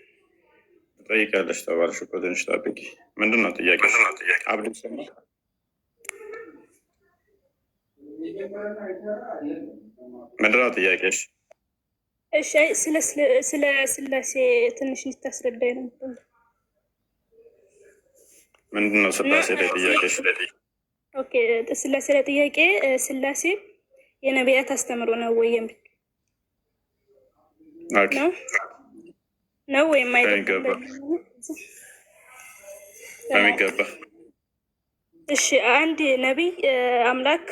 ትጠይቂያለሽ ተባልሽ እኮ ትንሽ ጠብቂ። ምንድን ነው ጥያቄሽ? አብዱ ይሰማል? ምንድን ነው ጥያቄሽ? እሺ፣ አይ ስለ ስላሴ ትንሽ እንድታስረዳኝ ነበር። ምንድን ነው እና ስላሴ ላይ ጥያቄሽ? Okay፣ ስላሴ ላይ ጥያቄ፣ ስላሴ የነቢያት አስተምሮ ነው ወይ የሚል Okay ነው ነው ወይም አይደለም? በሚገባ በሚገባ። እሺ፣ አንድ ነቢይ አምላክ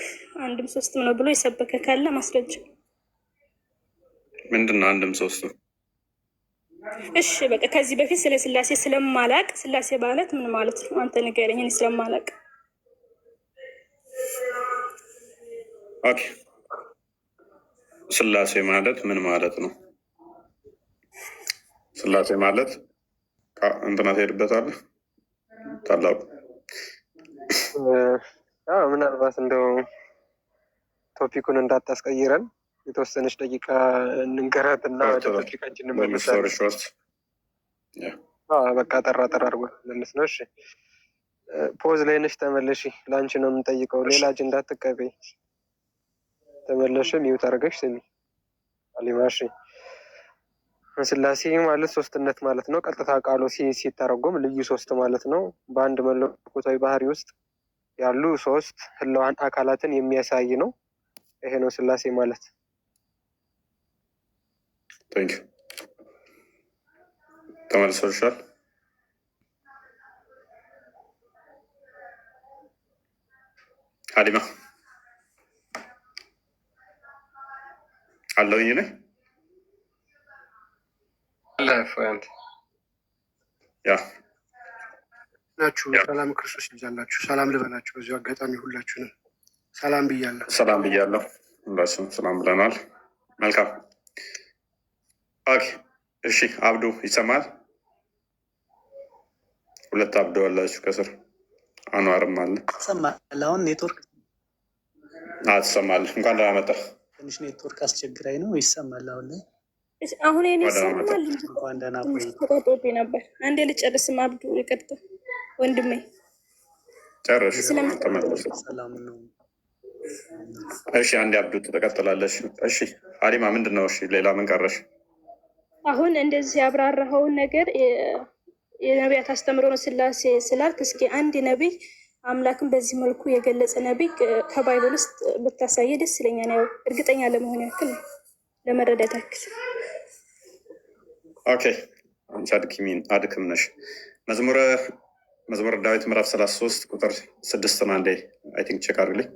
አንድም ሶስትም ነው ብሎ የሰበከ ካለ ማስረጃ። ምንድን ነው አንድም ሶስትም? እሺ በቃ ከዚህ በፊት ስለ ስላሴ ስለማላቅ ስላሴ ማለት ምን ማለት ነው? አንተ ንገረኝ፣ እኔ ስለማላቅ። Okay፣ ስላሴ ማለት ምን ማለት ነው? ስላሴ ማለት እንትና ትሄድበታለህ ታላቁ። አዎ፣ ምናልባት እንደው topic ኡን እንዳታስቀይረን የተወሰነች ደቂቃ እንንገራት እና ወደ topic ኣችን Long story እንመለሳለን። short. አዎ፣ በቃ ጠራ ጠራ አድርጎ መልስ ነው። እሺ pause ላይ ነሽ፣ ተመለሺ። ለአንቺ ነው የምንጠይቀው፣ ሌላ አጀንዳ አትቀበይ። ተመለሽ፣ mute አድርገሽ ስሚ አሊማ። እሺ፣ ስላሴ ማለት ሶስትነት ማለት ነው። ቀጥታ ቃሉ ሲተረጎም ልዩ ሶስት ማለት ነው። በአንድ መለኮታዊ ባህሪ ውስጥ ያሉ ሶስት ህላዋን አካላትን የሚያሳይ ነው። ይሄ ነው ስላሴ ማለት። Thank you። ተመልሶልሻል። ሀሊማ አለውኝ እኔ። አለ እፎይ፣ አንተ Yeah. ናችሁ። ሰላም ክርስቶስ ይብዛላችሁ። ሰላም ልበላችሁ በዚሁ አጋጣሚ ሁላችሁንም ሰላም ብያለሁ። ሰላም ብያለሁ። ሁላችንም ሰላም ብለናል። መልካም፣ okay። እሺ አብዱ ይሰማል? ሁለት አብዱ አላችሁ ከስር፣ አንዋርም አለ። ይሰማል። አሁን ኔትወርክ ትሰማለህ። እንኳን ደህና መጣህ። ትንሽ ኔትወርክ አስቸግራኝ ነው። ይሰማል አሁን ላይ። እሺ፣ አሁን የኔ እንኳን ደህና መጣህ። ይሰማል? እንኳን ደህና ትንሽ ቆይ። ተቆርጦብኝ ነበር። አንዴ ልጨርስም አብዱ፣ ይቅርታ ወንድሜ። ጨረሽ? ስለምት ተመለስ። ሰላም ነው። እሺ አንድ አብዱ ትቀጥላለሽ። እሺ ሀሊማ ምንድን ነው? እሺ ሌላ ምን ቀረሽ? አሁን እንደዚህ ያብራራኸውን ነገር የነቢያት አስተምሮ ነው ስላሴ ስላልክ፣ እስኪ አንድ ነቢይ አምላክን በዚህ መልኩ የገለጸ ነቢይ ከ Bible ውስጥ ብታሳየ ደስ ይለኛል። ያው እርግጠኛ ለመሆን ያክል ነው፣ ለመረዳት ያክል። Okay አንቺ አድክሚን አድክም ነሽ። መዝሙረ ዳዊት ምዕራፍ 33 ቁጥር 6 አንዴ I think check አድርግልኝ።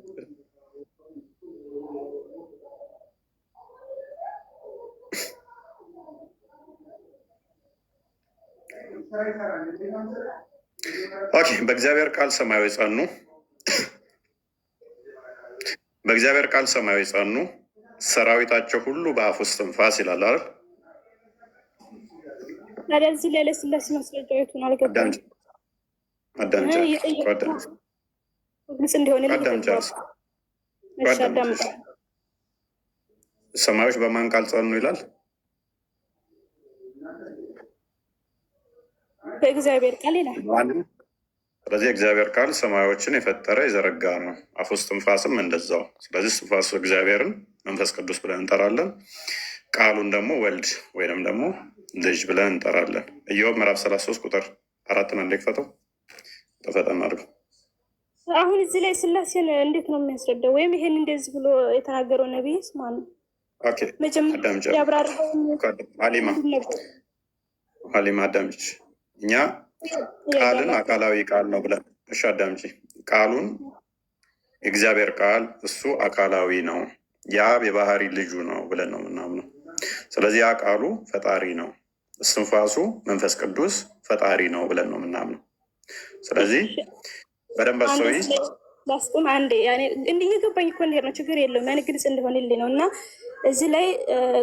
Okay በእግዚአብሔር ቃል ሰማያዊ ጸኑ፣ በእግዚአብሔር ቃል ሰማያዊ ጸኑ፣ ሰራዊታቸው ሁሉ በአፉ እስትንፋስ ይላል አይደል? ታዲያ እዚህ ላይ ለስላሴ ማስረጃ የቱን አልገባኝም። አዳምጪ፣ እየጠየቅኩ አዳምጪ፣ ግልጽ እንዲሆንልኝ አዳምጪ፣ እየተግባባ። እሺ አዳምጪ። አዳምጣለሁ። ሰማዮች በማን ቃል ጸኑ ይላል? በእግዚአብሔር ቃል ይላል። ስለዚህ እግዚአብሔር ቃል ሰማዮችን የፈጠረ የዘረጋ ነው። አፍ ውስጥ እስትንፋስም እንደዛው። ስለዚህ እስትንፋሱ እግዚአብሔርን መንፈስ ቅዱስ ብለን እንጠራለን። ቃሉን ደግሞ ወልድ ወይንም ደግሞ ልጅ ብለን እንጠራለን። ኢዮብ ምዕራፍ 33 ቁጥር 4 አንዴ ክፈተው፣ ተፈጠን አድርገው። አሁን እዚህ ላይ ስላሴን እንዴት ነው የሚያስረዳው? ወይም ይሄን እንደዚህ ብሎ የተናገረው ነቢይስ ማን ነው? Okay መጀመሪያ አዳምጪ ያብራራውን ሀሊማ፣ ምንድን ነበር? ሀሊማ አዳምጪ። እኛ ቃልን አካላዊ ቃል ነው ብለን እሺ፣ አዳምጪ። ቃሉን የእግዚአብሔር ቃል እሱ አካላዊ ነው፣ የአብ የባህሪ ልጁ ነው ብለን ነው የምናምነው። ስለዚህ ያ ቃሉ ፈጣሪ ነው፣ እስትንፋሱ መንፈስ ቅዱስ ፈጣሪ ነው ብለን ነው የምናምነው። ስለዚህ በደንብ አንድ አስተውይ። እዚህ ላይ ላስቁም። አንዴ ያኔ እንዲህ እየገባኝ እኮ እንዲሄድ ነው፣ ችግር የለውም። ያኔ ግልጽ እንዲሆንልኝ ነው። እና እዚህ ላይ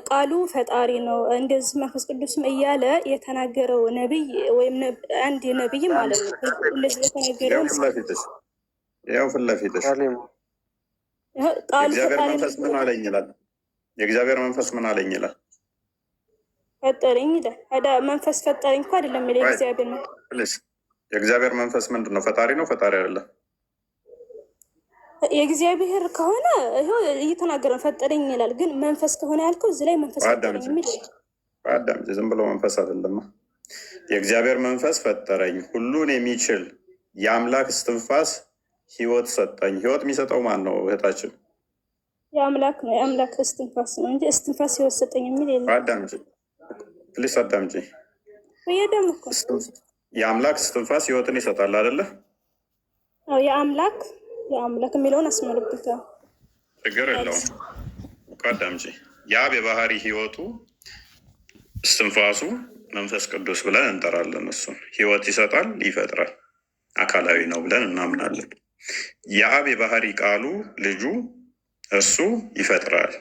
ቃሉ ፈጣሪ ነው እንደዚህ መንፈስ ቅዱስም እያለ የተናገረው ነቢይ ወይም አንድ ነቢይ ማለት ነው እንደዚህ ያው የተናገረውን ፊት ለፊትሽ፣ ያው ፊት ለፊትሽ ቃሉ የእግዚአብሔር ፈጣሪ መንፈስ ምን አለኝ ይላል። የእግዚአብሔር መንፈስ ምን አለኝ ይላል። ፈጠረኝ ይላል። ታዲያ መንፈስ ፈጠረኝ እኮ አይደለም የሚለው የእግዚአብሔር መንፈስ Please፣ የእግዚአብሔር መንፈስ ምንድን ነው? ፈጣሪ ነው? ፈጣሪ አይደለም? የእግዚአብሔር ከሆነ ይኸው እየተናገረ ነው፣ ፈጠረኝ ይላል። ግን መንፈስ ከሆነ ያልከው እዚህ ላይ መንፈስ ፈጠረኝ አዳምጪ፣ የሚል የለም። አዳምጪ። ዝም ብሎ መንፈስ አይደለም። የእግዚአብሔር መንፈስ ፈጠረኝ፣ ሁሉን የሚችል የአምላክ እስትንፋስ ህይወት ሰጠኝ። ህይወት የሚሰጠው ማን ነው? እህታችን የአምላክ ነው፣ የአምላክ እስትንፋስ ነው እንጂ እስትንፋስ ህይወት ሰጠኝ የሚል የለም። አዳምጪ፣ please አዳምጪ። ወይ ደግሞ እኮ የአምላክ እስትንፋስ ህይወትን ይሰጣል አይደለ? አዎ፣ የአምላክ የሚለውን አስመርበት። ችግር የለውም እኮ አዳምጪ። የአብ የባህሪ ህይወቱ እስትንፋሱ መንፈስ ቅዱስ ብለን እንጠራለን። እሱን ህይወት ይሰጣል፣ ይፈጥራል፣ አካላዊ ነው ብለን እናምናለን። የአብ የባህሪ ቃሉ ልጁ እሱ ይፈጥራል።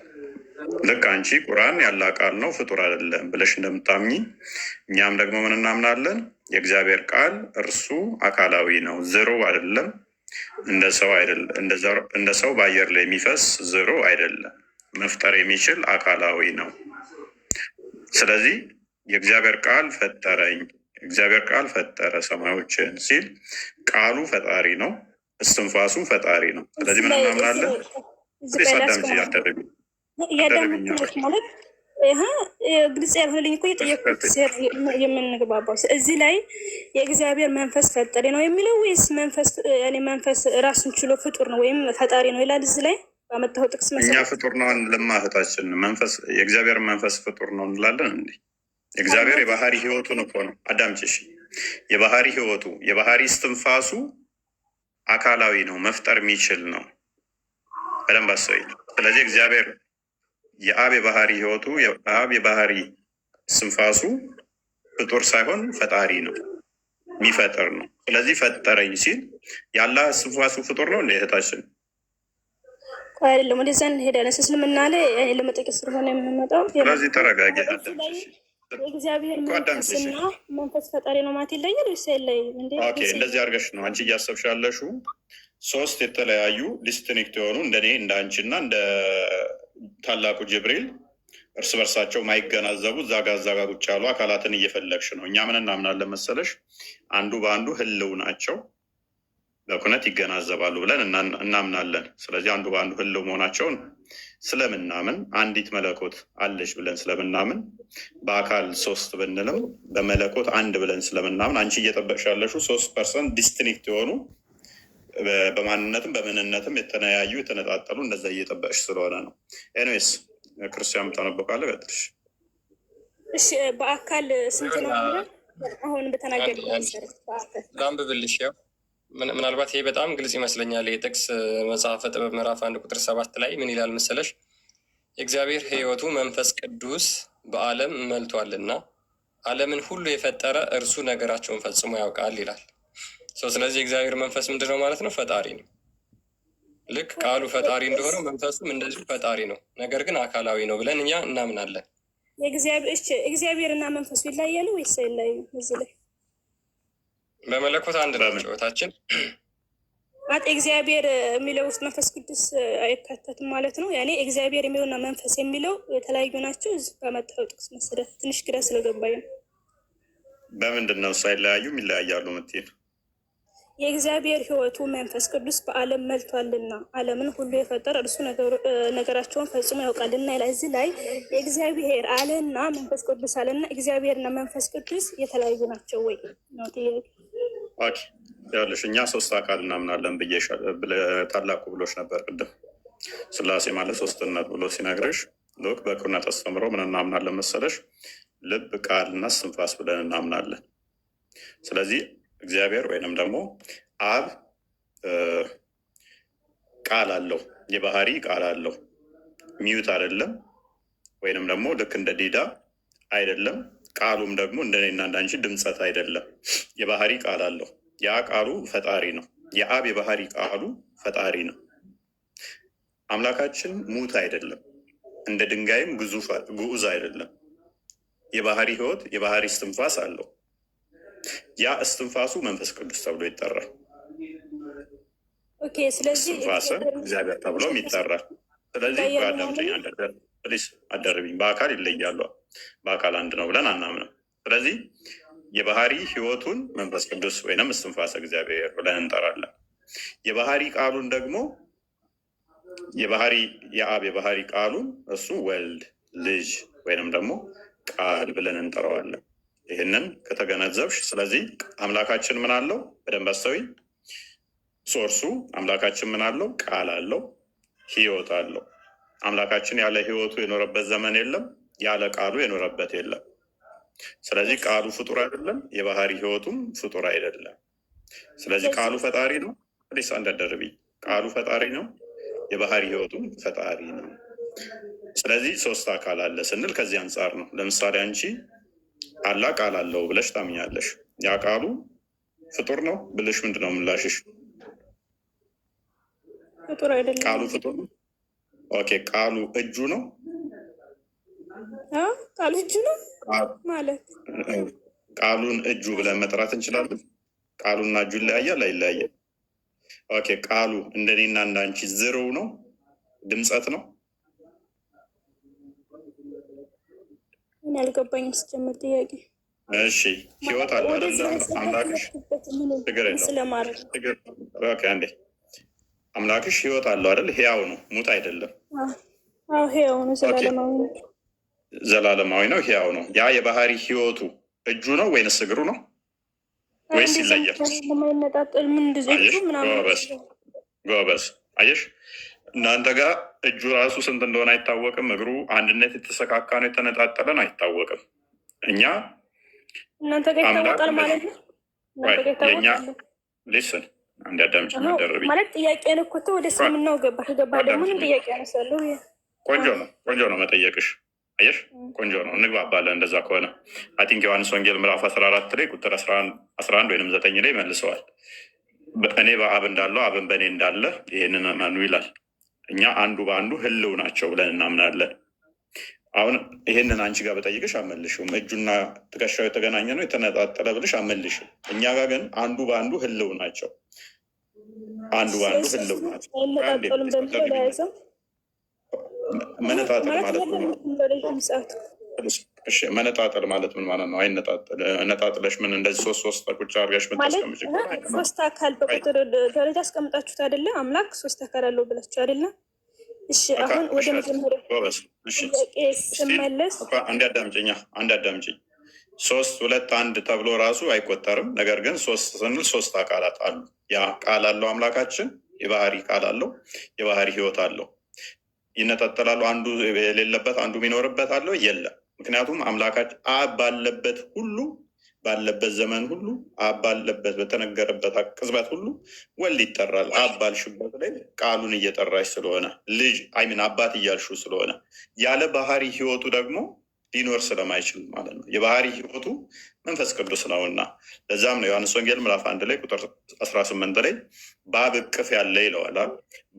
ልክ አንቺ ቁርአን ያለ ቃል ነው ፍጡር አይደለም ብለሽ እንደምታምኚ እኛም ደግሞ ምን እናምናለን? የእግዚአብሔር ቃል እርሱ አካላዊ ነው፣ ዝሮ አይደለም። እንደ ሰው አይደለም፣ እንደ ሰው በአየር ላይ የሚፈስ ዝሮ አይደለም። መፍጠር የሚችል አካላዊ ነው። ስለዚህ የእግዚአብሔር ቃል ፈጠረኝ፣ እግዚአብሔር ቃል ፈጠረ ሰማዮችን ሲል ቃሉ ፈጣሪ ነው፣ እስትንፋሱ ፈጣሪ ነው። ስለዚህ እዚህ ምን ላይ እናምናለን? እዚህ Please ላይ አዳምጪ፣ ላስቆም። አታደርጊ እያዳመጥኩ አታደርጊኝ። ነው ማለት ይሄ ግልጽ ያልሆነልኝ እኮ እየጠየቅኩት ሲሄድ የምንግባባው እዚህ ላይ የእግዚአብሔር መንፈስ ፈጠሪ ነው የሚለው ወይስ መንፈስ ያኔ መንፈስ ራሱን ችሎ ፍጡር ነው ወይም ፈጣሪ ነው ይላል? እዚህ ላይ ባመጣኸው ጥቅስ እኛ መሰረት ፍጡር ነው አንልማ እህታችን። መንፈስ የእግዚአብሔር መንፈስ ፍጡር ነው እንላለን እንዴ? እግዚአብሔር የባህሪ ህይወቱን እኮ ነው። አዳምጪ እሺ። የባህሪ ህይወቱ የባህሪ እስትንፋሱ አካላዊ ነው፣ መፍጠር የሚችል ነው። በደንብ አስተውይ። ስለዚህ እግዚአብሔር የአብ የባህሪ ህይወቱ የአብ የባህሪ እስትንፋሱ ፍጡር ሳይሆን ፈጣሪ ነው፣ የሚፈጥር ነው። ስለዚህ ፈጠረኝ ሲል የአላህ እስትንፋሱ ፍጡር ነው እንደ እህታችን? ቆይ አይደለም፣ ወደዛ እንሄዳለን። እስልምና ላይ ያኔ ለመጠየቅ ስለሆነ የምመጣው ስለዚህ ተረጋጊ፣ እዚህ ላይ አዳምጪ እሺ። የእግዚአብሔር እኮ አዳምጪ እሺ። መንፈስና መንፈስ ፈጣሪ ነው ማለት ይለያል ወይስ አይለይም? እንዴ Okay፣ ግልጽ እንደዚህ አድርገሽ ነው አንቺ እያሰብሽ ያለሽው። ሶስት የተለያዩ distinct የሆኑ እንደኔ እንደ አንቺ እና እንደ ታላቁ ጅብሪል እርስ በርሳቸው ማይገናዘቡ እዛ ጋ እዛ ጋ ቁጭ ያሉ አካላትን እየፈለግሽ ነው። እኛ ምን እናምናለን መሰለሽ? አንዱ በአንዱ ህልው ናቸው። በኩነት ይገናዘባሉ ብለን እናምናለን። ስለዚህ አንዱ በአንዱ ህልው መሆናቸውን ስለምናምን፣ አንዲት መለኮት አለች ብለን ስለምናምን፣ በአካል ሶስት ብንልም በመለኮት አንድ ብለን ስለምናምን፣ አንቺ እየጠበቅሽ ያለሽው ሶስት person distinct የሆኑ፣ በማንነትም በምንነትም የተለያዩ፣ የተነጣጠሉ እንደዛ እየጠበቅሽ ስለሆነ ነው። Anyways ክርስቲያን የምታነበው ካለ ቀጥልሽ። እሺ፣ በአካል ስንት ነው የሚለው? አሁን በተናገርኩት መሰረት በአካል ላንብብልሽ። ያው ምናልባት ይሄ በጣም ግልጽ ይመስለኛል። ይህ ጥቅስ መጽሐፈ ጥበብ ምዕራፍ 1 ቁጥር 7 ላይ ምን ይላል መሰለሽ? የእግዚአብሔር ሕይወቱ መንፈስ ቅዱስ በዓለም መልቷልና ዓለምን ሁሉ የፈጠረ እርሱ ነገራቸውን ፈጽሞ ያውቃል ይላል። So ስለዚህ የእግዚአብሔር መንፈስ ምንድን ነው ማለት ነው? ፈጣሪ ነው። ልክ ቃሉ ፈጣሪ እንደሆነው መንፈሱም እንደዚሁ ፈጣሪ ነው። ነገር ግን አካላዊ ነው ብለን እኛ እናምናለን። እሺ፣ እግዚአብሔርና መንፈሱ ይለያሉ ወይስ አይለያዩም? እዚህ ላይ በመለኮት አንድ ናቸው። እታችን ማለት እግዚአብሔር የሚለው ውስጥ መንፈስ ቅዱስ አይካተትም ማለት ነው። ያኔ እግዚአብሔር የሚለውና መንፈስ የሚለው የተለያዩ ናቸው። እዚህ በመጣው ጥቅስ መሰረት ትንሽ ግራ ስለገባኝ ነው። በምንድን ነው ሳይለያዩም ይለያያሉ የምትይው? የእግዚአብሔር ሕይወቱ መንፈስ ቅዱስ በዓለም መልቷልና ዓለምን ሁሉ የፈጠረ እርሱ ነገራቸውን ፈጽሞ ያውቃልና ይላል። እዚህ ላይ የእግዚአብሔር አለና መንፈስ ቅዱስ አለና እግዚአብሔርና መንፈስ ቅዱስ የተለያዩ ናቸው ወይ ነው ጥያቄ። Okay፣ ይኸውልሽ እኛ ሶስት አካል እናምናለን ታላቁ ብሎሽ ነበር ቅድም። ስላሴ ማለት ሶስትነት ብሎ ሲነግርሽ ልክ በኩነት አስተምሮ ምን እናምናለን መሰለሽ? ልብ፣ ቃልና እስትንፋስ ብለን እናምናለን። ስለዚህ እግዚአብሔር ወይንም ደግሞ አብ ቃል አለው፣ የባህሪ ቃል አለው። Mute አይደለም፣ ወይንም ደግሞ ልክ እንደ ዲዳ አይደለም። ቃሉም ደግሞ እንደኔና እንዳንቺ ድምፀት አይደለም። የባህሪ ቃል አለው። ያ ቃሉ ፈጣሪ ነው። የአብ የባህሪ ቃሉ ፈጣሪ ነው። አምላካችን ሙት አይደለም፣ እንደ ድንጋይም ግዙፍ ግዑዝ አይደለም። የባህሪ ህይወት፣ የባህሪ እስትንፋስ አለው። ያ እስትንፋሱ መንፈስ ቅዱስ ተብሎ ይጠራል። Okay፣ ስለዚህ እስትንፋሰ እግዚአብሔር ተብሎም ይጠራል። ስለዚህ ይለያሉ በአዳምጪኝ፣ please አደርብኝ። በአካል ይለያሉ፣ በአካል አንድ ነው ብለን አናምንም። ስለዚህ የባህሪ ህይወቱን መንፈስ ቅዱስ ወይንም እስትንፋሰ እግዚአብሔር ብለን እንጠራለን። የባህሪ ቃሉን ደግሞ የባህሪ የአብ የባህሪ ቃሉን እሱ ወልድ፣ ልጅ ወይንም ደግሞ ቃል ብለን እንጠራዋለን። ይህንን ከተገነዘብሽ፣ ስለዚህ አምላካችን ምን አለው? በደንብ አስተውይ። Source ኡ አምላካችን ምን አለው? ቃል አለው፣ ህይወት አለው። አምላካችን ያለ ህይወቱ የኖረበት ዘመን የለም፣ ያለ ቃሉ የኖረበት የለም። ስለዚህ ቃሉ ፍጡር አይደለም፣ የባህሪ ህይወቱም ፍጡር አይደለም። ስለዚህ ቃሉ ፈጣሪ ነው። Please አንዳደርብኝ። ቃሉ ፈጣሪ ነው፣ የባህሪ ህይወቱም ፈጣሪ ነው። ስለዚህ ሶስት አካል አለ ስንል ከዚህ አንጻር ነው። ለምሳሌ አንቺ አላህ ቃል አለው ብለሽ ታምኛለሽ። ያ ቃሉ ፍጡር ነው ብልሽ ምንድን ነው ምላሽሽ? ፍጡር አይደለም። ቃሉ ፍጡር ነው። Okay፣ ቃሉ እጁ ነው። ቃሉ እጁ ነው ማለት? ቃሉን እጁ ብለን መጥራት እንችላለን። ቃሉና እጁ ይለያያል አይለያየም? Okay፣ ቃሉ እንደኔና እንዳንቺ ዝርው ነው፣ ድምፀት ነው። እኔ አልገባኝም ስጀምር ጥያቄ። እሺ፣ ህይወት አለ አይደለ? አምላክሽ ችግር የለውም። ስለማድረግ Okay፣ አንዴ፣ አምላክሽ ህይወት አለው አይደል? ህያው ነው፣ ሙት አይደለም። አዎ፣ ህያው ነው፣ ዘላለማዊ ነው። ዘላለማዊ ነው፣ ህያው ነው። ያ የባህሪ ህይወቱ እጁ ነው ወይንስ እግሩ ነው ወይስ ይለያል? የማይነጣጠል ምን እንደዚህ እጁ አየሽ፣ ምናምን። ጎበዝ ጎበዝ። አየሽ፣ እናንተ ጋር እጁ ራሱ ስንት እንደሆነ አይታወቅም። እግሩ አንድነት የተሰካካ ነው የተነጣጠለ ነው አይታወቅም። እኛ እናንተ ጋር አምላክ ይታወቃል ማለት ነው። እናንተ ጋር የእኛ ይታወቃል። Listen፣ አንድ አዳምጪኝ፣ አደርብኝ። ማለት ጥያቄን እኮ ተው፣ ወደ እስልምናው ገባ ከገባ ደግሞ ምንም ጥያቄ ያነሳለሁ። ቆንጆ ነው፣ ቆንጆ ነው መጠየቅሽ። አየሽ፣ ቆንጆ ነው፣ እንግባባለን። እንደዛ ከሆነ I think ዮሐንስ ወንጌል ምዕራፍ 14 ላይ ቁጥር 11 ወይም 9 ላይ መልሰዋል። እኔ በአብ እንዳለው አብን በእኔ እንዳለ ይህንን እመኑ ይላል። እኛ አንዱ በአንዱ ህልው ናቸው ብለን እናምናለን። አሁን ይህንን አንቺ ጋር በጠይቅሽ አመልሽውም። እጁና ትከሻው የተገናኘ ነው የተነጣጠለ ብልሽ አመልሽም። እኛ ጋር ግን አንዱ በአንዱ ህልው ናቸው። አንዱ በአንዱ ህልው ናቸው። አይነጣጠሉም በሚለው ለያዘው መነጣጠል ማለት ማለት ነው። ለረዥም ሰዓት እሺ መነጣጠል ማለት ምን ማለት ነው? አይነጣጠል ነጣጥለሽ ምን እንደዚህ ሶስት ሶስት ቁጭ አድርገሽ ማለት ምታስቀምጪ ከሆነ አይነጣጠልም። ሶስት አካል በቁጥር ደረጃ አስቀምጣችሁት አይደለ? አምላክ ሶስት አካል አለው ብላችሁ አይደለ? እሺ አሁን ወደ መጀመሪያ ጎበዝ። እሺ ጥያቄ ስመለስ አንድ አዳምጪኛ፣ አንድ አዳምጪኝ። ሶስት ሁለት አንድ ተብሎ ራሱ አይቆጠርም። ነገር ግን ሶስት ስንል ሶስት አካላት አሉ። ያ ቃል አለው አምላካችን፣ የባህሪ ቃል አለው፣ የባህሪ ህይወት አለው። ይነጣጠላሉ። አንዱ የሌለበት አንዱ የሚኖርበት አለው የለም። ምክንያቱም አምላካችን አብ ባለበት ሁሉ፣ ባለበት ዘመን ሁሉ፣ አብ ባለበት በተነገረበት ቅጽበት ሁሉ ወልድ ይጠራል። አብ ባልሽበት ላይ ቃሉን እየጠራሽ ስለሆነ፣ ልጅ I mean አባት እያልሹ ስለሆነ፣ ያለ ባህሪ ህይወቱ ደግሞ ሊኖር ስለማይችል ማለት ነው። የባህሪ ህይወቱ መንፈስ ቅዱስ ነውና ለዛም ነው ዮሐንስ ወንጌል ምዕራፍ 1 ላይ ቁጥር 18 ላይ በአብ እቅፍ ያለ ይለዋል።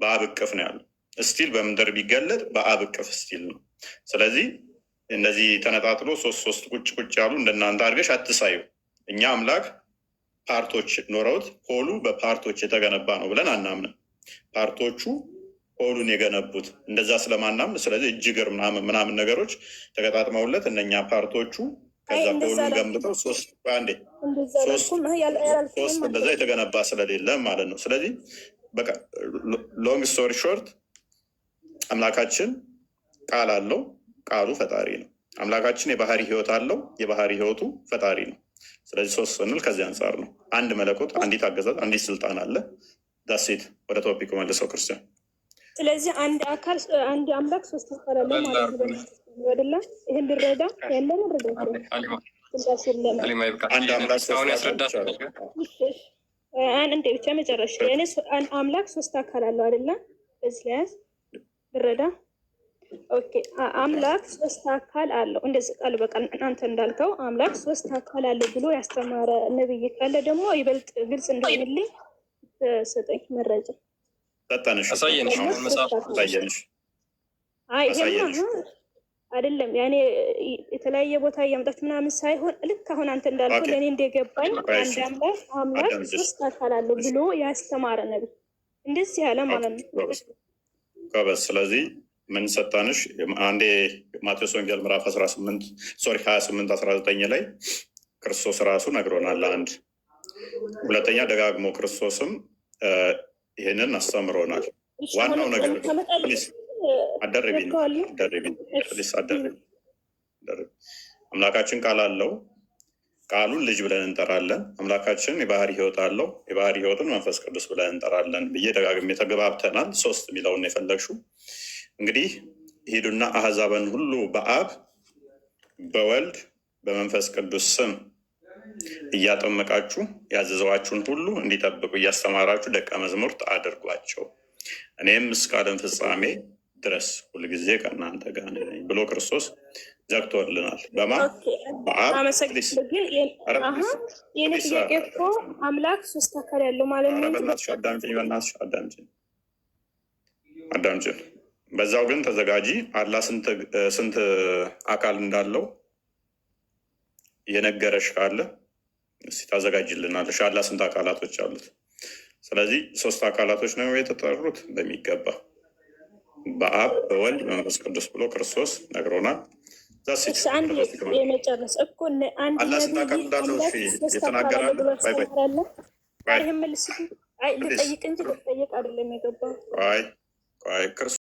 በአብ እቅፍ ነው ያለው። Still በምድር ቢገለጥ በአብ እቅፍ still ነው። ስለዚህ እነዚህ ተነጣጥሎ ሶስት ሶስት ቁጭ ቁጭ ያሉ እንደናንተ አድርገሽ አትሳዩ። እኛ አምላክ part ኦች ኖረውት whole ኡ በ part ኦች የተገነባ ነው ብለን አናምንም። Part ኦቹ whole ኡን የገነቡት እንደዛ ስለማናምን፣ ስለዚህ እጅ እግር ምናምን ምናምን ነገሮች ተገጣጥመውለት እነኛ part ኦቹ አይ ከዛ እንደዛ whole ኡን አላልኩም፣ ገንብተው ሶስት አንዴ እንደዛ ሶስት አላልኩም ያላልኩትም ሶስት እንደዛ የተገነባ ስለሌለ ማለት ነው። ስለዚህ በቃ long story short አምላካችን ቃል አለው፣ ቃሉ ፈጣሪ ነው። አምላካችን የባህሪ ህይወት አለው፣ የባህሪ ህይወቱ ፈጣሪ ነው። ስለዚህ ሶስት ስንል ከዚህ አንጻር ነው። አንድ መለኮት፣ አንዲት አገዛዝ፣ አንዲት ስልጣን አለ። That's it። ወደ topic ኡ መልሰው ክርስቲያን። ስለዚህ አንድ አካል፣ አንድ አምላክ ሶስት አካል አለው ማለት ነው አይደለ? ይህን ልረዳ ያለ መረዳት ነው። ስላሴ ለምን ሀሊማ ይብቃ። አንድ አምላክ ሶስት እስካሁን አካል ያስረዳት ይቻላል። ነገር እሺ፣ አንድ ብቻ መጨረሻ የእኔ አንድ አምላክ ሶስት አካል አለው አይደለ? በዚህ ላይ ያዝ ልረዳ። Okay፣ አምላክ ሶስት አካል አለው። እንደዚህ ቃል በቃል እናንተ እንዳልከው አምላክ ሶስት አካል አለው ብሎ ያስተማረ ነብይ ካለ ደግሞ ይበልጥ ግልጽ እንደሆንልኝ ሰጠኝ መረጃ። ሰጠንሽ፣ አሳየንሽ። አምላክ አሁን ሶስት መጽሐፍ አካል አሳየንሽ፣ አይ ይሄማ አሳየንሽ። አይደለም፣ ያኔ የተለያየ ቦታ እያመጣችሁ ምናምን ሳይሆን ልክ አሁን አንተ እንዳልከው ለእኔ እንደገባኝ ቆይ አንድ እሺ፣ አምላክ አምላክ አዳምጪ። ሶስት አካል አለው ብሎ ያስተማረ ነብይ እንደዚህ ያለ ማለት ነው። ጎበዝ ጎበዝ። ስለዚህ ምን ሰጠንሽ? አንዴ ማቴዎስ ወንጌል ምዕራፍ 18፣ sorry፣ 28 19 ላይ ክርስቶስ ራሱ ነግሮናል። አንድ ሁለተኛ ደጋግሞ ክርስቶስም ይህንን አስተምሮናል። እሺ አሁን ዋናው ነገር ግን ታመጣለህ please አደርቢኝ ደርገዋለሁ። አደርቢኝ እሺ please አደርቢኝ አደርቢኝ። አምላካችን ቃል አለው። ቃሉን ልጅ ብለን እንጠራለን። አምላካችን የባህሪ ሕይወት አለው። የባህሪ ሕይወቱን መንፈስ ቅዱስ ብለን እንጠራለን ብዬ ደጋግሜ ተግባብተናል። ሶስት የሚለውን የፈለግሽው እንግዲህ ሂዱና አህዛብን ሁሉ በአብ በወልድ በመንፈስ ቅዱስ ስም እያጠመቃችሁ ያዘዘዋችሁን ሁሉ እንዲጠብቁ እያስተማራችሁ ደቀ መዛሙርት አድርጓቸው፣ እኔም እስከ ዓለም ፍጻሜ ድረስ ሁልጊዜ ከእናንተ ጋር ነኝ ብሎ ክርስቶስ ዘግቶልናል። በማ Okay በአብ please አመሰግናለሁ። ግን ኧረ አሀ please የኔ please ጥያቄ እኮ አምላክ ሶስት አካል ያለው ማለት ኧረ ነው እንጂ በእናትሽ አዳምጪኝ፣ በእናትሽ አዳምጪኝ፣ አዳምጪኝ። በዛው ግን ተዘጋጂ። አላህ ስንት አካል እንዳለው የነገረሽ ካለ እስኪ ታዘጋጅልናለሽ። አላህ ስንት አካላቶች አሉት? ስለዚህ ሶስት አካላቶች ነው የተጠሩት በሚገባ በአብ በወልድ በመንፈስ ቅዱስ ብሎ ክርስቶስ ነግሮናል። That's it እሺ አንድ የመጨረስ እኮ አንድ አላህ ስንት ነብይ አካል እንዳለው አምላክ እሺ ሶስት አካል አለው የተናገራለ ብሎ ቆይ ቆይ ያስተምራለ? ቆይ ይህን መልስልኝ። አይ please ልጠይቅ እንጂ ልጠይቅ አይደለም የገባው። ቆይ ቆይ ክርስቶስ